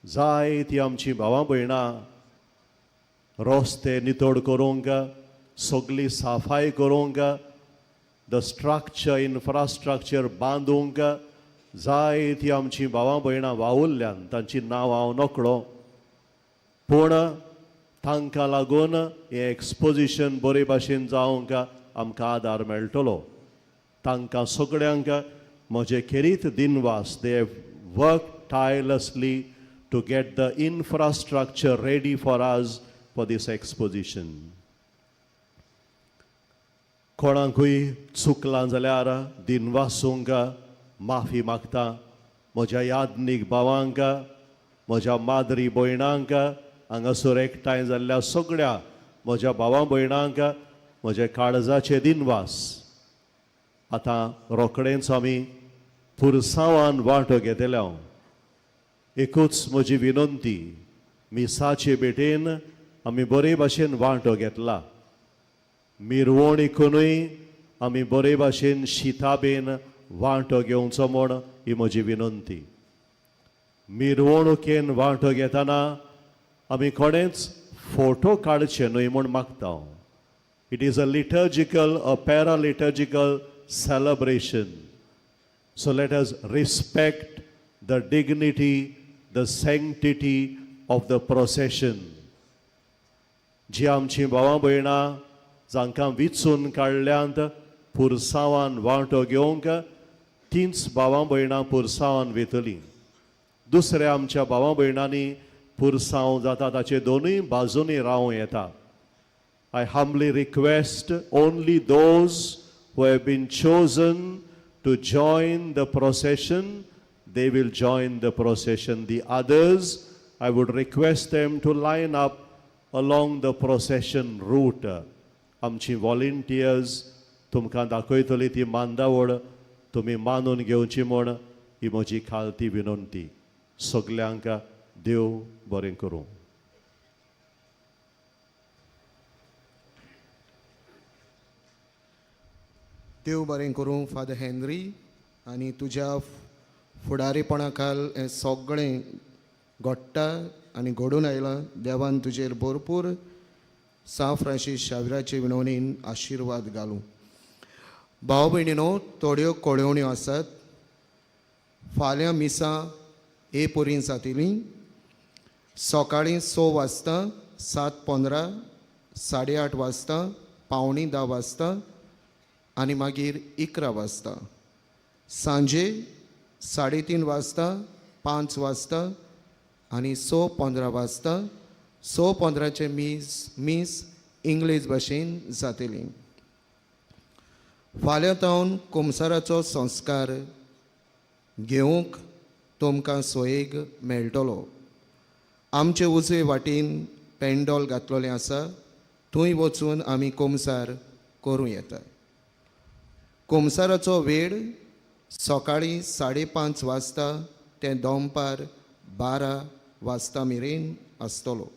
जायती आमची भावां भयणां रस्ते नितळ करूंक, सगली साफाय करूंक, the structure, infrastructure बांदूंक जायती आमची भावां भयणां वावुरल्यान, तांची नांव हांव नकळो, पूण तांकां लागून हें एक्सपोजिशन बरे भाशेन जावंक आमकां आदार मेळटलो. तांकां सगळ्यांक म्हजे खेरीत दिनवास. They have worked tirelessly to get the infrastructure ready for us for this exposition. कोणाकूय चुकलां जाल्यार दिनवासूंक माफी मागता. म्हज्या यादनीक भावांक, म्हज्या माद्री भयणांक, हांगासर एकठांय जाल्ल्या सगळ्या म्हज्या भावां भयणांक म्हज्या काळजाचे दिनवास. आतां रोखडेंच आमी पुरसांवान वांटो घेतले. हांव एकूच म्हजी विनंती, मिसाचे भेटेन आमी बरे भाशेन वांटो घेतला, मिरवणिकूनय आमी बरे भाशेन शिताबेन वांटो घेवचो म्हूण ही म्हजी विनंती. मिरवणुकेन वांटो घेतना आमी कोणेच फोटो काडचे न्हय म्हूण मागता. It is a liturgical, a paraliturgical celebration. So let us respect the dignity, the sanctity of the procession. जी आमची भावां भयणां जांकां विचून काडल्यांत पुरसांवान वांटो घेवंक, तींच भावां भयणां पुरसांवान वेतलीं. दुसऱ्या आमच्या भावां भयणांनी पुरसांव जाता ताचे दोनूय बाजूंनी रावं येता. I humbly request only those who have been chosen to join the procession, they will join the procession. The others, I would request them to line up along the procession route. आमची volunteers तुमकां दाखयतली ती मांदावळ तुमी मानून घेवची म्हूण ही म्हजी खालती विनंती. सगल्यांक देव बरें करूं. देव बरें करूं फादर हेनरी, आनी तुज्या फुडारीपणा खाल हें सगळें घडटा आनी घडून आयलां. देवान तुजेर भरपूर सांत फ्रांसीस शाविराचे विनवणीन आशिर्वाद घालूं. भाव भयणीनो, थोड्यो कळोवण्यो आसात. फाल्यां मिसां हे परीन जातलीं. सकाळीं 6 वाजता, 7:15, 8:30 वाजता, 9:45 वाजता आनी मागीर 11 वाजता. सांजे 3:30 वाजता, 5 वाजता आनी 6:15 वाजता. 6:15 मीस इंग्लीश भाशेन जातली. फाल्यां तावन कुमसाराचो संस्कार घेवंक तुमकां सोयेग मेळटलो. आमचे उजवे वाटेन पेंडोल घातलेलें आसा, थंय वचून आमी कुमसार करूं येता. कुमसाराचो वेळ सकाळीं 5:30 वाजता ते दनपार 12 वाजता मेरेन आसतलो.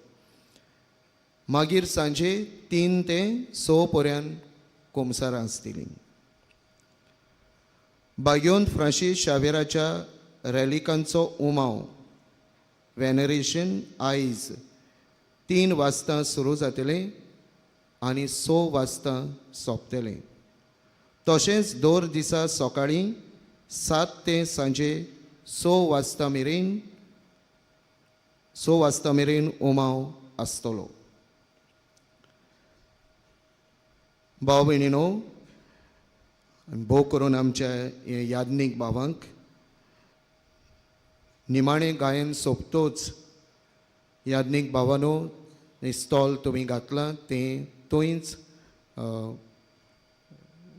मागीर सांजे 3 ते 6 पर्यंत कुमसारां आसतलीं. बाग्योन फ्रांसीस शावेराच्या रॅलिकांचो उमाव वेनरेशन आयज 3 वाजता सुरू जातलें आनी 6 वाजता सोंपतलें. तशेंच दर दिसा सकाळीं 7 ते सांजे 6 वाजता मेरेन 6 वाजता मेरेन उमाव आसतलो. भाव भयणीनो, भोव करून आमच्या याज्ञीक भावांक निमाणें गायन सोंपतोच याज्ञीक भावानो स्टॉल तुमी घातलां तें थंयच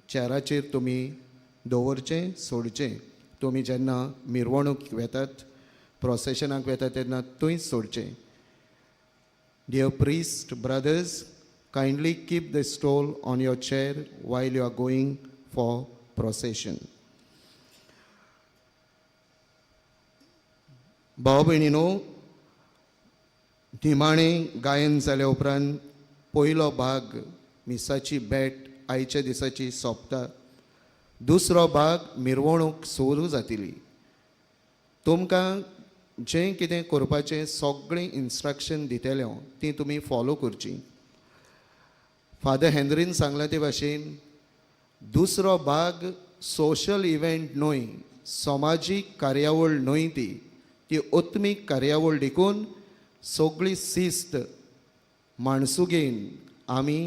चेराचेर तुमी दवरचें, सोडचें. तुमी जेन्ना मिरवणूक वेतात, प्रोसेशनाक वेतात तेन्ना थंयच सोडचें. Dear priest brothers, kindly keep the stole on your chair while you are going for procession. भाव भयणीनो, निमाणें गायन जाल्या उपरांत पयलो भाग मिसाची भेट आयच्या दिसाची सोंपता. दुसरो भाग मिरवणूक सुरू जातली. तुमकां जें कितें करपाचें सगळीं इन्स्ट्रक्शन दितले हांव, तीं तुमी फॉलो करचीं. फादर हेनरीन सांगलां ते भाशेन दुसरो भाग सोशल इव्हेंट न्हय, समाजीक कार्यावळ न्हय, ती ती आत्मीक कार्यावळ देखून सगळी शिस्त माणसुगेन आमी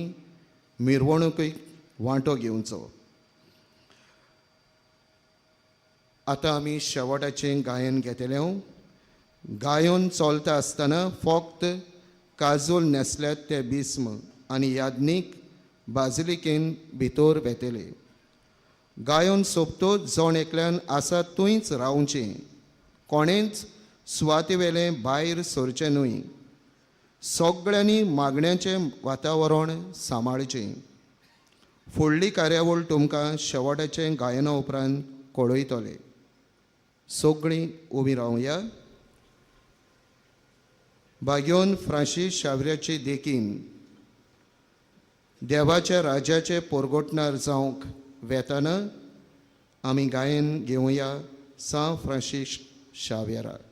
मिरवणुकेक वांटो घेवचो. आतां आमी शेवटाचें गायन घेतले. गायोन चलता आसतना फक्त काजूल न्हेसल्यात ते बिस्म आनी याज्ञीक बाजिलिकेन भितर वेतले. गायोन सोंपतोच जण एकल्यान आसा थंयच रावचें, कोणेंच सुवातेवेलें भायर सरचें न्हय. सगळ्यांनी मागण्याचें वातावरण सांबाळचें. फुडली कार्यावळ तुमकां शेवटाचें गायना उपरांत कळयतले. सगळीं उबीं रावया. भाग्योन फ्रांसीस शावऱ्याचे देखीन देवाच्या राज्याचे पोरगोटणार जावंक वेताना आमी गायन घेवया सां फ्रांसीस शाव्येराक.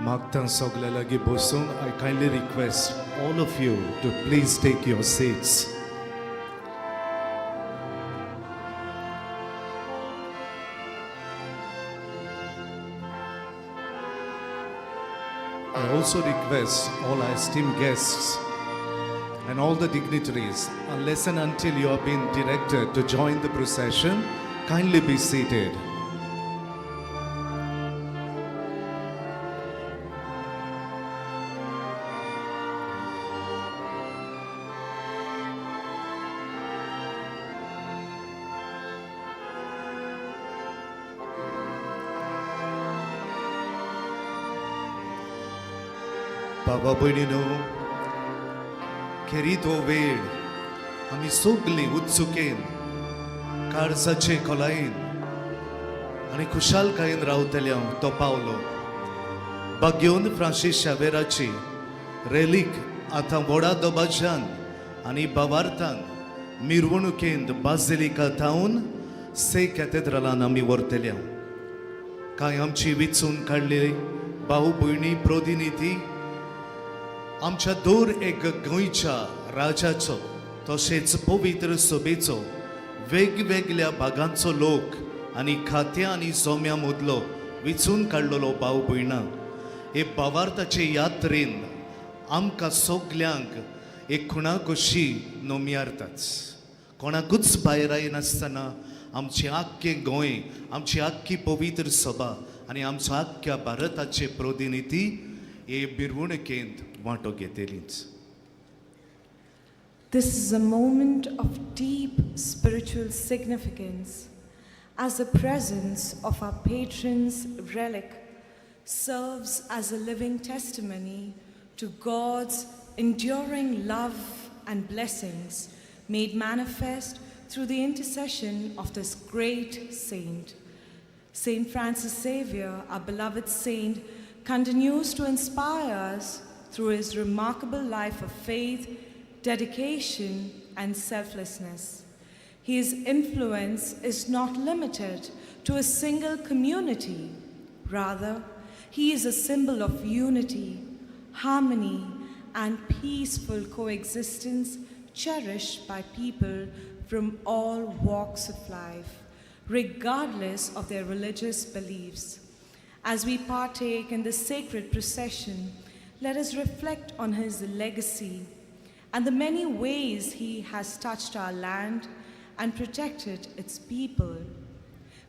मागतां सगल्या लागीं बसूंक. I kindly request all of you to please take your seats. I also request all our esteemed guests and all the dignitaries, unless and until you have been directed to join the procession, kindly be seated. बाबा भयणीनो, खेरीत हो वेळ आमी सगलीं उत्सुकेन, काळजाचे खोलायेन आनी खुशालकायेन रावतले हांव तो पावलो. बाग्योन फ्रांसीस शावेराची रेलीक आतां व्हडा दबाज्यान आनी बावार्थान मिरवणुकेंत बाजिलिका थावन से कॅथेड्रलान आमी व्हरतले हांव. कांय आमची विचून काडलेली भाव भयणी प्रतिनिधी आमच्या दर एक गोंयच्या राजाचो तशेंच पवित्र सभेचो वेगवेगळ्या भागांचो लोक आनी खात्या आनी जोम्या मदलो विचून काडलेलो भाव भयणां हे भावार्थाचे यात्रेन आमकां सगल्यांक एक खुणा कशी नोमियारताच. कोणाकूच भायर येनासतना आमचें आख्खें गोंय, आमची आख्खी पवित्र सभा आनी आमचो आख्ख्या भारताचे प्रतिनिधी हे मिरवणुकेंत वांटो घेतलीच. This is a moment of deep spiritual significance, as the presence of our patron's relic serves as a living testimony to God's enduring love and blessings made manifest through the intercession of this great saint. Saint Francis Xavier, our beloved saint, continues to inspire us through his remarkable life of faith, dedication, and selflessness. His influence is not limited to a single community. Rather, he is a symbol of unity, harmony, and peaceful coexistence cherished by people from all walks of life, regardless of their religious beliefs. As we partake in the sacred procession, let us reflect on his legacy and the many ways he has touched our land and protected its people.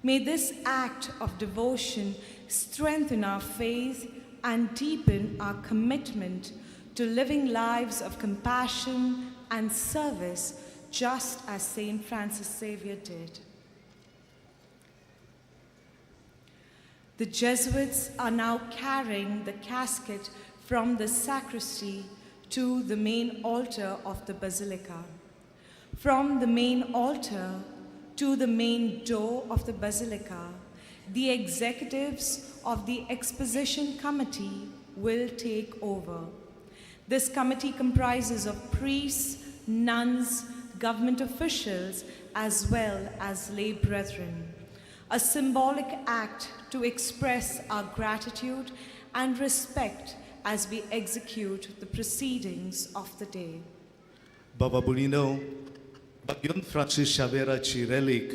May this act of devotion strengthen our faith and deepen our commitment to living lives of compassion and service, just as St. Francis Xavier did. The Jesuits are now carrying the casket from the sacristy to the main altar of the basilica. From the main altar to the main door of the basilica, the executives of the exposition committee will take over. This committee comprises of priests, nuns, government officials, as well as lay brethren. A symbolic act to express our gratitude and respect as we execute the proceedings of the day. बाबा भयणीनो, बाग्योन Francis शावेराची रेलीक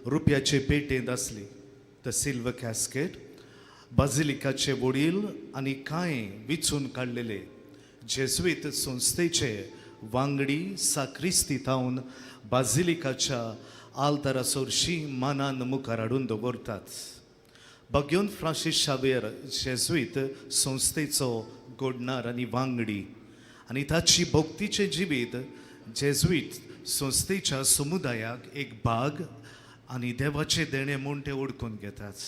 रुपयाचे पेटेंत आसली, the silver casket. बाजिलिकाचे वडील आनी कांय विचून काडलेले जेजुईत संस्थेचे वांगडी साक्रिस्ती थावन बाजिलिकाच्या आल्तारा सरशी मानान मुखार हाडून दवरतात. बाग्योन फ्रांसीस शावेर जेजुईत संस्थेचो घडणार आनी वांगडी आनी ताची भक्तीचें जिवीत जेजुईत संस्थेच्या समुदायाक एक भाग आनी देवाचें देणें म्हूण ते ओळखून घेतात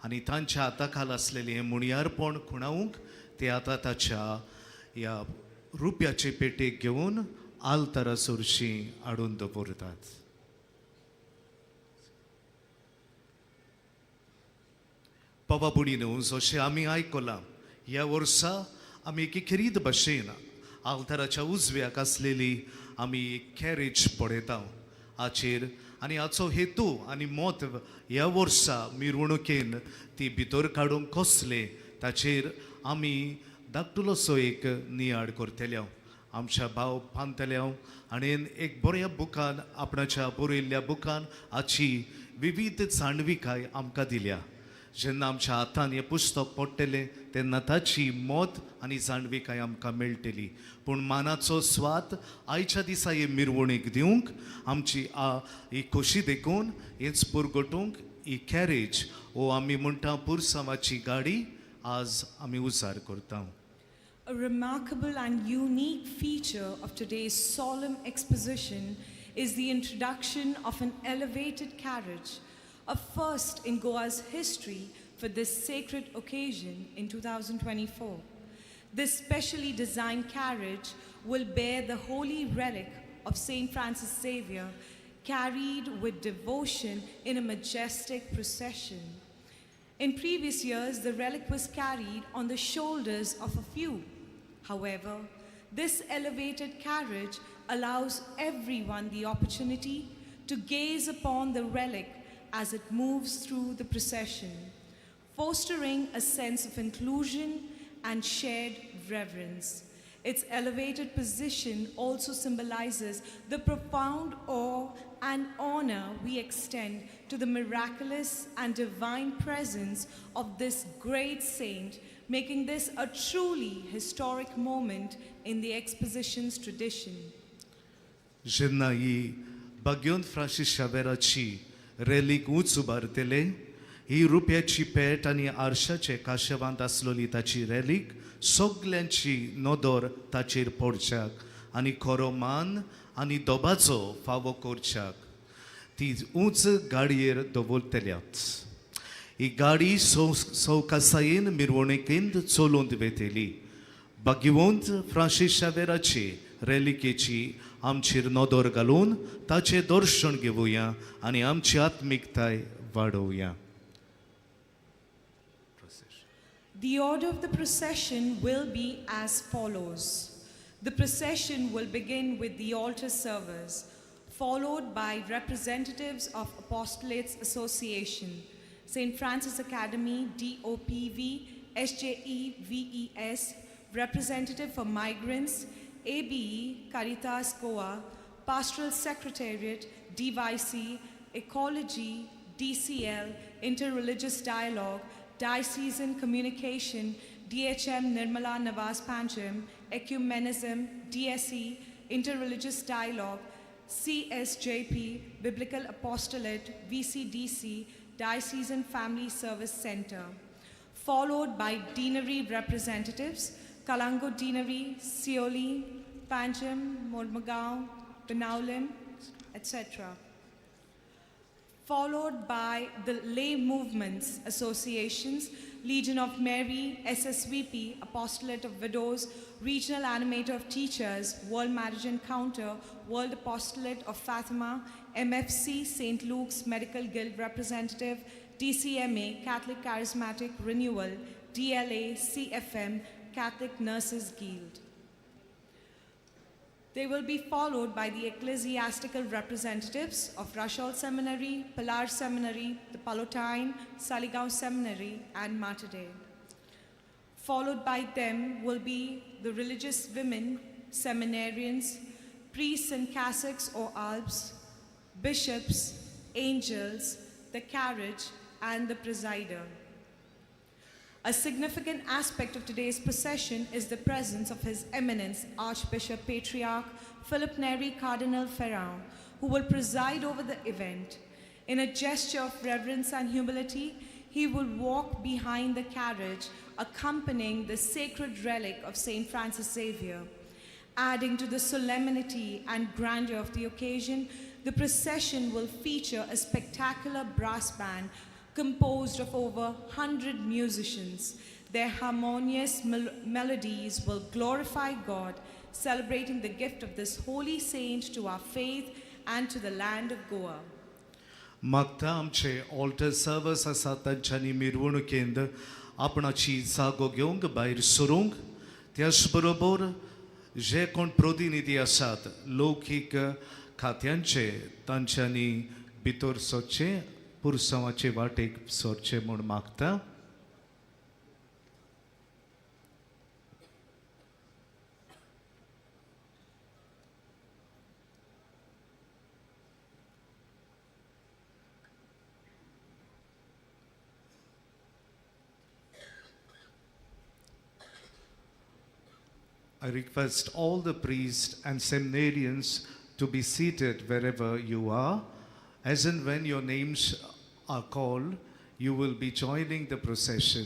आनी तांच्या हाता खाल आसलेलें हें मुणयारपण खुणावंक ते आतां ताच्या ह्या रुपयाचे पेटेक घेवन आल्तारा सरशी हाडून दवरतात. बाबा भयणीनो, जशें आमी आयकलां, ह्या वर्सा आमी एके खेरीत भाशेन आल्ताराच्या उजव्याक आसलेली आमी कॅरेज पळयता हाचेर आनी हाचो हेतू आनी मत ह्या वर्सा मिरवणुकेन ती भितर काडूंक कसले ताचेर आमी धाकटुलोसो एक नियाळ करतले. आमच्या भाव पांतले आनी एक बऱ्या बुकान आपणाच्या बरयल्ल्या बुकान हाची विविध जाणविकाय आमकां दिल्या. जेन्ना आमच्या हातान हें पुस्तक पडटलें तेन्ना ताची मत आनी जाणविकाय आमकां मेळटली. पूण मानाचो स्वाद आयच्या दिसा हे मिरवणीक दिवंक आमची ही खोशी देखून हेच पुरगटूंक ही कॅरेज वो आमी म्हणटा पुरसांवाची गाडी आज आमी उजार करता. A remarkable and unique feature of today's solemn exposition is the introduction of an elevated carriage, a first in Goa's history for this sacred occasion in 2024. This specially designed carriage will bear the holy relic of St. Francis Xavier, carried with devotion in a majestic procession. In previous years, the relic was carried on the shoulders of a few. However, this elevated carriage allows everyone the opportunity to gaze upon the relic as it moves through the procession, fostering a sense of inclusion and shared reverence. Its elevated position also symbolizes the profound awe and honor we extend to the miraculous and divine presence of this great saint, making this a truly historic moment in the exposition's tradition. जेन्ना ही भाग्यवंत Francis शावेराची रॅलीक ऊंच उबारतले, ही रुप्याची पेट आनी आरशाचे काशेवांत आसलोली ताची रॅलीक सगल्यांची नदर ताचेर पडच्याक आनी खरो मान आनी दोबाचो फावो करच्याक ती ऊंच गाडयेर दवरतल्यात. ही गाडी सवकासायेन मिरवणुकेंत चलोवन वेतली. भाग्यवंत फ्रांसीस शावेराची रेलिकेची आमचेर नदर घालून ताचें दर्शन घेवया आनी आमची आत्मिकताय वाडोवया. The order of the procession will be as follows. The procession will begin with the altar servers, followed by representatives of Apostolates Association, St. Francis Academy, DOPV, SJE, VES, representative for migrants, ABE, Caritas Goa, Pastoral Secretariat, DYC, Ecology, DCL, Interreligious Dialogue, Diocesan Communication, DHM Nirmala Navas Pancham, Ecumenism, DSE, Interreligious Dialogue, CSJP, Biblical Apostolate, VCDC, Diocesan Family Service Center, followed by deanery representatives, Kalango Deanery, Sioli, Pancham, Mormugao, Benaulim, etc., followed by the lay movements, associations, Legion of Mary, SSVP, Apostolate of Widows, Regional Animator of Teachers, World Marriage Encounter, World Apostolate of Fatima, MFC, St. Luke's Medical Guild Representative, DCMA, Catholic Charismatic Renewal, DLA, CFM, Catholic Nurses Guild. They will be followed by the ecclesiastical representatives of Rachol Seminary, Pilar Seminary, the Pallottine, Saligao Seminary, and Mater Dei. Followed by them will be the religious women, seminarians, priests in cassocks or albs, bishops, angels, the carriage, and the presider. A significant aspect of today's procession is the presence of His Eminence Archbishop Patriarch Philip Neri Cardinal Ferrao, who will preside over the event. In a gesture of reverence and humility, he will walk behind the carriage, accompanying the sacred relic of St. Francis Xavier. Adding to the solemnity and grandeur of the occasion, the procession will feature a spectacular brass band composed of over 100 musicians. Their harmonious melodies will glorify God, celebrating the gift of this holy saint to our faith and to the land of Goa. मागता आमचे alter सर्वस आसा तांच्यांनी मिरवणुकेंत आपणाची जागो घेवंक भायर सरूंक, त्याच बरोबर जे कोण प्रतिनिधी आसात लौकीक खात्यांचे तांच्यांनी भितर सरचें, पुरसांवाचे वाटेक सरचें म्हूण मागता. I request all the priests and seminarians to be seated wherever you are. As and when your names are called, you will be joining the procession.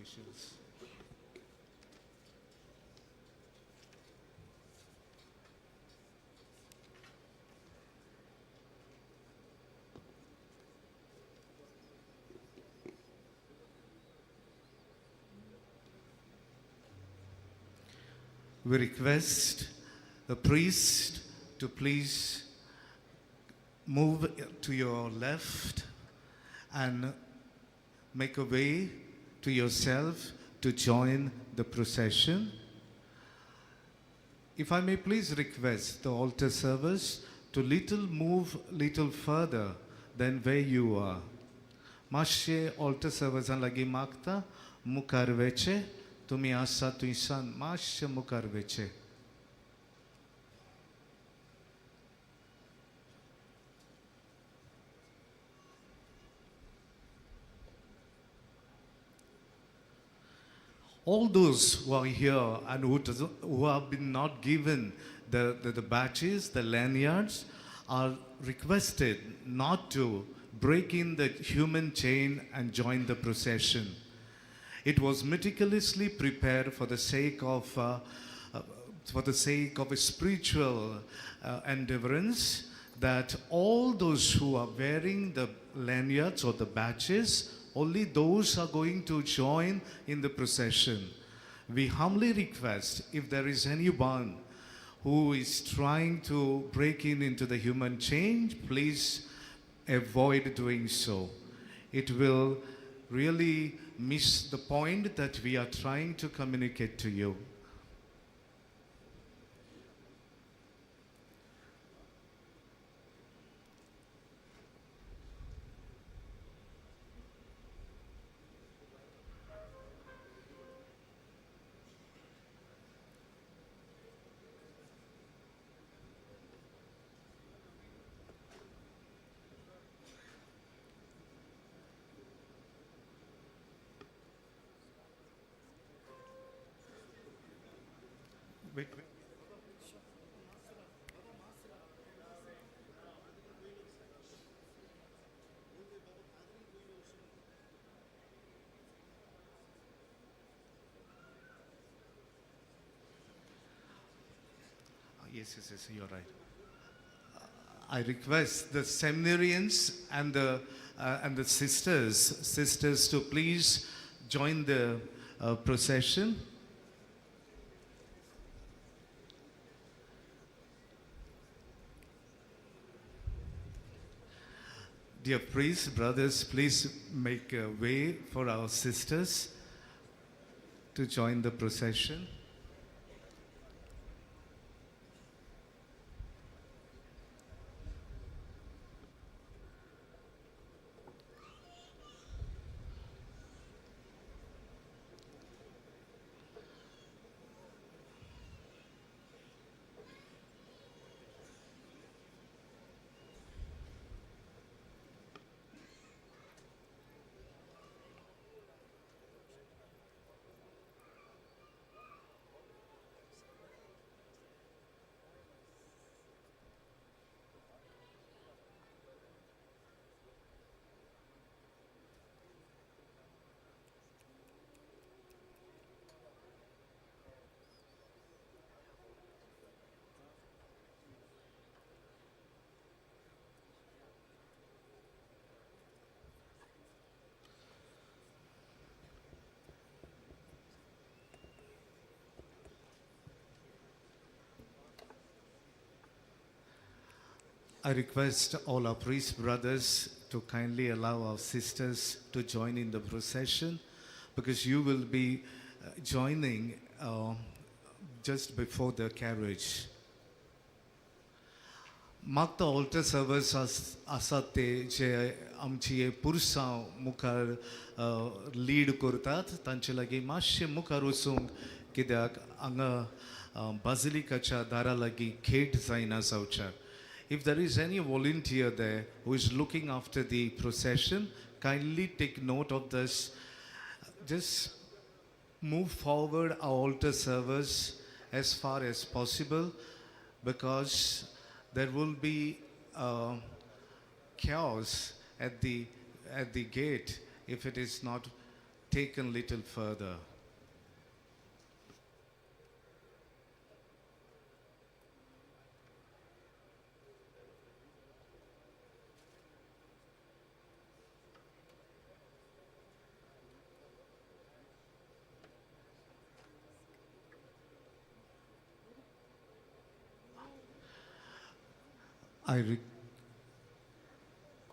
Congratulations. We request the priest to please move to your left and make a way to yourself to join the procession. If I may please request the altar servers to little move little further than where you are. मातशे altar servers लागीं मागता मुखार वेचे तुमी आसा थंयसान मातशे मुखार वेचे. All those who are here and who have been not given the badges, the lanyards, are requested not to break in the human chain and join the procession. It was meticulously prepared for the sake of a spiritual endeavorance, that all those who are wearing the lanyards or the badges, only those are going to join in the procession. We humbly request, if there is anyone who is trying to break into the human chain, please avoid doing so. It will really miss the point that we are trying to communicate to you. Wait, wait. Yes, yes, yes, you're right. I request the seminarians and the sisters to please join the procession. Dear priests, brothers, please make a way for our sisters to join the procession. I request all our priest brothers to kindly allow our sisters to join in the procession, because you will be joining just before the carriage. मागता alter सर्वस आसात ते जे आमची पुरसांव मुखार lead करतात तांचे लागीं मातशें मुखार वचूंक, कित्याक हांगा बाजिलिकाच्या दारा लागीं खेट जायना जावच्याक. If there is any volunteer there who is looking after the procession, kindly take note of this. Just move forward our altar servers as far as possible, because there will be chaos at the gate if it is not taken little further.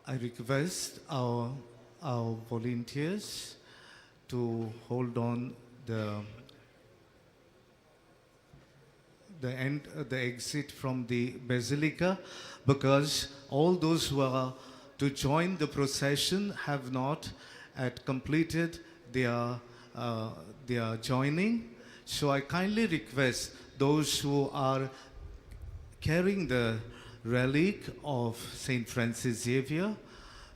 I request our volunteers to hold on the exit from the basilica, because all those who are to join the procession have not completed their joining. So I kindly request those who are carrying the relic of Saint Francis Xavier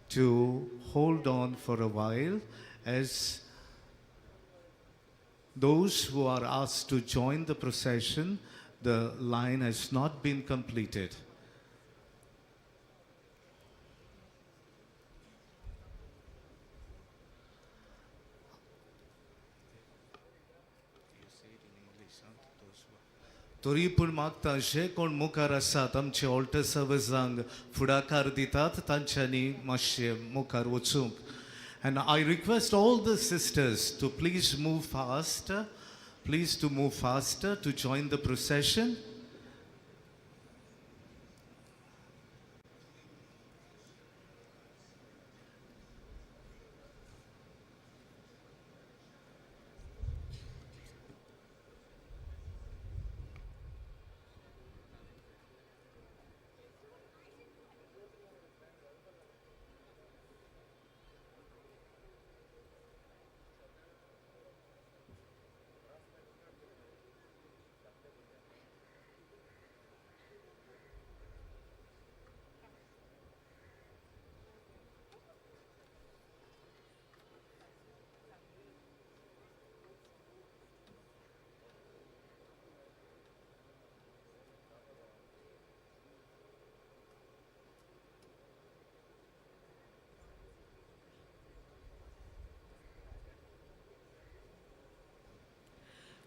to hold on for a while, as those who are asked to join the procession, the line has not been completed. तरी पूण मागता जे कोण मुखार आसात आमचे alter सर्विसांक फुडाकार दितात तांच्यांनी मातशें मुखार वचूंक. And I request all the sisters to please move faster, please to move faster to join the procession.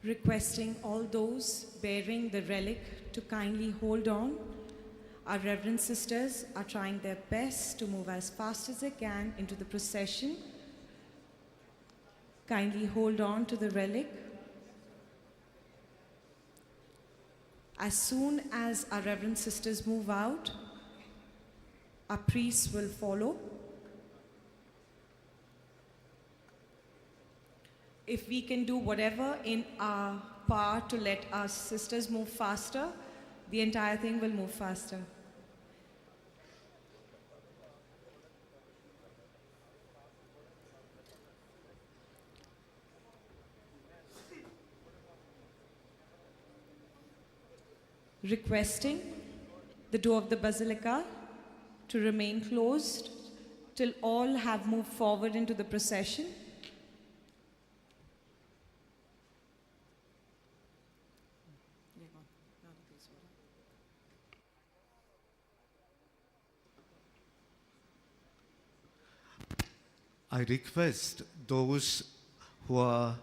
Requesting all those bearing the relic to kindly hold on. Our reverend sisters are trying their best to move as fast as they can into the procession. Kindly hold on to the relic. As soon as our reverend sisters move out, our priests will follow. If we can do whatever in our power to let our sisters move faster, the entire thing will move faster. Requesting the door of the basilica to remain closed till all have moved forward into the procession. I request those who are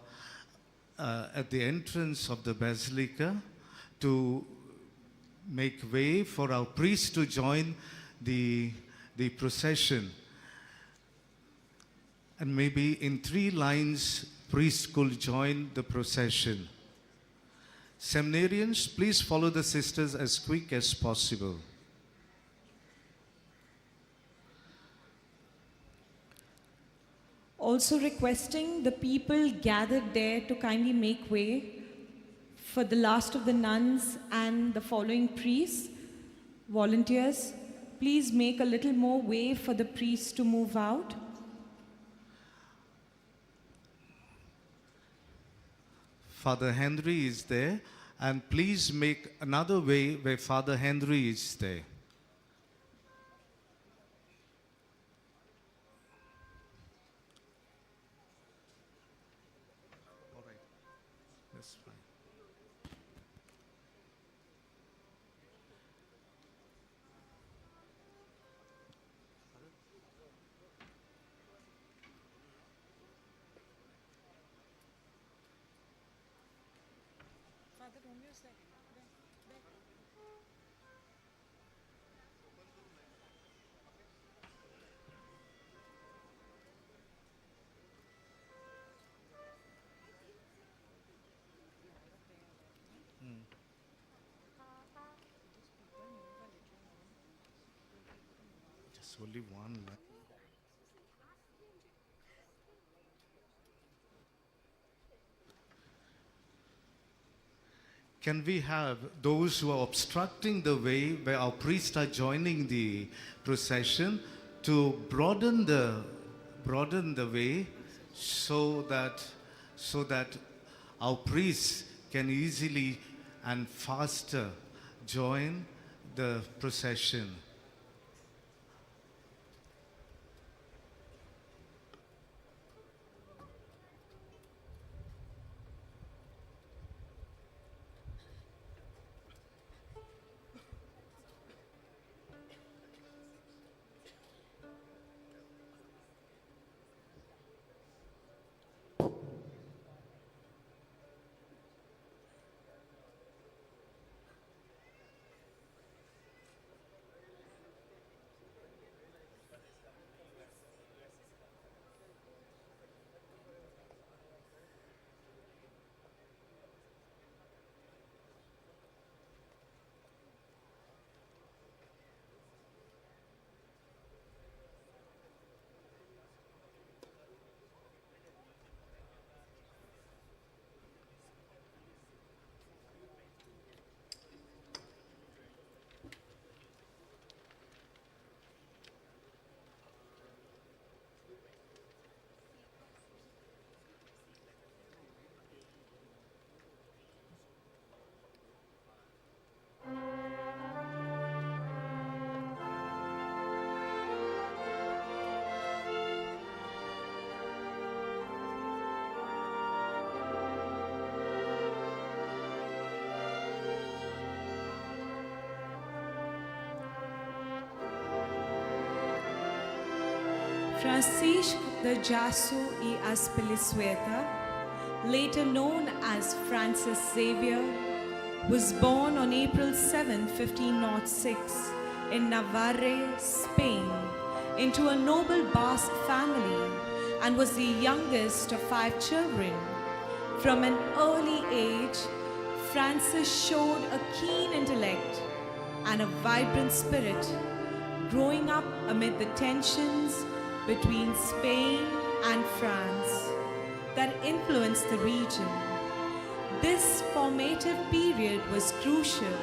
at the entrance of the basilica to make way for our priests to join the procession. And maybe in 3 lines, priests could join the procession. Seminarians, please follow the sisters as quick as possible. Also requesting the people gathered there to kindly make way for the last of the nuns and the following priests. Volunteers, please make a little more way for the priests to move out. Father Henry is there, and please make another way where Father Henry is there. Just only one line. Can we have those who are obstructing the way where our priests are joining the procession to broaden the way so that our priests can easily and faster join the procession? Francisco de Jasso y Azpilicueta, later known as Francis Xavier, was born on April 7, 1506, in Navarre, Spain, into a noble Basque family and was the youngest of 5 children. From an early age, Francis showed a keen intellect and a vibrant spirit, growing up amid the tensions between Spain and France that influenced the region. This formative period was crucial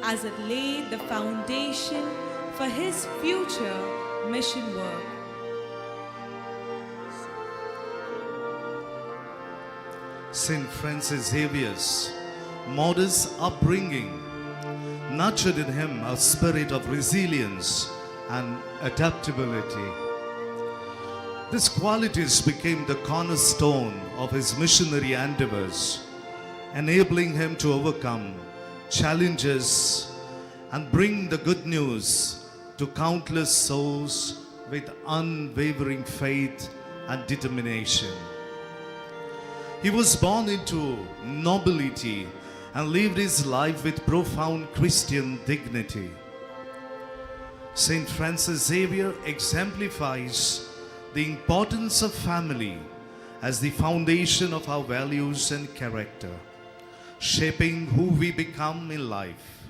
as it laid the foundation for his future mission work. St. Francis Xavier's modest upbringing nurtured in him a spirit of resilience and adaptability. These qualities became the cornerstone of his missionary endeavors, enabling him to overcome challenges and bring the good news to countless souls with unwavering faith and determination. He was born into nobility and lived his life with profound Christian dignity. St. Francis Xavier exemplifies the importance of family as the foundation of our values and character, shaping who we become in life.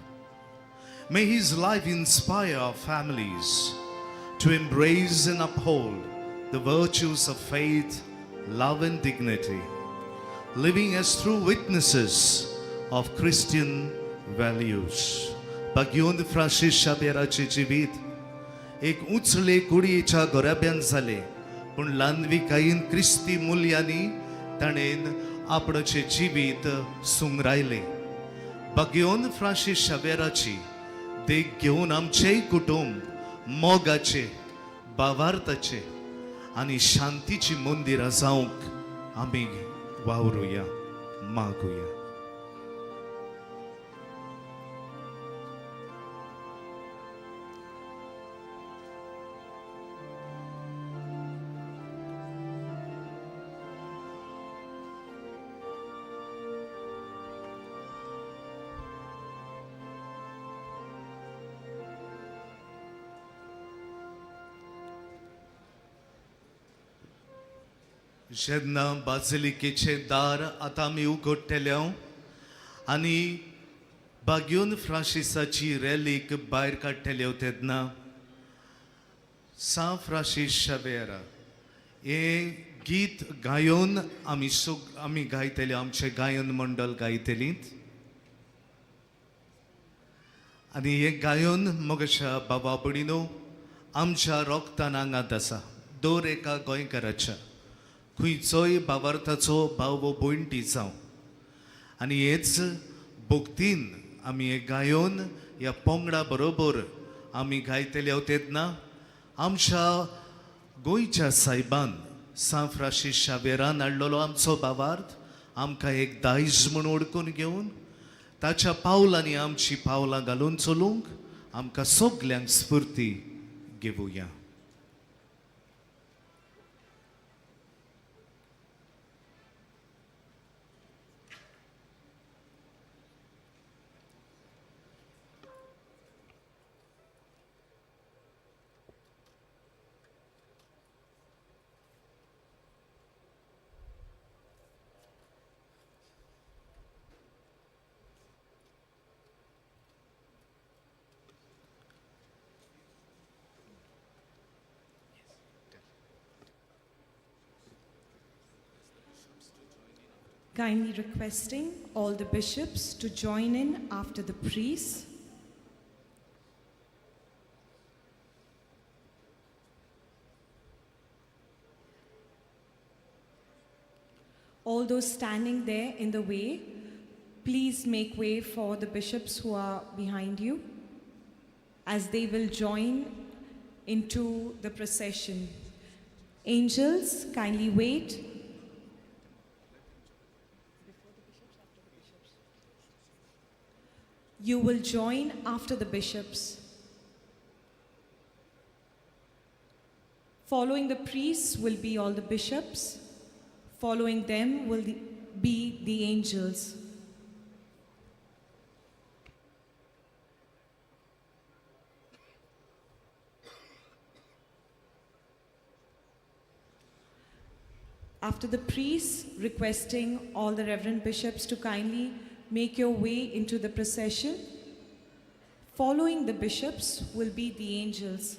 May his life inspire our families to embrace and uphold the virtues of faith, love, and dignity, living as true witnesses of Christian values. Bagyon Francis Xavierचे जिवीत एक उंचले कुडयेच्या घराब्यान जालें, पूण ल्हानविकायेन क्रिस्ती मुल्यांनी ताणें आपणाचें जिवीत सुंगरायलें. बाग्योन Francis शावेराची देख घेवन आमचेंय कुटुंब मोगाचें, भावार्थाचें आनी शांतीची मंदिरां जावंक आमी वावरुया, मागुया. जेन्ना बाजिलिकेचें दार आतां आमी उगडटले आनी बाग्यून फ्रांसिसाची रॅलीक भायर काडटल्यो तेन्ना सां फ्रांसीस शावेरा हें गीत गायोन आमी आमी गायतले, आमचें गायन मंडळ गायतलीं आनी हें गायोन म्हज्या बाबा भयणीनो आमच्या रोगतान आंगांत आसा. दर एका गोंयकाराच्या खंयचोय बावार्थाचो भाव वो भयण जावं आनी हेच भक्तीन आमी हें गायोन ह्या पंगडा बरोबर आमी गायतले तेन्ना आमच्या गोंयच्या सायबान सां फ्रांसीस शावेरान हाडलेलो आमचो बावार्थ आमकां एक दायज म्हूण ओडकून घेवन ताच्या पावलांनी आमची पावलां घालून चलूंक आमकां सगल्यांक स्फुर्ती घेवया. Kindly requesting all the bishops to join in after the priests. All those standing there in the way, please make way for the bishops who are behind you, as they will join into the procession. Angels, kindly wait. You will join after the bishops. Following the priests will be all the bishops. Following them will be the angels. After the priests, requesting all the reverend bishops to kindly make your way into the procession. Following the bishops will be the angels.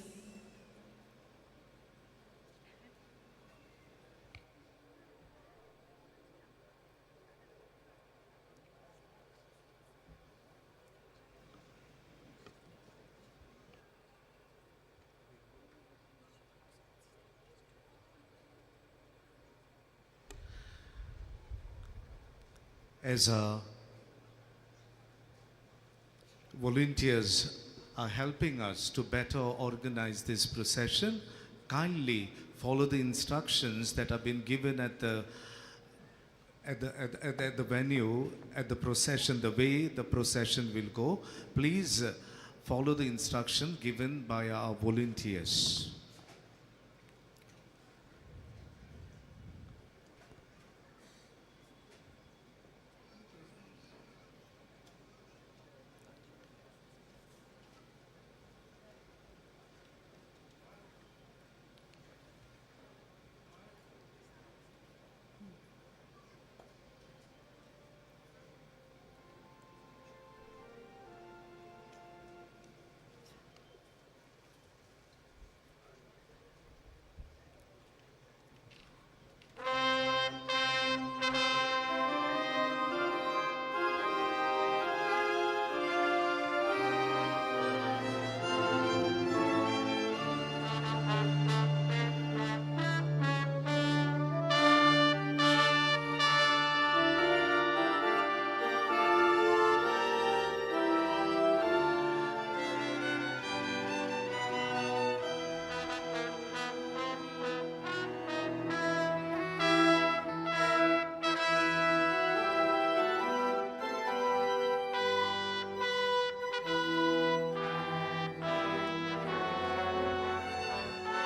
As a volunteers are helping us to better organize this procession, kindly follow the instructions that have been given at the venue, at the procession, the way the procession will go. Please follow the instruction given by our volunteers.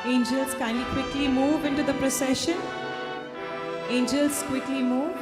Angels, kindly quickly move into the procession. Angels, quickly move.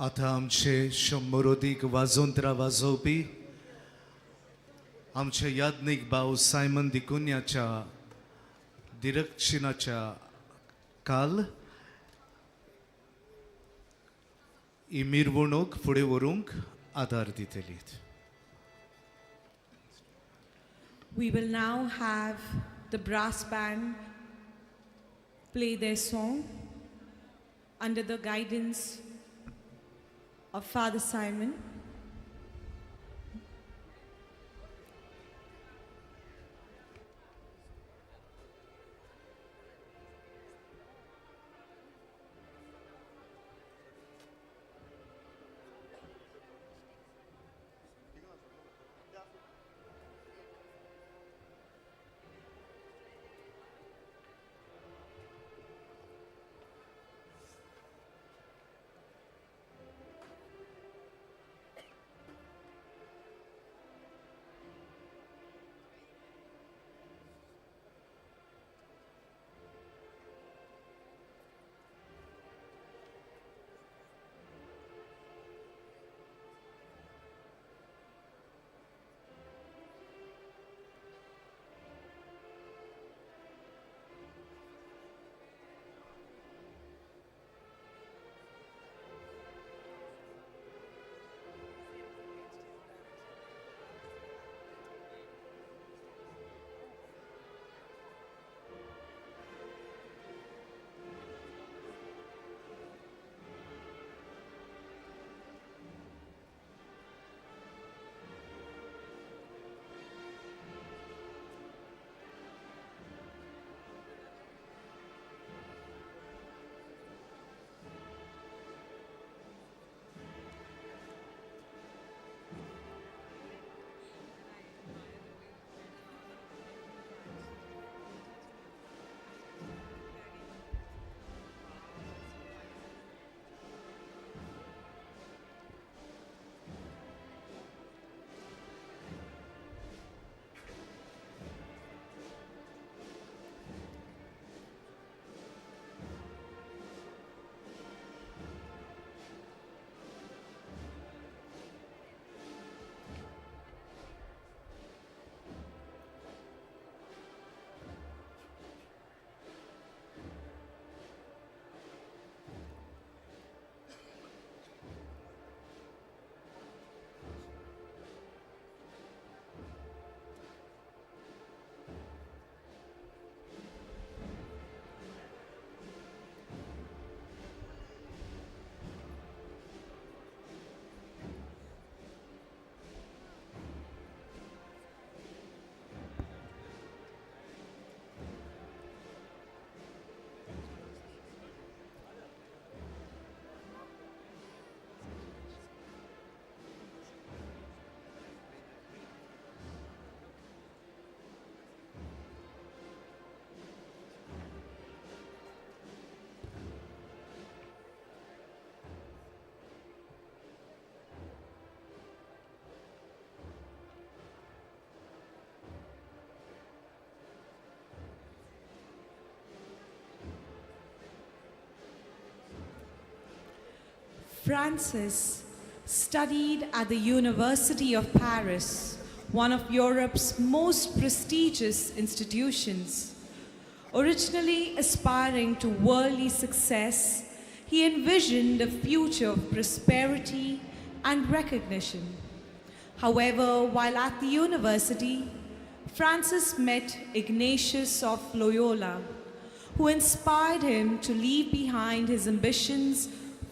आतां आमचे 100 अदीक वाजोंत्रां वाजोवपी आमचे याज्ञीक भाव Simon दिकुन्याच्या दिरक्षिणाच्या काल ही मिरवणूक फुडें व्हरूंक आदार दितली. We will now have the brass band play their song under the guidance of Father Simon. Francis studied at the University of Paris, one of Europe's most prestigious institutions. Originally aspiring to worldly success, he envisioned a future of prosperity and recognition. However, while at the university, Francis met Ignatius of Loyola, who inspired him to leave behind his ambitions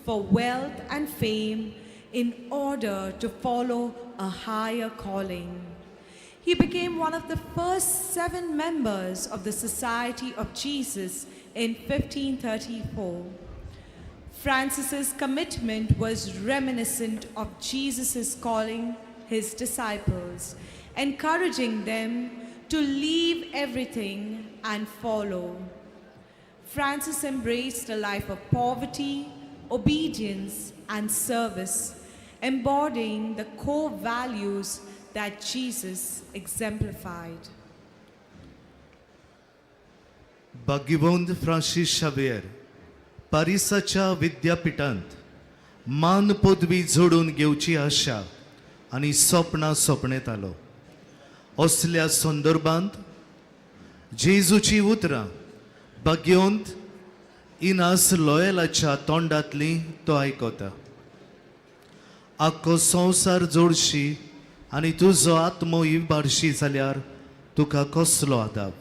for wealth and fame in order to follow a higher calling. He became one of the first 7 members of the Society of Jesus in 1534. Francis's commitment was reminiscent of Jesus's calling his disciples, encouraging them to leave everything and follow. Francis embraced a life of poverty, obedience, and service, embodying the core values that Jesus exemplified. भाग्यवंत Francis Xavier पारिसाच्या विद्यापीठांत मान पदवी जोडून घेवची आशा आनी सपनां सपनेतालो. असल्या संदर्भांत जेजूची उतरां भाग्यवंत इनास लॉयलाच्या तोंडांतली तो आयकता. आख्खो संवसार जोडशी आनी तुजो आत्मो इबाडशी जाल्यार तुका कसलो आदाब.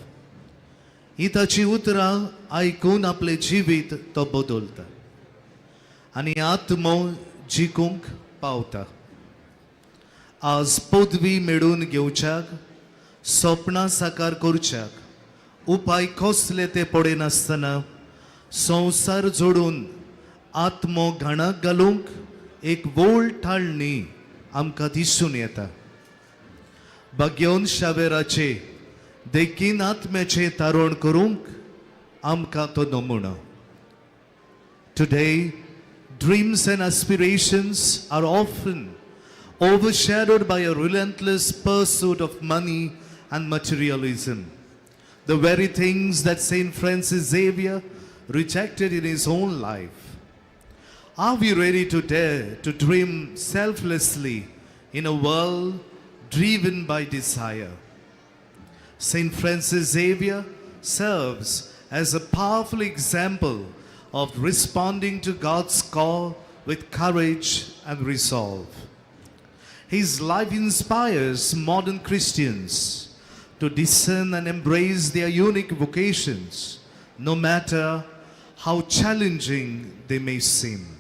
ही ताची उतरां आयकून आपलें जिवीत तो बदलता आनी आत्मो जिखूंक पावता. आज पदवी मेळून घेवच्याक, सपनां साकार करच्याक उपाय कसले ते पळयनासतना संवसार जोडून आत्मो घाणाक घालूंक एक व्हड ठाळणी आमकां दिसून येता. भाग्यवंत शावेराचे देखीन आत्म्याचें तारण करूंक आमकां तो नमुनो. Today, dreams and aspirations are often overshadowed by a relentless pursuit of money and materialism, the very things that Saint Francis Xavier rejected in his own life. Are we ready to dare to dream selflessly in a world driven by desire? Saint Francis Xavier serves as a powerful example of responding to God's call with courage and resolve. His life inspires modern Christians to discern and embrace their unique vocations, no matter how challenging they may seem.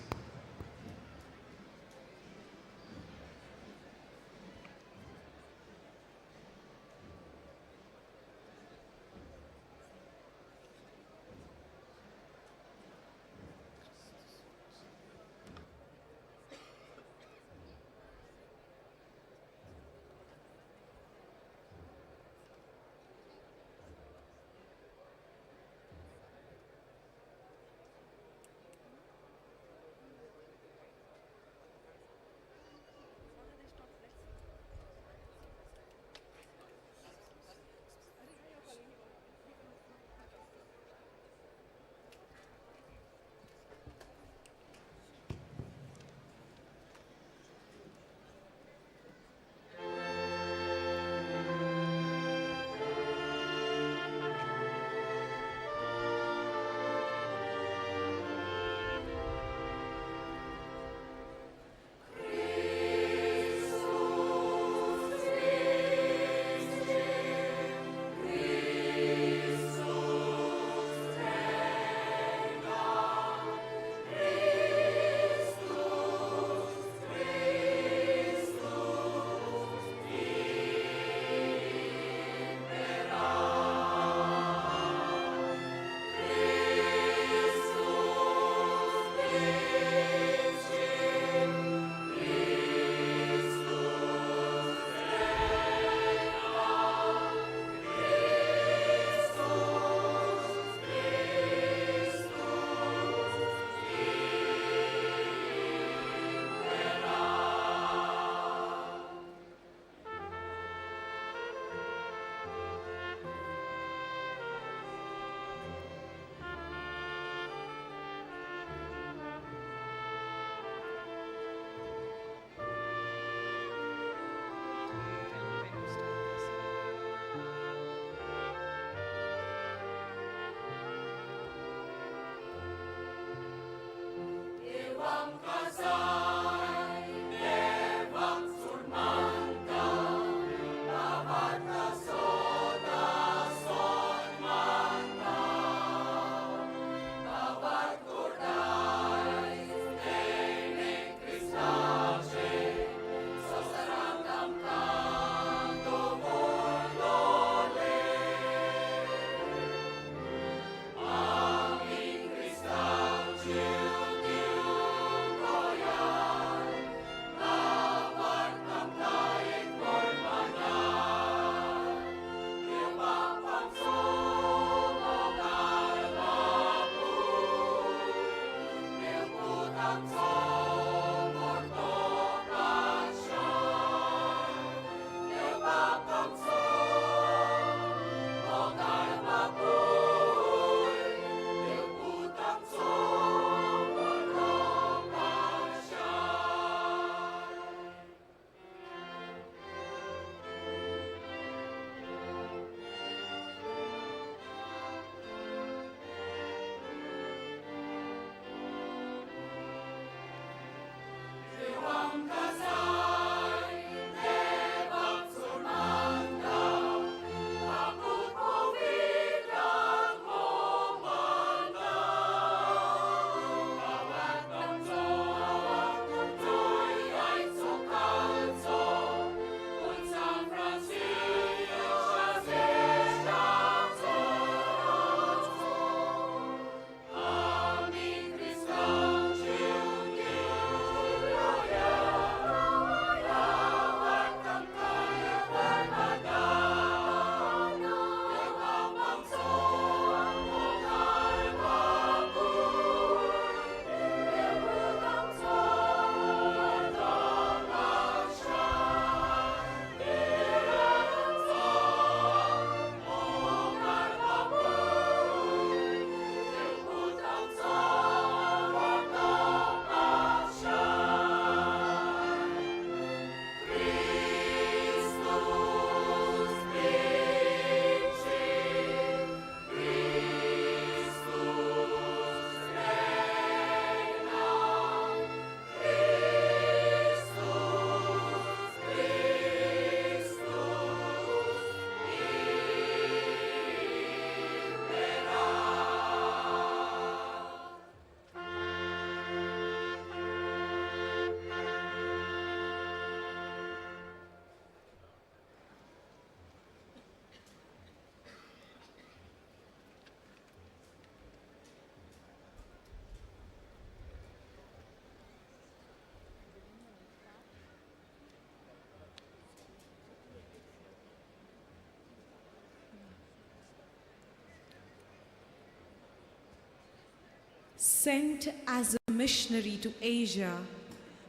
Sent as a missionary to Asia,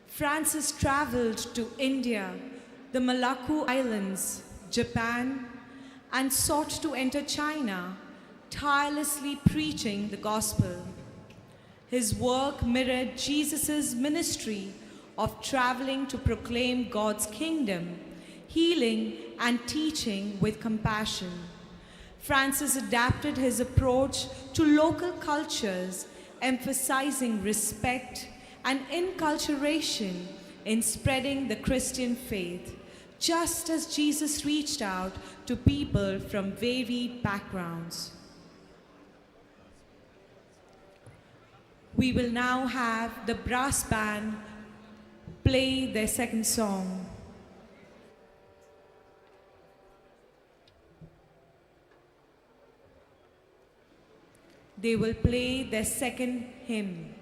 Francis traveled to India, the Maluku Islands, Japan, and sought to enter China, tirelessly preaching the gospel. His work mirrored Jesus' ministry of traveling to proclaim God's kingdom, healing and teaching with compassion. Francis adapted his approach to local cultures, emphasizing respect and inculturation in spreading the Christian faith, just as Jesus reached out to people from varied backgrounds. We will now have the brass band play their second song. They will play their second hymn.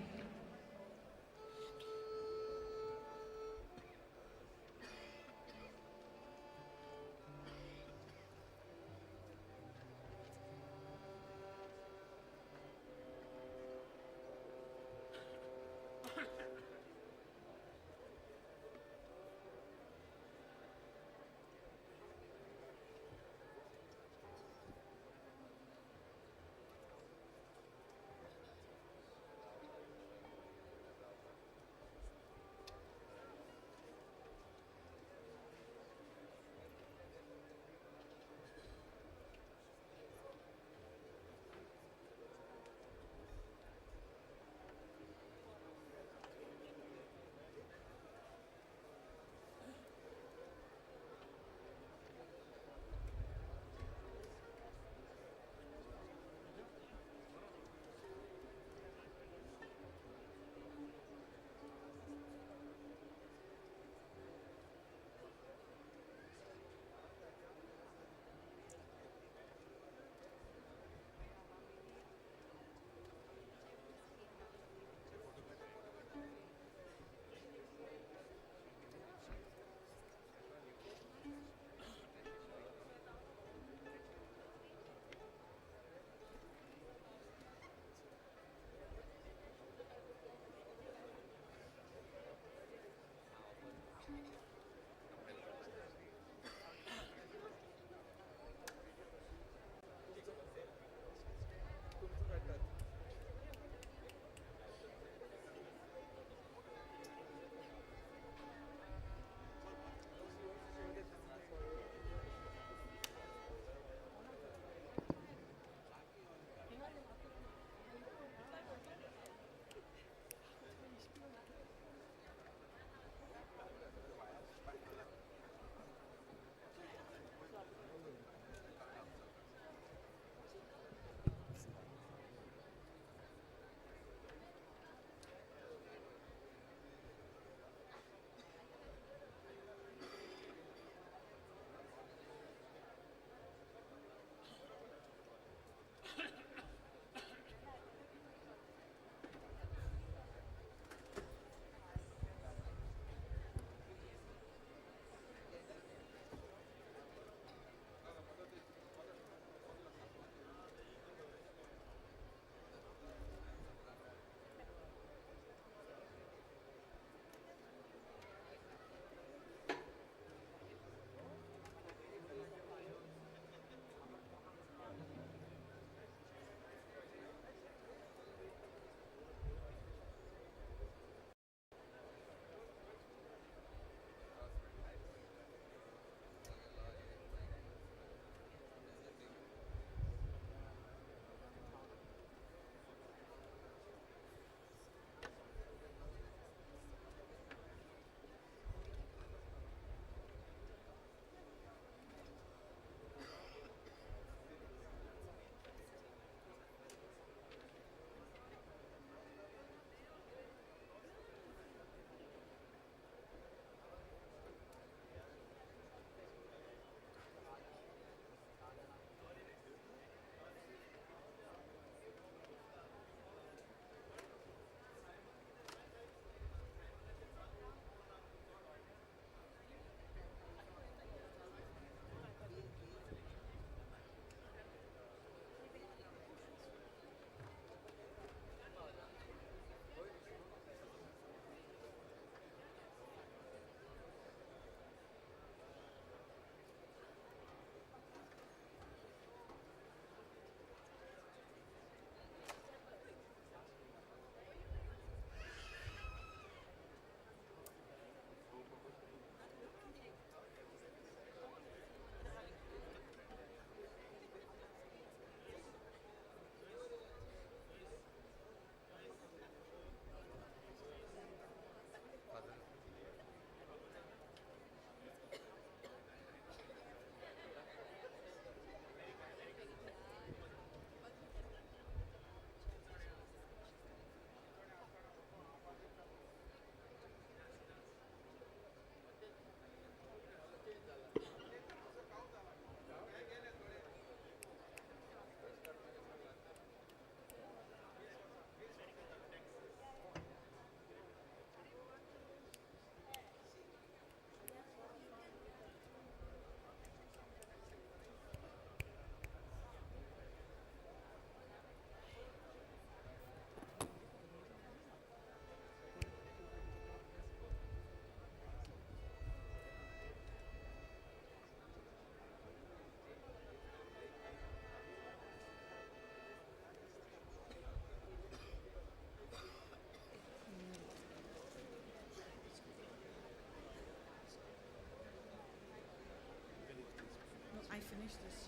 Finish this.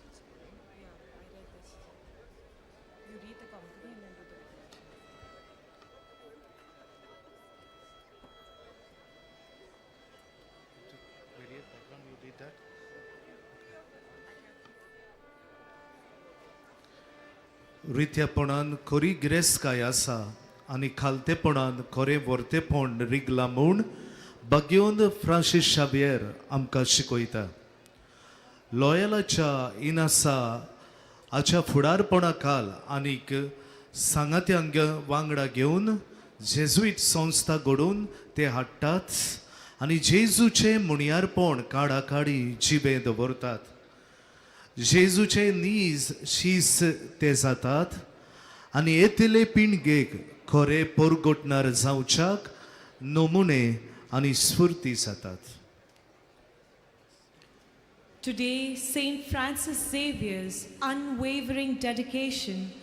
Yeah, I read this. You read the commentary and then do the reflection. You did that? रित्यापणान खरी गिरेस्तकाय आसा आनी खालतेपणान खरें व्हरतेपण रिगलां म्हूण बाग्योन Francis Xavier आमकां शिकयता. लॉयलाच्या इनासा हाच्या फुडारपणा खाल आनीक सांगात्यांक वांगडा घेवन जेजुईट संस्था घडोवन ते हाडटात आनी जेजूचें मुणयारपण काडाकाडी जिबें दवरतात. जेजूचे नीज शीस ते जातात आनी येतले पिणगेक खरें पोरगोटणार जावच्याक नमुने आनी स्फुर्ती जातात. Today, St. Francis Xavier's unwavering dedication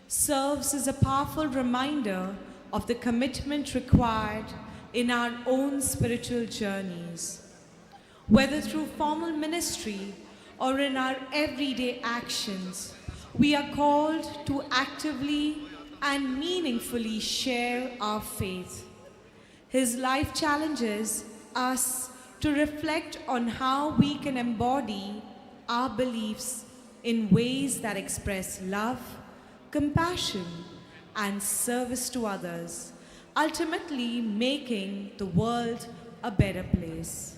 serves as a powerful reminder of the commitment required in our own spiritual journeys. Whether through formal ministry or in our everyday actions, we are called to actively and meaningfully share our faith. His life challenges us to reflect on how we can embody our beliefs in ways that express love, compassion, and service to others, ultimately making the world a better place.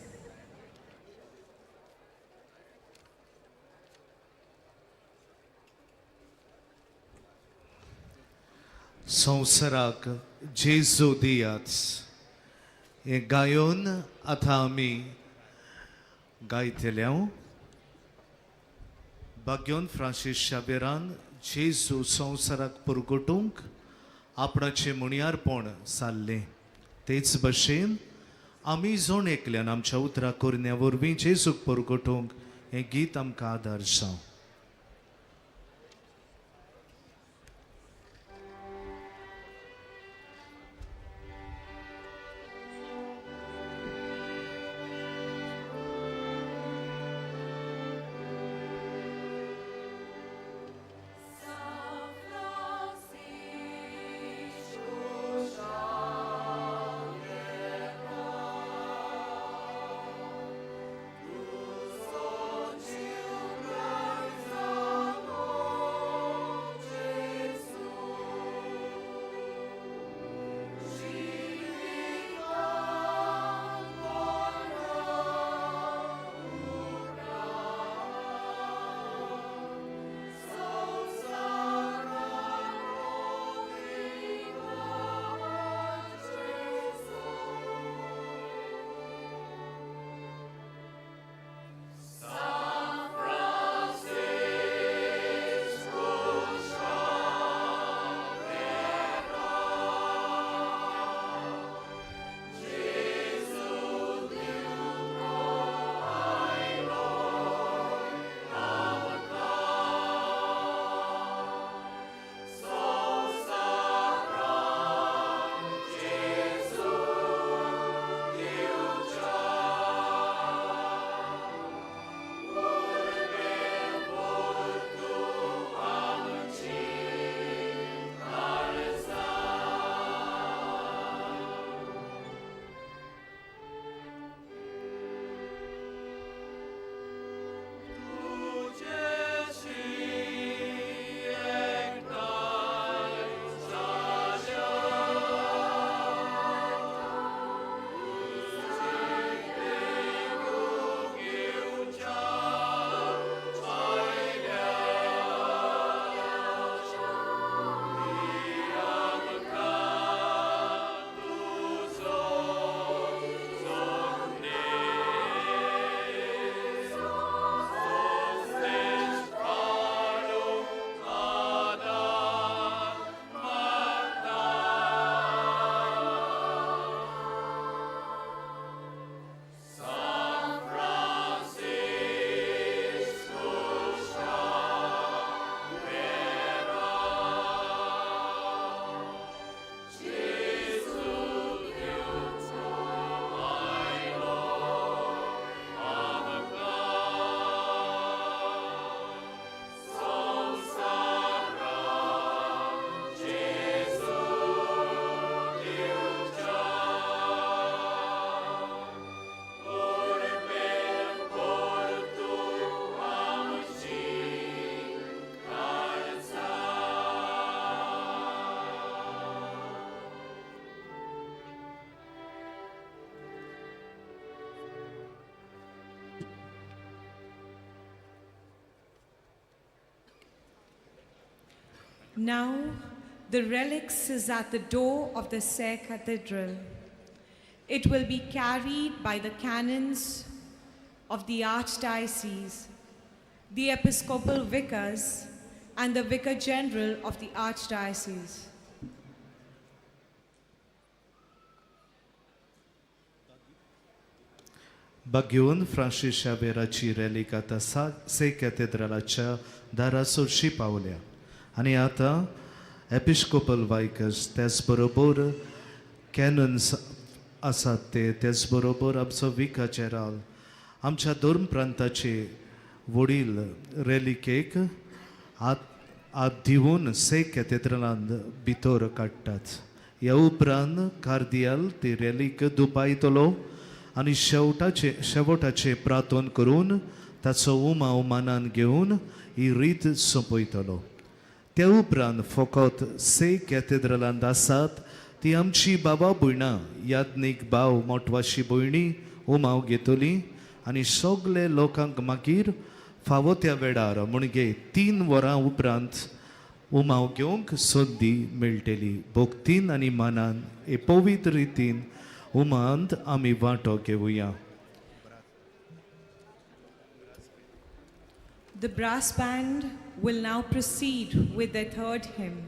संवसाराक जेजू दियात हें गायोन आतां आमी गायतले. बाग्योन Francis शाबेरान जेजू संवसाराक पुरगोटूंक आपणाचें मुणयारपण सारलें. तेच भशेन आमी जण एकल्यान आमच्या उतरां करण्या वरवीं जेजूक पुरगोटूंक हें गीत आमकां आदार जावं. Lord. Now, the relics is at the door of the Se Cathedral. It will be carried by the canons of the Archdiocese, the Episcopal vicars, and the Vicar General of the Archdiocese. बागेवन Francis शावेराची रॅलीक आतां से कॅथेड्रलाच्या दारा सरशी पावल्या आनी आतां Episcopal वायकर्स त्याच बरोबर cannons आसात ते त्याच बरोबर आमचो विका जेराल आमच्या धर्म प्रांताचे वडील रॅलिकेक हात हात दिवन से कॅथेड्रलांत भितर काडटात. ह्या उपरांत कार्दियाल ती रॅलीक दुबायतलो आनी शेवटाचे प्रार्थन करून ताचो उमाव मानान घेवन ही रीत सोंपयतलो. त्या उपरांत फकत से कॅथेड्रलांत आसात ती आमची बाबा भयणां याज्ञीक भाव मोटवाशी भयणी उमाव घेतली आनी सगळे लोकांक मागीर फावो त्या वेळार म्हणजे 3 वरां उपरांत उमाव घेवंक संदी मेळटली. भक्तीन आनी मानान हे पवित्र रितीन उमांत आमी वांटो घेवया. The brass band will now proceed with their third hymn.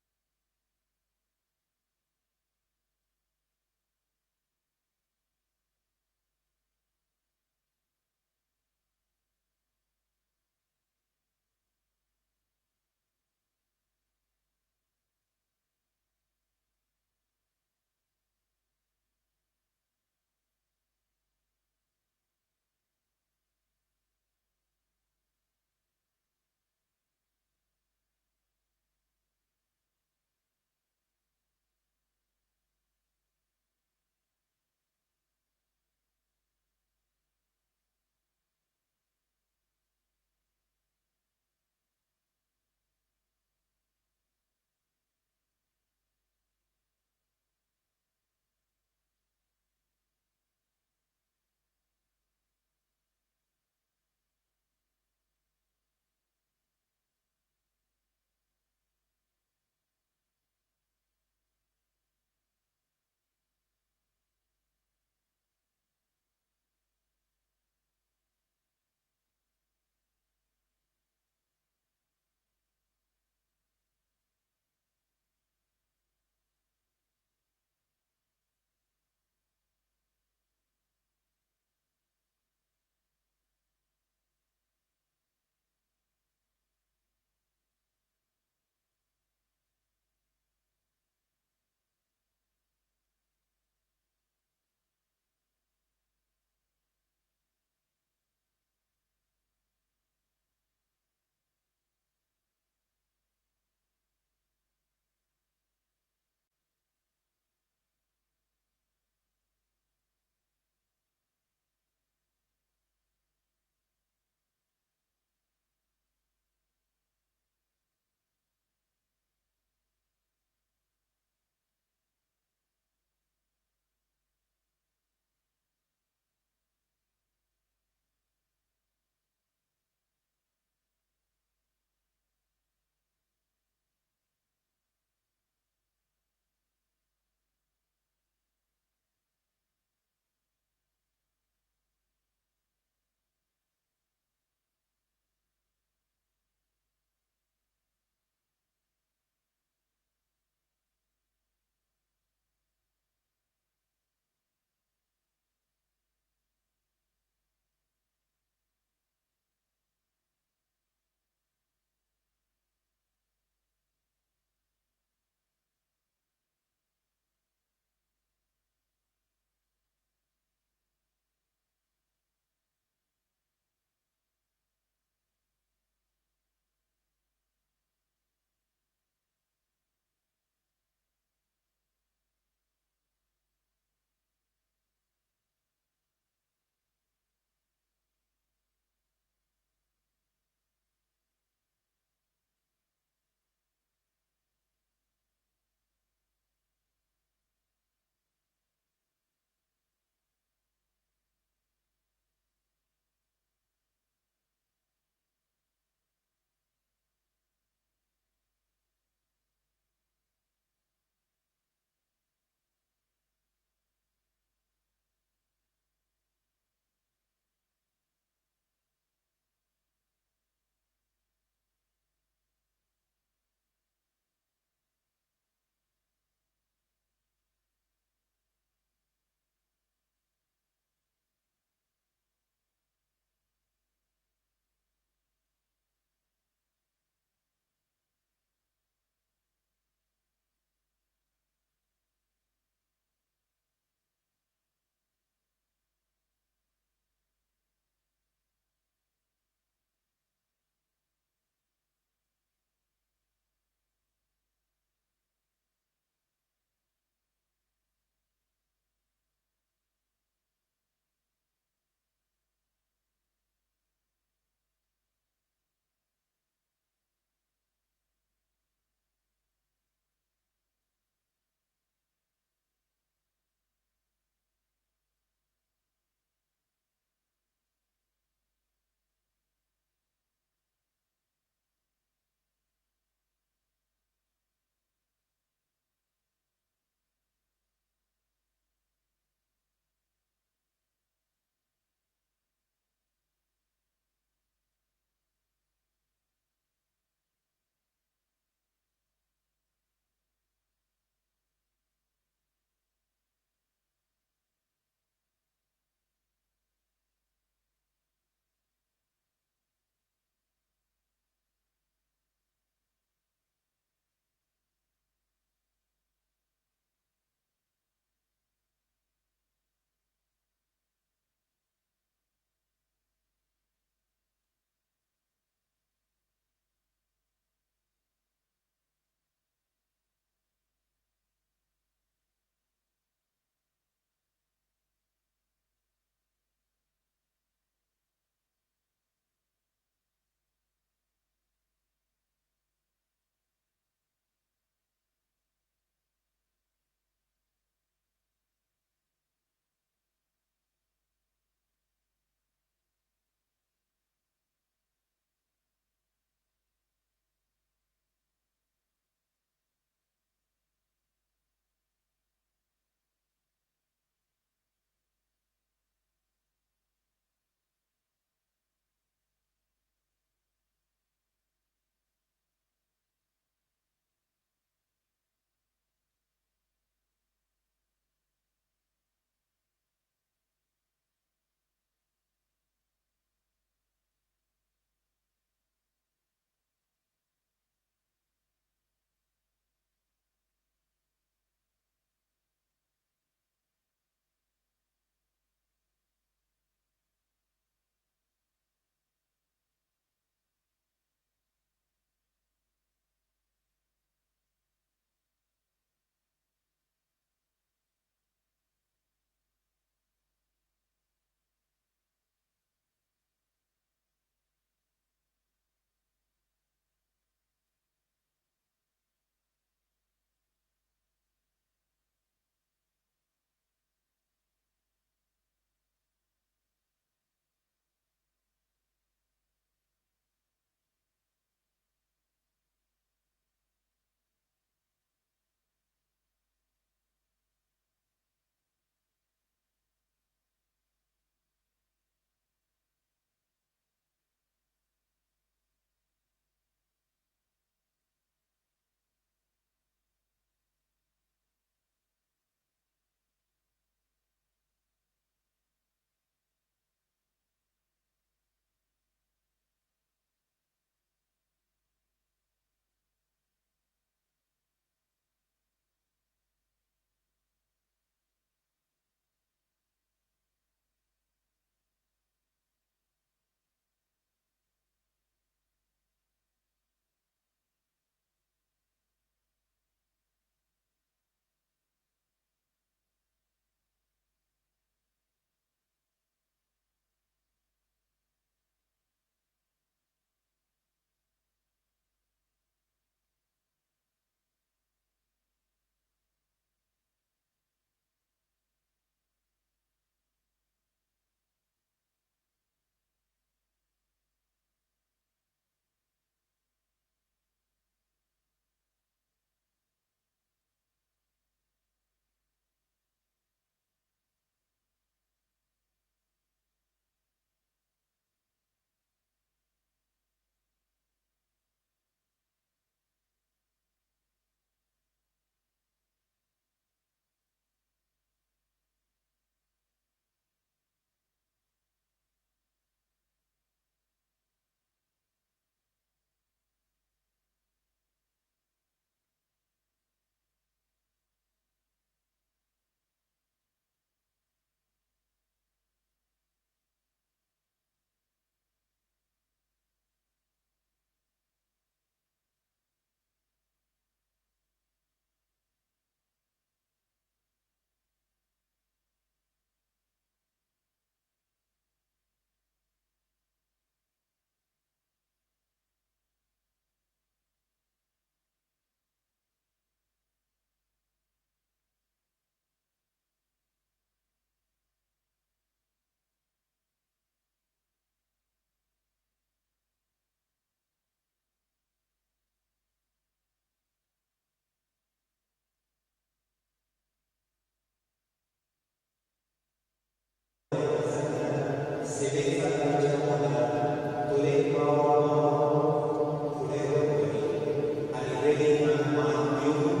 देखान मान दिवन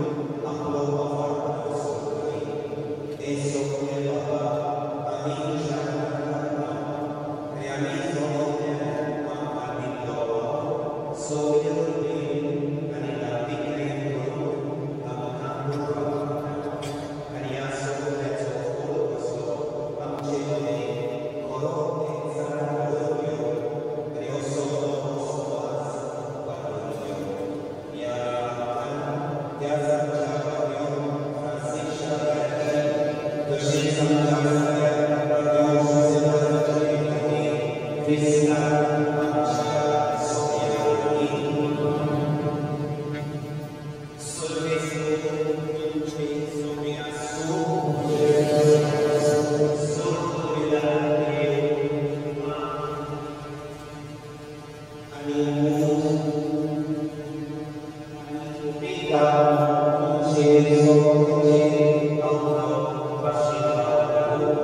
आपलो अफाट सोदताय. ते सगळे बाबा आमी तुज्या मुखार आनी आमी जो अज्ञान आमकां दिल्लो सगळे वरवीं आनी धार्मिकतायेन करून आमकां पुरवता आनी ह्या सगळ्याचो फळ कसो आमचे मदीं खरो एकचार घडोवन घेवन आनी असो समाज वाडोवन घेवन ह्या आमकां त्याच आमच्या भाग्योन फ्रांसीस तशेंच आमच्या सगळ्या भाग्योन खातीर क्रिस्तान आमच्या सोम्या वरवीं. सर्वेस्पर तुमचे सोमे आसूं. सर्व देव आनी पिता तुमचे सोम्याचेर आपलो आशिर्वाद घालूं.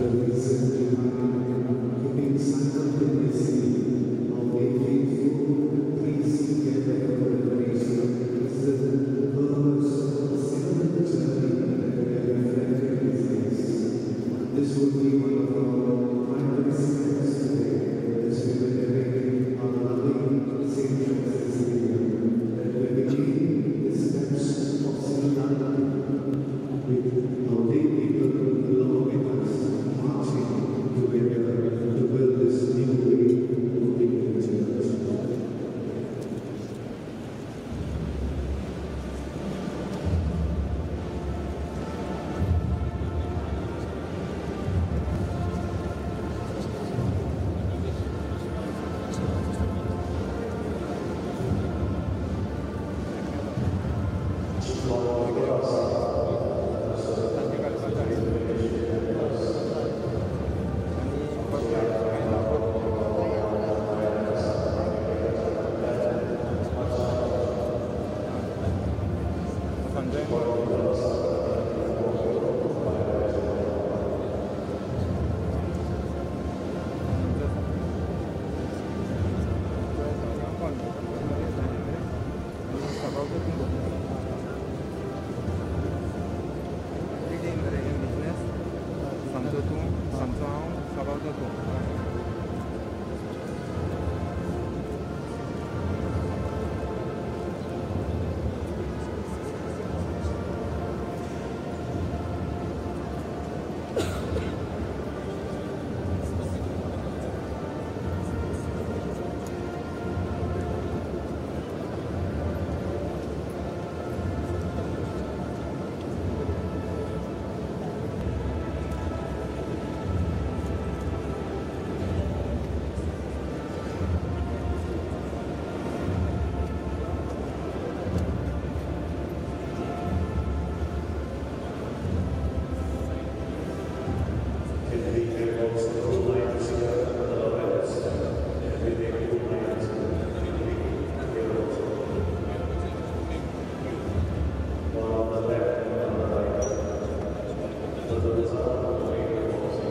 the reason behind keeping simultaneously our lay faithful and priests together for veneration is the purpose of the synodal journey that we are reflecting these days. This would be one of our primary steps today as we venerate our loving Saint Francis Xavier, that we begin the steps of synodality with our lay people along with us, marching together to build this new way of being in the church. Can we have also two lines here on the left? Can we make two lines here also? One on the left, one on the right. Others are on the way also.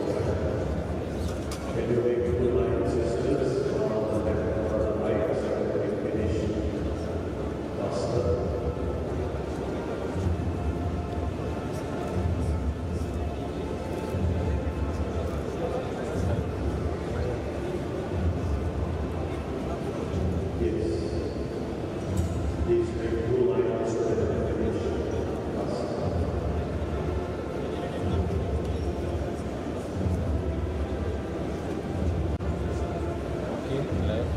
Can you make two lines, sisters? One on the left, one on the right, so that we finish faster. Yes. Please make two lines so that we finish faster. Okay, left.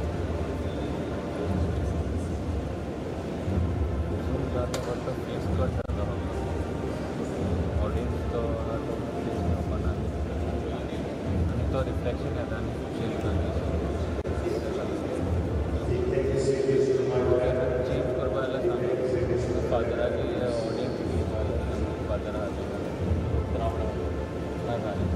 Zoom जाता फक्त face cut जाता audience तो तो face मेळपा ना आनी तो reflection येता आनी चेंज चेंज करपा जाल्यार सांग फादराक ऑडियन्स फादर आहा क्रावड ना जालें.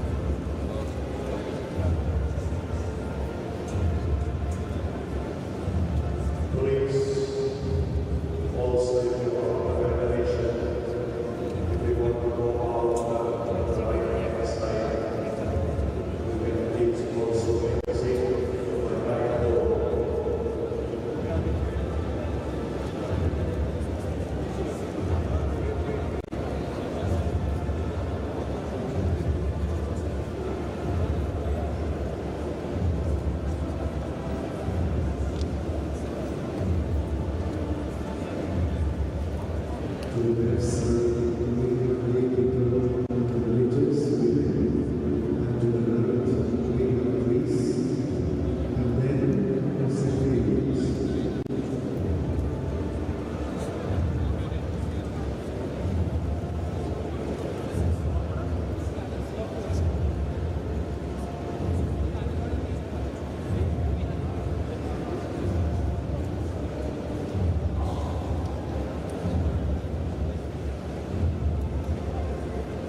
Please, also if you are on the veneration, if you want to go out on the right hand side, you can please also exit the right door. To the left side, we have lay people of the religious women, and to the right, we have priests, and then the civilians.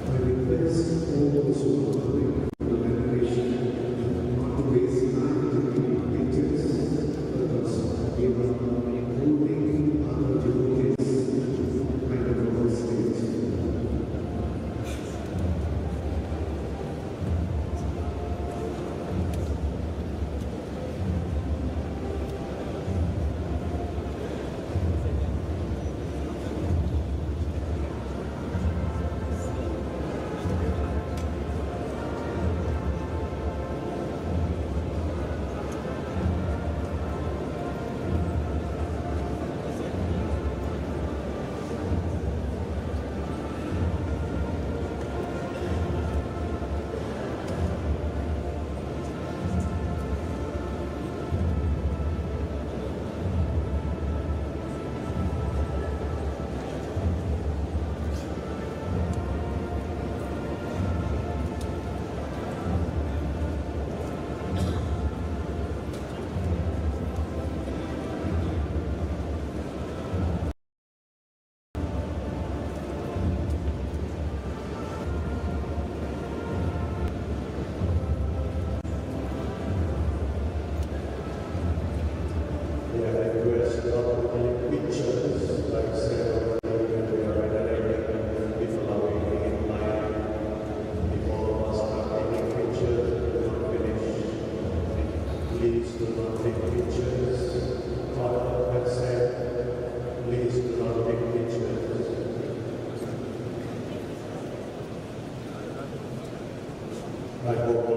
I request all those who are coming to the veneration not to waste time taking pictures, because we are holding other devotees kind of a hostage. Thy holy